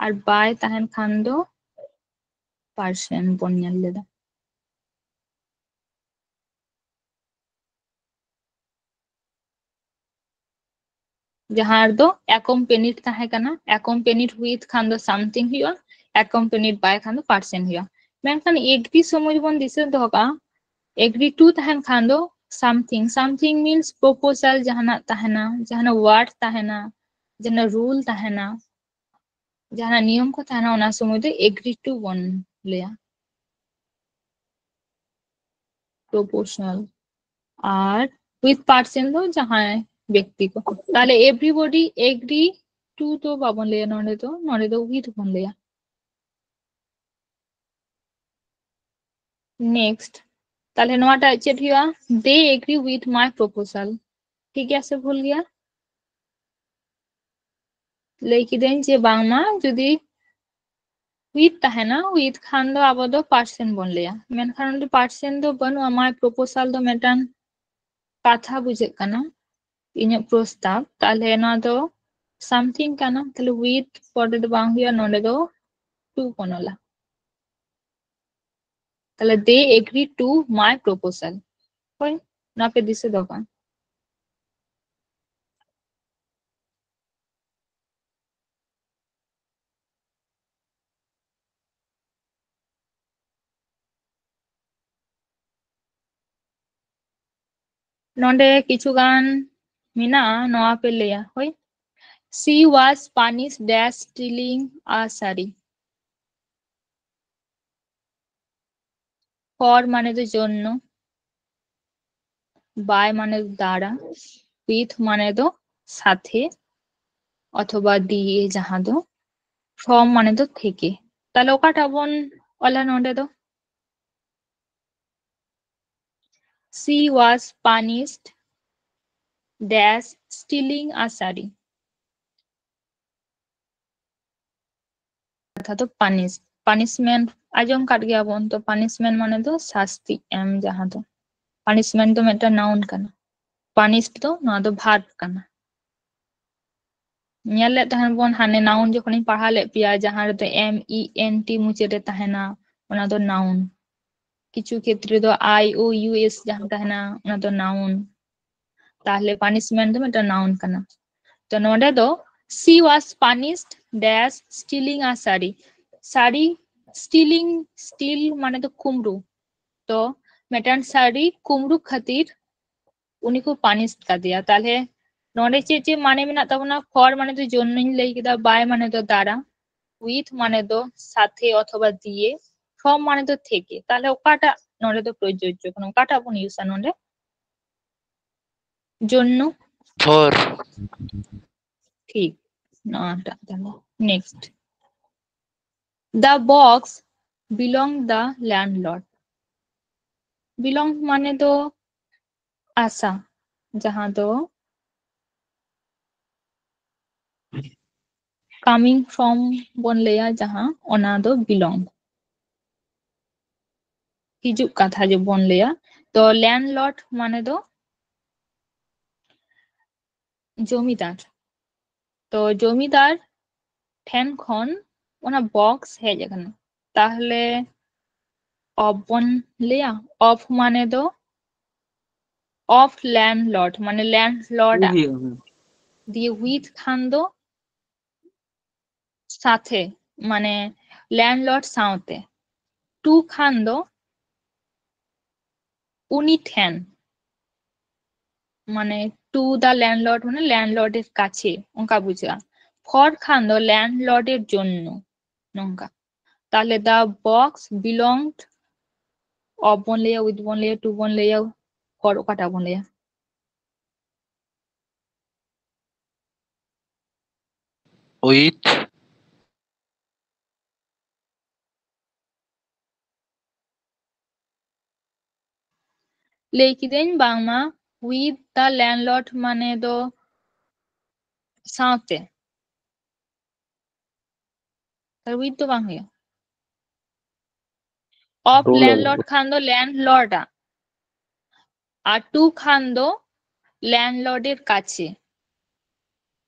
ᱟᱨ by ᱛᱟᱦᱮᱱ ᱠᱷᱟᱱ ᱫᱚ person ᱵᱚᱱ ᱧᱮᱞ ᱞᱮᱫᱟ᱾ ᱡᱟᱦᱟᱸ ᱨᱮᱫᱚ accompanied ᱛᱟᱦᱮᱸ ᱠᱟᱱᱟ, accompanied with ᱠᱷᱟᱱ ᱫᱚ something ᱦᱩᱭᱩᱜᱼᱟ, accompanied by ᱠᱷᱟᱱ ᱫᱚ person ᱦᱩᱭᱩᱜᱼᱟ᱾ ᱢᱮᱱᱠᱷᱟᱱ agree ᱥᱚᱢᱚᱭ ᱵᱚᱱ ᱫᱤᱥᱟᱹ ᱫᱚᱦᱚ ᱠᱟᱜᱼᱟ, agree to ᱛᱟᱦᱮᱱ ᱠᱷᱟᱱ ᱫᱚ something, something means proposal, ᱡᱟᱦᱟᱱᱟᱜ ᱛᱟᱦᱮᱱᱟ, ᱡᱟᱦᱟᱱᱟᱜ word ᱛᱟᱦᱮᱱᱟ, ᱡᱟᱦᱟᱱᱟᱜ rule ᱛᱟᱦᱮᱱᱟ, ᱡᱟᱦᱟᱱᱟᱜ ᱱᱤᱭᱚᱢ ᱠᱚ ᱛᱟᱦᱮᱱᱟ, ᱚᱱᱟ ᱥᱚᱢᱚᱭ ᱫᱚ agree to ᱵᱚᱱ ᱞᱟᱹᱭᱟ᱾ Proposal ᱟᱨ with person ᱫᱚ ᱡᱟᱦᱟᱸᱭ ᱵᱮᱠᱛᱤ ᱠᱚ᱾ ᱛᱟᱦᱞᱮ everybody agree to ᱫᱚ ᱵᱟᱵᱚᱱ ᱞᱟᱹᱭᱟ ᱱᱚᱰᱮ ᱫᱚ, ᱱᱚᱰᱮ ᱫᱚ with ᱵᱚᱱ ᱞᱟᱹᱭᱟ᱾ Next, ᱛᱟᱦᱞᱮ ᱱᱚᱣᱟᱴᱟᱜ ᱪᱮᱫ ᱦᱩᱭᱩᱜᱼᱟ? They agree with my proposal. ᱴᱷᱤᱠ ᱜᱮᱭᱟ ᱥᱮ ᱵᱷᱩᱞ ᱜᱮᱭᱟ? ᱞᱟᱹᱭ ᱠᱤᱫᱟᱹᱧ ᱡᱮ ᱵᱟᱝᱢᱟ ᱡᱩᱫᱤ with ᱛᱟᱦᱮᱱᱟ, with ᱠᱷᱟᱱ ᱫᱚ ᱟᱵᱚ ᱫᱚ person ᱵᱚᱱ ᱞᱟᱹᱭᱟ, ᱢᱮᱱᱠᱷᱟᱱ ᱚᱸᱰᱮ person ᱫᱚ ᱵᱟᱹᱱᱩᱜᱼᱟ᱾ My proposal ᱫᱚ ᱢᱤᱫᱴᱟᱝ ᱠᱟᱛᱷᱟ ᱵᱩᱡᱷᱟᱹᱜ ᱠᱟᱱᱟ, ᱤᱧᱟᱹᱜ ᱯᱨᱚᱥᱛᱟᱵ, ᱛᱟᱦᱞᱮ ᱱᱚᱣᱟ ᱫᱚ something ᱠᱟᱱᱟ, ᱛᱟᱦᱞᱮ with ᱯᱚᱨᱮ ᱫᱚ ᱵᱟᱝ ᱦᱩᱭᱩᱜᱼᱟ, ᱱᱚᱰᱮ ᱫᱚ to ᱵᱚᱱ ᱚᱞᱟ᱾ ᱛᱟᱦᱞᱮ they agree to my proposal. ᱦᱳᱭ, ᱱᱚᱣᱟ ᱯᱮ ᱫᱤᱥᱟᱹ ᱫᱚᱦᱚ ᱠᱟᱜᱼᱟ᱾ ᱱᱚᱰᱮ ᱠᱤᱪᱷᱩ ᱜᱟᱱ ᱢᱮᱱᱟᱜᱼᱟ, ᱱᱚᱣᱟ ᱯᱮ ᱞᱟᱹᱭᱟ᱾ ᱦᱳᱭ, she was punished dash stealing a sari. For ᱢᱟᱱᱮ ᱫᱚ ᱡᱚᱱᱱᱚ, by ᱢᱟᱱᱮ ᱫᱚ ᱫᱟᱨᱟ, with ᱢᱟᱱᱮ ᱫᱚ ᱥᱟᱛᱷᱮ ᱚᱛᱷᱚᱵᱟ ᱫᱤᱭᱮ, ᱡᱟᱦᱟᱸ ᱫᱚ from ᱢᱟᱱᱮ ᱫᱚ ᱛᱷᱮᱠᱮ᱾ ᱛᱟᱦᱞᱮ ᱚᱠᱟᱴᱟᱜ ᱵᱚᱱ ᱚᱞᱟ ᱱᱚᱰᱮ ᱫᱚ? She was punished dash stealing a sari. ᱠᱟᱛᱷᱟ ᱫᱚ punish, punishment ᱟᱸᱡᱚᱢ ᱠᱟᱫ ᱜᱮᱭᱟ ᱵᱚᱱ᱾ ᱛᱚ punishment ᱢᱟᱱᱮ ᱫᱚ ᱥᱟᱥᱛᱤ ᱮᱢ, ᱡᱟᱦᱟᱸ ᱫᱚ punishment ᱫᱚ ᱢᱤᱫᱴᱟᱝ noun ᱠᱟᱱᱟ᱾ Punished ᱫᱚ ᱱᱚᱣᱟ ᱫᱚ verb ᱠᱟᱱᱟ᱾ ᱧᱮᱞ ᱞᱮᱫ ᱛᱟᱦᱮᱱ ᱵᱚᱱ ᱦᱟᱱᱮ noun ᱡᱚᱠᱷᱚᱱᱤᱧ ᱯᱟᱲᱦᱟᱣ ᱞᱮᱫ ᱯᱮᱭᱟ, ᱡᱟᱦᱟᱸ ᱨᱮᱫᱚ M E N T ᱢᱩᱪᱟᱹᱫ ᱨᱮ ᱛᱟᱦᱮᱱᱟ, ᱚᱱᱟ ᱫᱚ noun᱾ ᱠᱤᱪᱷᱩ ᱠᱷᱮᱛᱨᱮ ᱫᱚ I O U S ᱡᱟᱦᱟᱸ ᱛᱟᱦᱮᱱᱟ, ᱚᱱᱟ ᱫᱚ noun᱾ ᱛᱟᱦᱞᱮ punishment ᱫᱚ ᱢᱤᱫᱴᱟᱝ noun ᱠᱟᱱᱟ᱾ ᱛᱚ ᱱᱚᱰᱮ ᱫᱚ she was punished dash stealing a sari. Sari, stealing, steal ᱢᱟᱱᱮ ᱫᱚ ᱠᱩᱢᱵᱽᱲᱩ᱾ ᱛᱚ ᱢᱤᱫᱴᱟᱝ ᱥᱟᱹᱲᱤ ᱠᱩᱢᱵᱽᱲᱩ ᱠᱷᱟᱹᱛᱤᱨ ᱩᱱᱤ ᱠᱚ punish ᱠᱟᱫᱮᱭᱟ᱾ ᱛᱟᱦᱞᱮ ᱱᱚᱰᱮ ᱪᱮᱫ ᱪᱮᱫ ᱢᱟᱱᱮ ᱢᱮᱱᱟᱜ ᱛᱟᱵᱚᱱᱟ? For ᱢᱟᱱᱮ ᱫᱚ ᱡᱚᱱᱱᱚᱧ ᱞᱟᱹᱭ ᱠᱮᱫᱟ, by ᱢᱟᱱᱮ ᱫᱚ ᱫᱟᱨᱟ, with ᱢᱟᱱᱮ ᱫᱚ ᱥᱟᱛᱷᱮ ᱚᱛᱷᱚᱵᱟ ᱫᱤᱭᱮ, from ᱢᱟᱱᱮ ᱫᱚ ᱛᱷᱮᱠᱮ᱾ ᱛᱟᱦᱞᱮ ᱚᱠᱟᱴᱟᱜ ᱱᱚᱰᱮ ᱫᱚ ᱯᱨᱚᱡᱳᱡᱡᱚ ᱠᱟᱱᱟ, ᱚᱠᱟᱴᱟᱜ ᱵᱚᱱ ᱤᱭᱩᱡᱟ ᱱᱚᱰᱮ? ᱡᱚᱱᱱᱚ? For. ᱴᱷᱤᱠ, ᱱᱚᱣᱟᱴᱟᱜ ᱛᱟᱦᱞᱮ᱾ Next, the box belong the landlord. Belong ᱢᱟᱱᱮ ᱫᱚ ᱟᱥᱟ, ᱡᱟᱦᱟᱸ ᱫᱚ coming from ᱵᱚᱱ ᱞᱟᱹᱭᱟ, ᱡᱟᱦᱟᱸ ᱚᱱᱟ ᱫᱚ belong, ᱦᱤᱡᱩᱜ ᱠᱟᱛᱷᱟ ᱡᱮᱵᱚᱱ ᱞᱟᱹᱭᱟ᱾ ᱛᱚ landlord ᱢᱟᱱᱮ ᱫᱚ ᱡᱚᱢᱤᱫᱟᱨ᱾ ᱛᱚ ᱡᱚᱢᱤᱫᱟᱨ ᱴᱷᱮᱱ ᱠᱷᱚᱱ ᱚᱱᱟ box ᱦᱮᱡ ᱟᱠᱟᱱᱟ, ᱛᱟᱦᱞᱮ of ᱵᱚᱱ ᱞᱟᱹᱭᱟ? Of ᱢᱟᱱᱮ ᱫᱚ of landlord, ᱢᱟᱱᱮ landlord ᱟᱜ᱾ ᱦᱩᱭᱩᱜᱼᱟ, ᱦᱩᱸ᱾ ᱫᱤᱭᱮ with ᱠᱷᱟᱱ ᱫᱚ ᱥᱟᱛᱷᱮ, ᱢᱟᱱᱮ landlord ᱥᱟᱶᱛᱮ᱾ To ᱠᱷᱟᱱ ᱫᱚ ᱩᱱᱤ ᱴᱷᱮᱱ, ᱢᱟᱱᱮ to the landlord ᱢᱟᱱᱮ landlord ᱮᱨ ᱠᱟᱪᱷᱮ, ᱚᱱᱠᱟ ᱵᱩᱡᱷᱟᱹᱜᱼᱟ᱾ For ᱠᱷᱟᱱ ᱫᱚ landlord ᱮᱨ ᱡᱚᱱᱱᱚ, ᱱᱚᱝᱠᱟ᱾ ᱛᱟᱦᱞᱮ the box belonged, of ᱵᱚᱱ ᱞᱟᱹᱭᱟ, with ᱵᱚᱱ ᱞᱟᱹᱭᱟ, to ᱵᱚᱱ ᱞᱟᱹᱭᱟ, for ᱚᱠᱟᱴᱟᱜ ᱵᱚᱱ ᱞᱟᱹᱭᱟ? With. ᱞᱟᱹᱭ ᱠᱤᱫᱟᱹᱧ ᱵᱟᱝᱢᱟ with the landlord ᱢᱟᱱᱮ ᱫᱚ ᱥᱟᱶᱛᱮ᱾ ᱛᱟᱦᱞᱮ with ᱫᱚ ᱵᱟᱝ ᱦᱩᱭᱩᱜᱼᱟ᱾ Of To landlord ᱠᱷᱟᱱ ᱫᱚ landlord ᱟᱜ, ᱟᱨ to ᱠᱷᱟᱱ ᱫᱚ ল্যান্ডলর্ডের কাছে।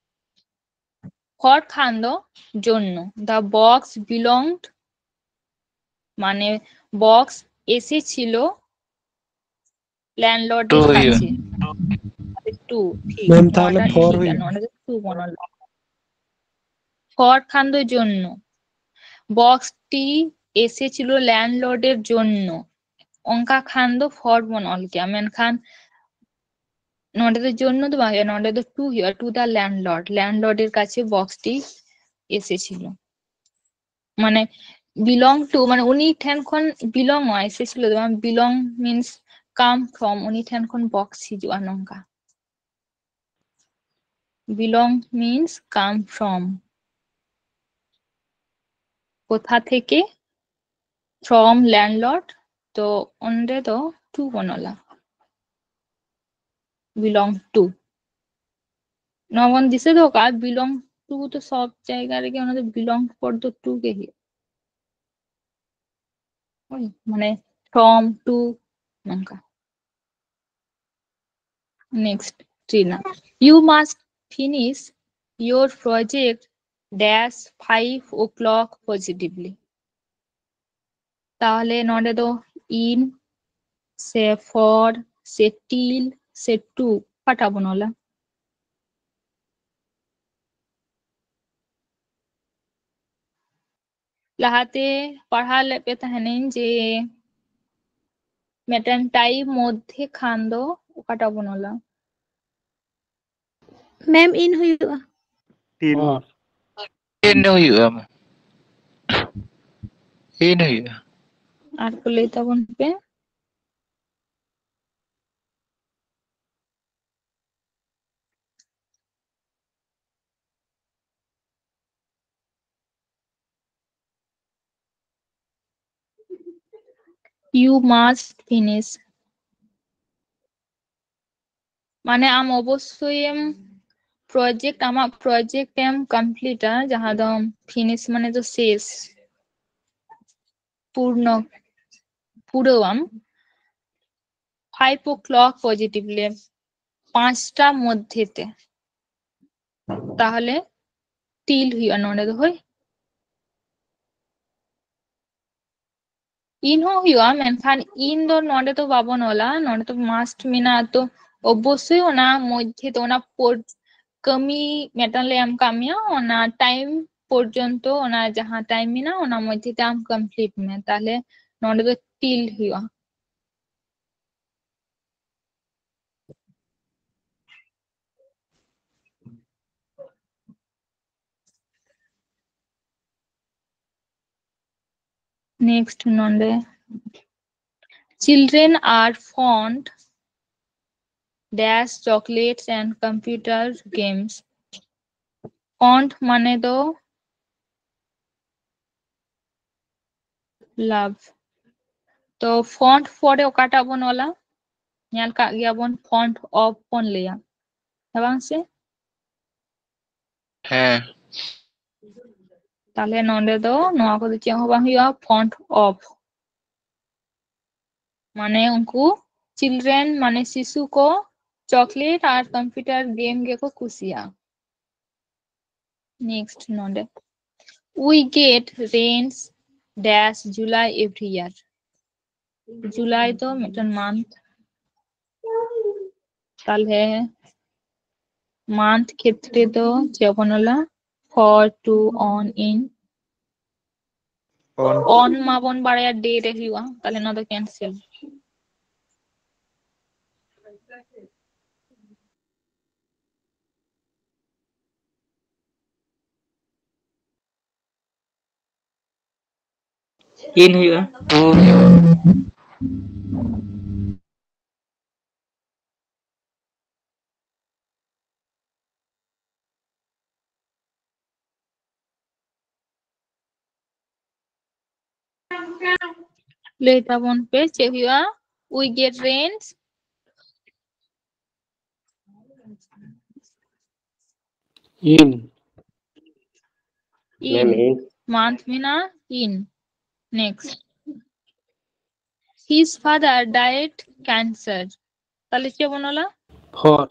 ফর খান দো জন্য। The box belonged, মানে বক্স এসেছিল ল্যান্ডলর্ডের টু হইবে। কাছে। টু, ঠিক। ম্যাম, তাহলে নোয়াটা ফর ঠিক, হইবে। নোয়াটা তো টু বানালো। ফর খান দো জন্য। বক্সটি এসেছিল ল্যান্ডলর্ডের জন্য। ᱚᱱᱠᱟ ᱠᱷᱟᱱ ᱫᱚ ᱯᱷᱚᱨ ᱵᱚᱱ ᱚᱞ ᱠᱮᱭᱟ, ᱢᱮᱱᱠᱷᱟᱱ ᱱᱚᱰᱮ ᱫᱚ ᱡᱚᱱᱱᱚ ᱫᱚ ᱵᱟᱝ ᱦᱩᱭᱩᱜᱼᱟ, ᱱᱚᱰᱮ ᱫᱚ ᱴᱩ ᱦᱩᱭᱩᱜᱼᱟ, to the landlord, ল্যান্ডলর্ডের কাছে বক্সটি এসেছিল। মানে বিলং টু, মানে উনি ᱴᱷᱮᱱ ᱠᱷᱚᱱ, ᱵᱤᱞᱚᱝᱚᱜᱼᱟ, ᱮᱥᱮᱥᱤᱞ ᱫᱚ ᱵᱟᱝ, ᱵᱤᱞᱚᱝ ᱢᱤᱱᱥ ᱠᱟᱢ ᱯᱷᱨᱚᱢ, ᱩᱱᱤ ᱴᱷᱮᱱ ᱠᱷᱚᱱ ᱵᱚᱠᱥ ᱦᱤᱡᱩᱜᱼᱟ ᱱᱚᱝᱠᱟ᱾ ᱵᱤᱞᱚᱝ ᱢᱤᱱᱥ ᱠᱟᱢ ᱯᱷᱨᱚᱢ᱾ ᱠᱳᱛᱷᱟ ᱛᱷᱮᱠᱮ? ᱯᱷᱨᱚᱢ ᱞᱮᱱᱰᱞᱚᱨᱰ, ᱛᱚ ᱚᱸᱰᱮ ᱫᱚ ᱴᱩ ᱵᱚᱱ ᱚᱞᱟ, ᱵᱤᱞᱚᱝ ᱴᱩ᱾ ᱱᱚᱣᱟ ᱵᱚᱱ ᱫᱤᱥᱟᱹ ᱫᱚᱦᱚ ᱠᱟᱜᱼᱟ, ᱵᱤᱞᱚᱝ ᱴᱩ ᱫᱚ ᱥᱚᱵ ᱡᱟᱭᱜᱟ ᱨᱮᱜᱮ ᱚᱱᱟ ᱫᱚ ᱵᱤᱞᱚᱝ ᱯᱚᱨ ᱫᱚ ᱴᱩ ᱜᱮ ᱦᱩᱭᱩᱜᱼᱟ᱾ ᱦᱳᱭ, ᱢᱟᱱᱮ ᱯᱷᱨᱚᱢ ᱴᱩ ᱱᱚᱝᱠᱟ᱾ Next, Trina. You must finish your project dash five o'clock positively. ᱛᱟᱦᱚᱞᱮ ᱱᱚᱰᱮ ᱫᱚ in ᱥᱮ for ᱥᱮ till ᱥᱮ to ᱚᱠᱟᱴᱟᱜ ᱵᱚᱱ ᱚᱞᱟ? ᱞᱟᱦᱟᱛᱮ ᱯᱟᱲᱦᱟᱣ ᱞᱮᱫ ᱯᱮ ᱛᱟᱦᱮᱱᱟᱹᱧ ᱡᱮ ᱢᱤᱫᱴᱟᱝ ᱴᱟᱭᱤᱢ ᱢᱚᱫᱽᱫᱷᱮ ᱠᱷᱟᱱ ᱫᱚ ᱚᱠᱟᱴᱟᱜ ᱵᱚᱱ ᱚᱞᱟ? ᱢᱮᱢ, in ᱦᱩᱭᱩᱜᱼᱟ᱾ ᱴᱤᱱ ᱦᱚᱸ᱾ ᱤᱱ ᱦᱩᱭᱩᱜᱼᱟ᱾ ᱤᱱ ᱦᱩᱭᱩᱜᱼᱟ᱾ ᱟᱨ ᱠᱚ ᱞᱟᱹᱭ ᱛᱟᱵᱚᱱ ᱯᱮ᱾ You must finish. ᱢᱟᱱᱮ ᱟᱢ ᱚᱵᱚᱥᱥᱳᱭ ᱮᱢ ᱯᱨᱚᱡᱮᱠᱴ, ᱟᱢᱟᱜ ᱯᱨᱚᱡᱮᱠᱴ ᱮᱢ ᱠᱚᱢᱯᱞᱤᱴᱟ, ᱡᱟᱦᱟᱸ ᱫᱚ ᱯᱷᱤᱱᱤᱥ ᱢᱟᱱᱮ ᱫᱚ ᱥᱮᱥ, ᱯᱩᱨᱱᱚ, ᱯᱩᱨᱟᱹᱣᱟᱢ᱾ Five o'clock positively. ᱯᱟᱸᱪᱴᱟ ᱢᱚᱫᱽᱫᱷᱮ ᱛᱮ, ᱛᱟᱦᱚᱞᱮ till ᱦᱩᱭᱩᱜᱼᱟ ᱱᱚᱰᱮ ᱫᱚ, ᱦᱳᱭ᱾ In ᱦᱚᱸ ᱦᱩᱭᱩᱜᱼᱟ, ᱢᱮᱱᱠᱷᱟᱱ in ᱫᱚ ᱱᱚᱰᱮ ᱫᱚ ᱵᱟᱵᱚᱱ ᱚᱞᱟ, ᱱᱚᱰᱮ ᱫᱚ must ᱢᱮᱱᱟᱜᱼᱟ᱾ ᱛᱚ ᱚᱵᱚᱥᱥᱳᱭ ᱚᱱᱟ ᱢᱚᱫᱽᱫᱷᱮ ᱫᱚ ᱚᱱᱟ ᱯᱚᱨ-, ᱠᱟᱹᱢᱤ ᱢᱤᱫᱴᱟᱝ ᱞᱮ ᱮᱢ ᱠᱟᱜ ᱢᱮᱭᱟ, ᱚᱱᱟ time ᱯᱚᱨᱡᱚᱱᱛᱚ, ᱚᱱᱟ ᱡᱟᱦᱟᱸ time ᱢᱮᱱᱟᱜᱼᱟ ᱚᱱᱟ ᱢᱚᱫᱽᱫᱷᱮ ᱛᱮ ᱟᱢ complete ᱢᱮ, ᱛᱟᱦᱞᱮ ᱱᱚᱰᱮ ᱫᱚ till ᱦᱩᱭᱩᱜᱼᱟ᱾ Next ᱱᱚᱰᱮ, children are fond dash chocolates and computer games. Fond ᱢᱟᱱᱮ ᱫᱚ love. ᱛᱚ fond ᱯᱚᱨᱮ ᱚᱠᱟᱴᱟᱜ ᱵᱚᱱ ᱚᱞᱟ? ᱧᱮᱞ ᱠᱟᱜ ᱜᱮᱭᱟ ᱵᱚᱱ, fond of ᱵᱚᱱ ᱞᱟᱹᱭᱟ, ᱦᱮᱸ ᱵᱟᱝ ᱥᱮ? ᱦᱮᱸ᱾ ᱛᱟᱦᱞᱮ ᱱᱚᱰᱮ ᱫᱚ ᱱᱚᱣᱟ ᱠᱚᱫᱚ ᱪᱮᱫ ᱦᱚᱸ ᱵᱟᱝ ᱦᱩᱭᱩᱜᱼᱟ, fond of. ᱢᱟᱱᱮ ᱩᱱᱠᱩ children ᱢᱟᱱᱮ ᱥᱤᱥᱩ ᱠᱚ chocolate ᱟᱨ computer game ᱜᱮᱠᱚ ᱠᱩᱥᱤᱭᱟᱜᱼᱟ᱾ Next ᱱᱚᱰᱮ, we get rains dash July every year. July ᱫᱚ ᱢᱤᱫᱴᱮᱱ month, ᱛᱟᱦᱞᱮ month ᱠᱷᱮᱛᱨᱮ ᱫᱚ ᱪᱮᱫ ᱵᱚᱱ ᱚᱞᱟ? For, to, on, in. On. On ᱢᱟᱵᱚᱱ ᱵᱟᱲᱟᱭᱟ day ᱨᱮ ᱦᱩᱭᱩᱜᱼᱟ, ᱛᱟᱦᱞᱮ ᱱᱚᱣᱟ ᱫᱚ cancel. In ᱦᱩᱭᱩᱜᱼᱟ᱾ ᱞᱟᱹᱭ ᱛᱟᱵᱚᱱ ᱯᱮ ᱪᱮᱫ ᱦᱩᱭᱩᱜᱼᱟ? We get rains. In. In. Month ᱢᱮᱱᱟᱜᱼᱟ in. Next. His father died cancer. ᱛᱟᱦᱞᱮ ᱪᱮᱫ ᱵᱚᱱ ᱚᱞᱟ? For.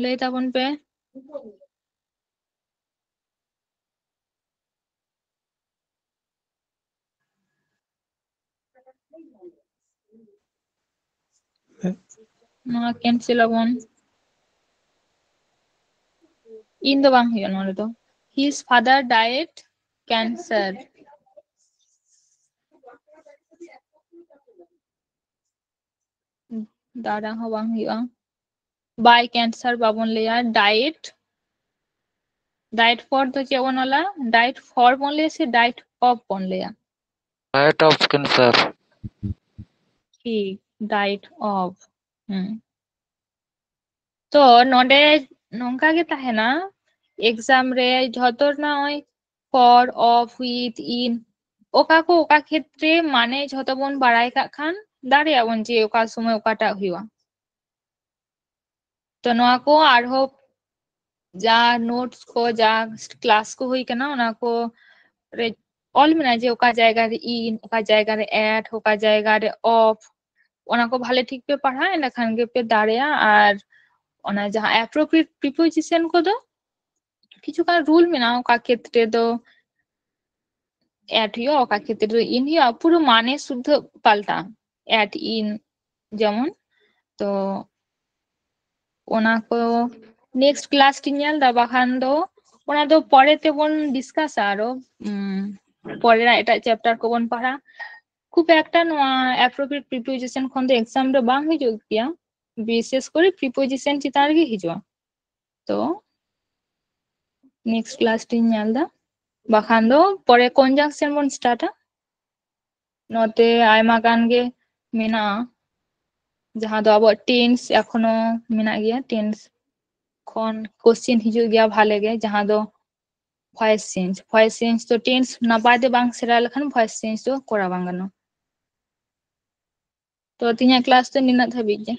ᱞᱟᱹᱭ ᱛᱟᱵᱚᱱ ᱯᱮ᱾ ᱱᱚᱣᱟ cancel ᱟᱵᱚᱱ᱾ In ᱫᱚ ᱵᱟᱝ ᱦᱩᱭᱩᱜᱼᱟ ᱱᱚᱰᱮ ᱫᱚ᱾ His father died cancer. ᱫᱟᱨᱟ ᱦᱚᱸ ᱵᱟᱝ ᱦᱩᱭᱩᱜᱼᱟ᱾ By cancer ᱵᱟᱵᱚᱱ ᱞᱟᱹᱭᱟ, died. Died for ᱫᱚ ᱪᱮᱫ ᱵᱚᱱ ᱚᱞᱟ? Died for ᱵᱚᱱ ᱞᱟᱹᱭᱟ ᱥᱮ died of ᱵᱚᱱ ᱞᱟᱹᱭᱟ? Died of cancer. ᱴᱷᱤᱠ, died of. ᱦᱩᱸ᱾ ᱛᱚ ᱱᱚᱰᱮ ᱱᱚᱝᱠᱟ ᱜᱮ ᱛᱟᱦᱮᱱᱟ, exam ᱨᱮ ᱡᱷᱚᱛᱚ ᱨᱮᱱᱟᱜ ᱱᱚᱜᱼᱚᱭ for, of, with, in, ᱚᱠᱟ ᱠᱚ ᱚᱠᱟ ᱠᱷᱮᱛᱨᱮ ᱢᱟᱱᱮ ᱡᱷᱚᱛᱚ ᱵᱚᱱ ᱵᱟᱲᱟᱭ ᱠᱟᱜ ᱠᱷᱟᱱ ᱫᱟᱲᱮᱭᱟᱜᱼᱟ ᱵᱚᱱ ᱡᱮ ᱚᱠᱟ ᱥᱚᱢᱚᱭ ᱚᱠᱟᱴᱟᱜ ᱦᱩᱭᱩᱜᱼᱟ᱾ ᱛᱚ ᱱᱚᱣᱟ ᱠᱚ ᱟᱨᱦᱚᱸ ᱡᱟ notes ᱠᱚ, ᱡᱟ class ᱠᱚ ᱦᱩᱭ ᱠᱟᱱᱟ, ᱚᱱᱟ ᱠᱚ ᱨᱮ ᱚᱞ ᱢᱮᱱᱟᱜᱼᱟ ᱡᱮ ᱚᱠᱟ ᱡᱟᱭᱜᱟ ᱨᱮ in, ᱚᱠᱟ ᱡᱟᱭᱜᱟ ᱨᱮ at, ᱚᱠᱟ ᱡᱟᱭᱜᱟ ᱨᱮ of, ᱚᱱᱟ ᱠᱚ ᱵᱷᱟᱞᱮ ᱴᱷᱤᱠ ᱯᱮ ᱯᱟᱲᱦᱟᱜᱼᱟ, ᱮᱸᱰᱮᱠᱷᱟᱱ ᱜᱮᱯᱮ ᱫᱟᱲᱮᱭᱟᱜᱼᱟ᱾ ᱟᱨ ᱚᱱᱟ ᱡᱟᱦᱟᱸ appropriate preposition ᱠᱚᱫᱚ ᱠᱤᱪᱷᱩᱜᱟᱱ rule ᱢᱮᱱᱟᱜᱼᱟ, ᱚᱠᱟ ᱠᱷᱮᱛᱨᱮ ᱫᱚ at ᱦᱩᱭᱩᱜᱼᱟ, ᱚᱠᱟ ᱠᱷᱮᱛᱨᱮ ᱫᱚ in ᱦᱩᱭᱩᱜᱼᱟ, ᱯᱩᱨᱟᱹ ᱢᱟᱱᱮ ᱥᱩᱫᱽᱫᱷᱟᱹ ᱯᱟᱞᱴᱟᱜᱼᱟ, at, in ᱡᱮᱢᱚᱱ᱾ ᱛᱚ ᱚᱱᱟ ᱠᱚ next class ᱨᱤᱧ ᱧᱮᱞ ᱫᱟ, ᱵᱟᱠᱷᱟᱱ ᱫᱚ ᱚᱱᱟ ᱫᱚ ᱯᱚᱨᱮ ᱛᱮᱵᱚᱱ discussᱟ ᱟᱨᱚ, ᱩᱢ, ᱯᱚᱨᱮᱱᱟᱜ ᱮᱴᱟᱜ chapter ᱠᱚᱵᱚᱱ ᱯᱟᱲᱦᱟᱜᱼᱟ᱾ ᱠᱷᱩᱵ ᱮᱠᱴᱟ ᱱᱚᱣᱟ appropriate preposition ᱠᱷᱚᱱ ᱫᱚ exam ᱨᱮ ᱵᱟᱝ ᱦᱤᱡᱩᱜ ᱜᱮᱭᱟ, ᱵᱤᱥᱮᱥ ᱠᱚᱨᱮ preposition ᱪᱮᱛᱟᱱ ᱨᱮᱜᱮ ᱦᱤᱡᱩᱜᱼᱟ᱾ ᱛᱚ next class ᱨᱤᱧ ᱧᱮᱞ ᱫᱟ, ᱵᱟᱠᱷᱟᱱ ᱫᱚ ᱯᱚᱨᱮ conjunction ᱵᱚᱱ startᱟ᱾ ᱱᱚᱛᱮ ᱟᱭᱢᱟ ᱜᱟᱱ ᱜᱮ ᱢᱮᱱᱟᱜᱼᱟ, ᱡᱟᱦᱟᱸ ᱫᱚ ᱟᱵᱚᱣᱟᱜ tense ᱮᱠᱷᱚᱱᱳ ᱢᱮᱱᱟᱜ ᱜᱮᱭᱟ, tense ᱠᱷᱚᱱ question ᱦᱤᱡᱩᱜ ᱜᱮᱭᱟ ᱵᱷᱟᱞᱮ ᱜᱮ, ᱡᱟᱦᱟᱸ ᱫᱚ voice change. Voice change ᱫᱚ tense ᱱᱟᱯᱟᱭ ᱛᱮ ᱵᱟᱝ ᱥᱮᱬᱟ ᱞᱮᱠᱷᱟᱱ voice change ᱫᱚ ᱠᱚᱨᱟᱣ ᱵᱟᱝ ᱜᱟᱱᱚᱜᱼᱟ᱾ ᱛᱚ ᱛᱮᱦᱮᱧᱟᱜ class ᱫᱚ ᱱᱤᱱᱟᱹᱜ ᱫᱷᱟᱹᱵᱤᱡ ᱜᱮ᱾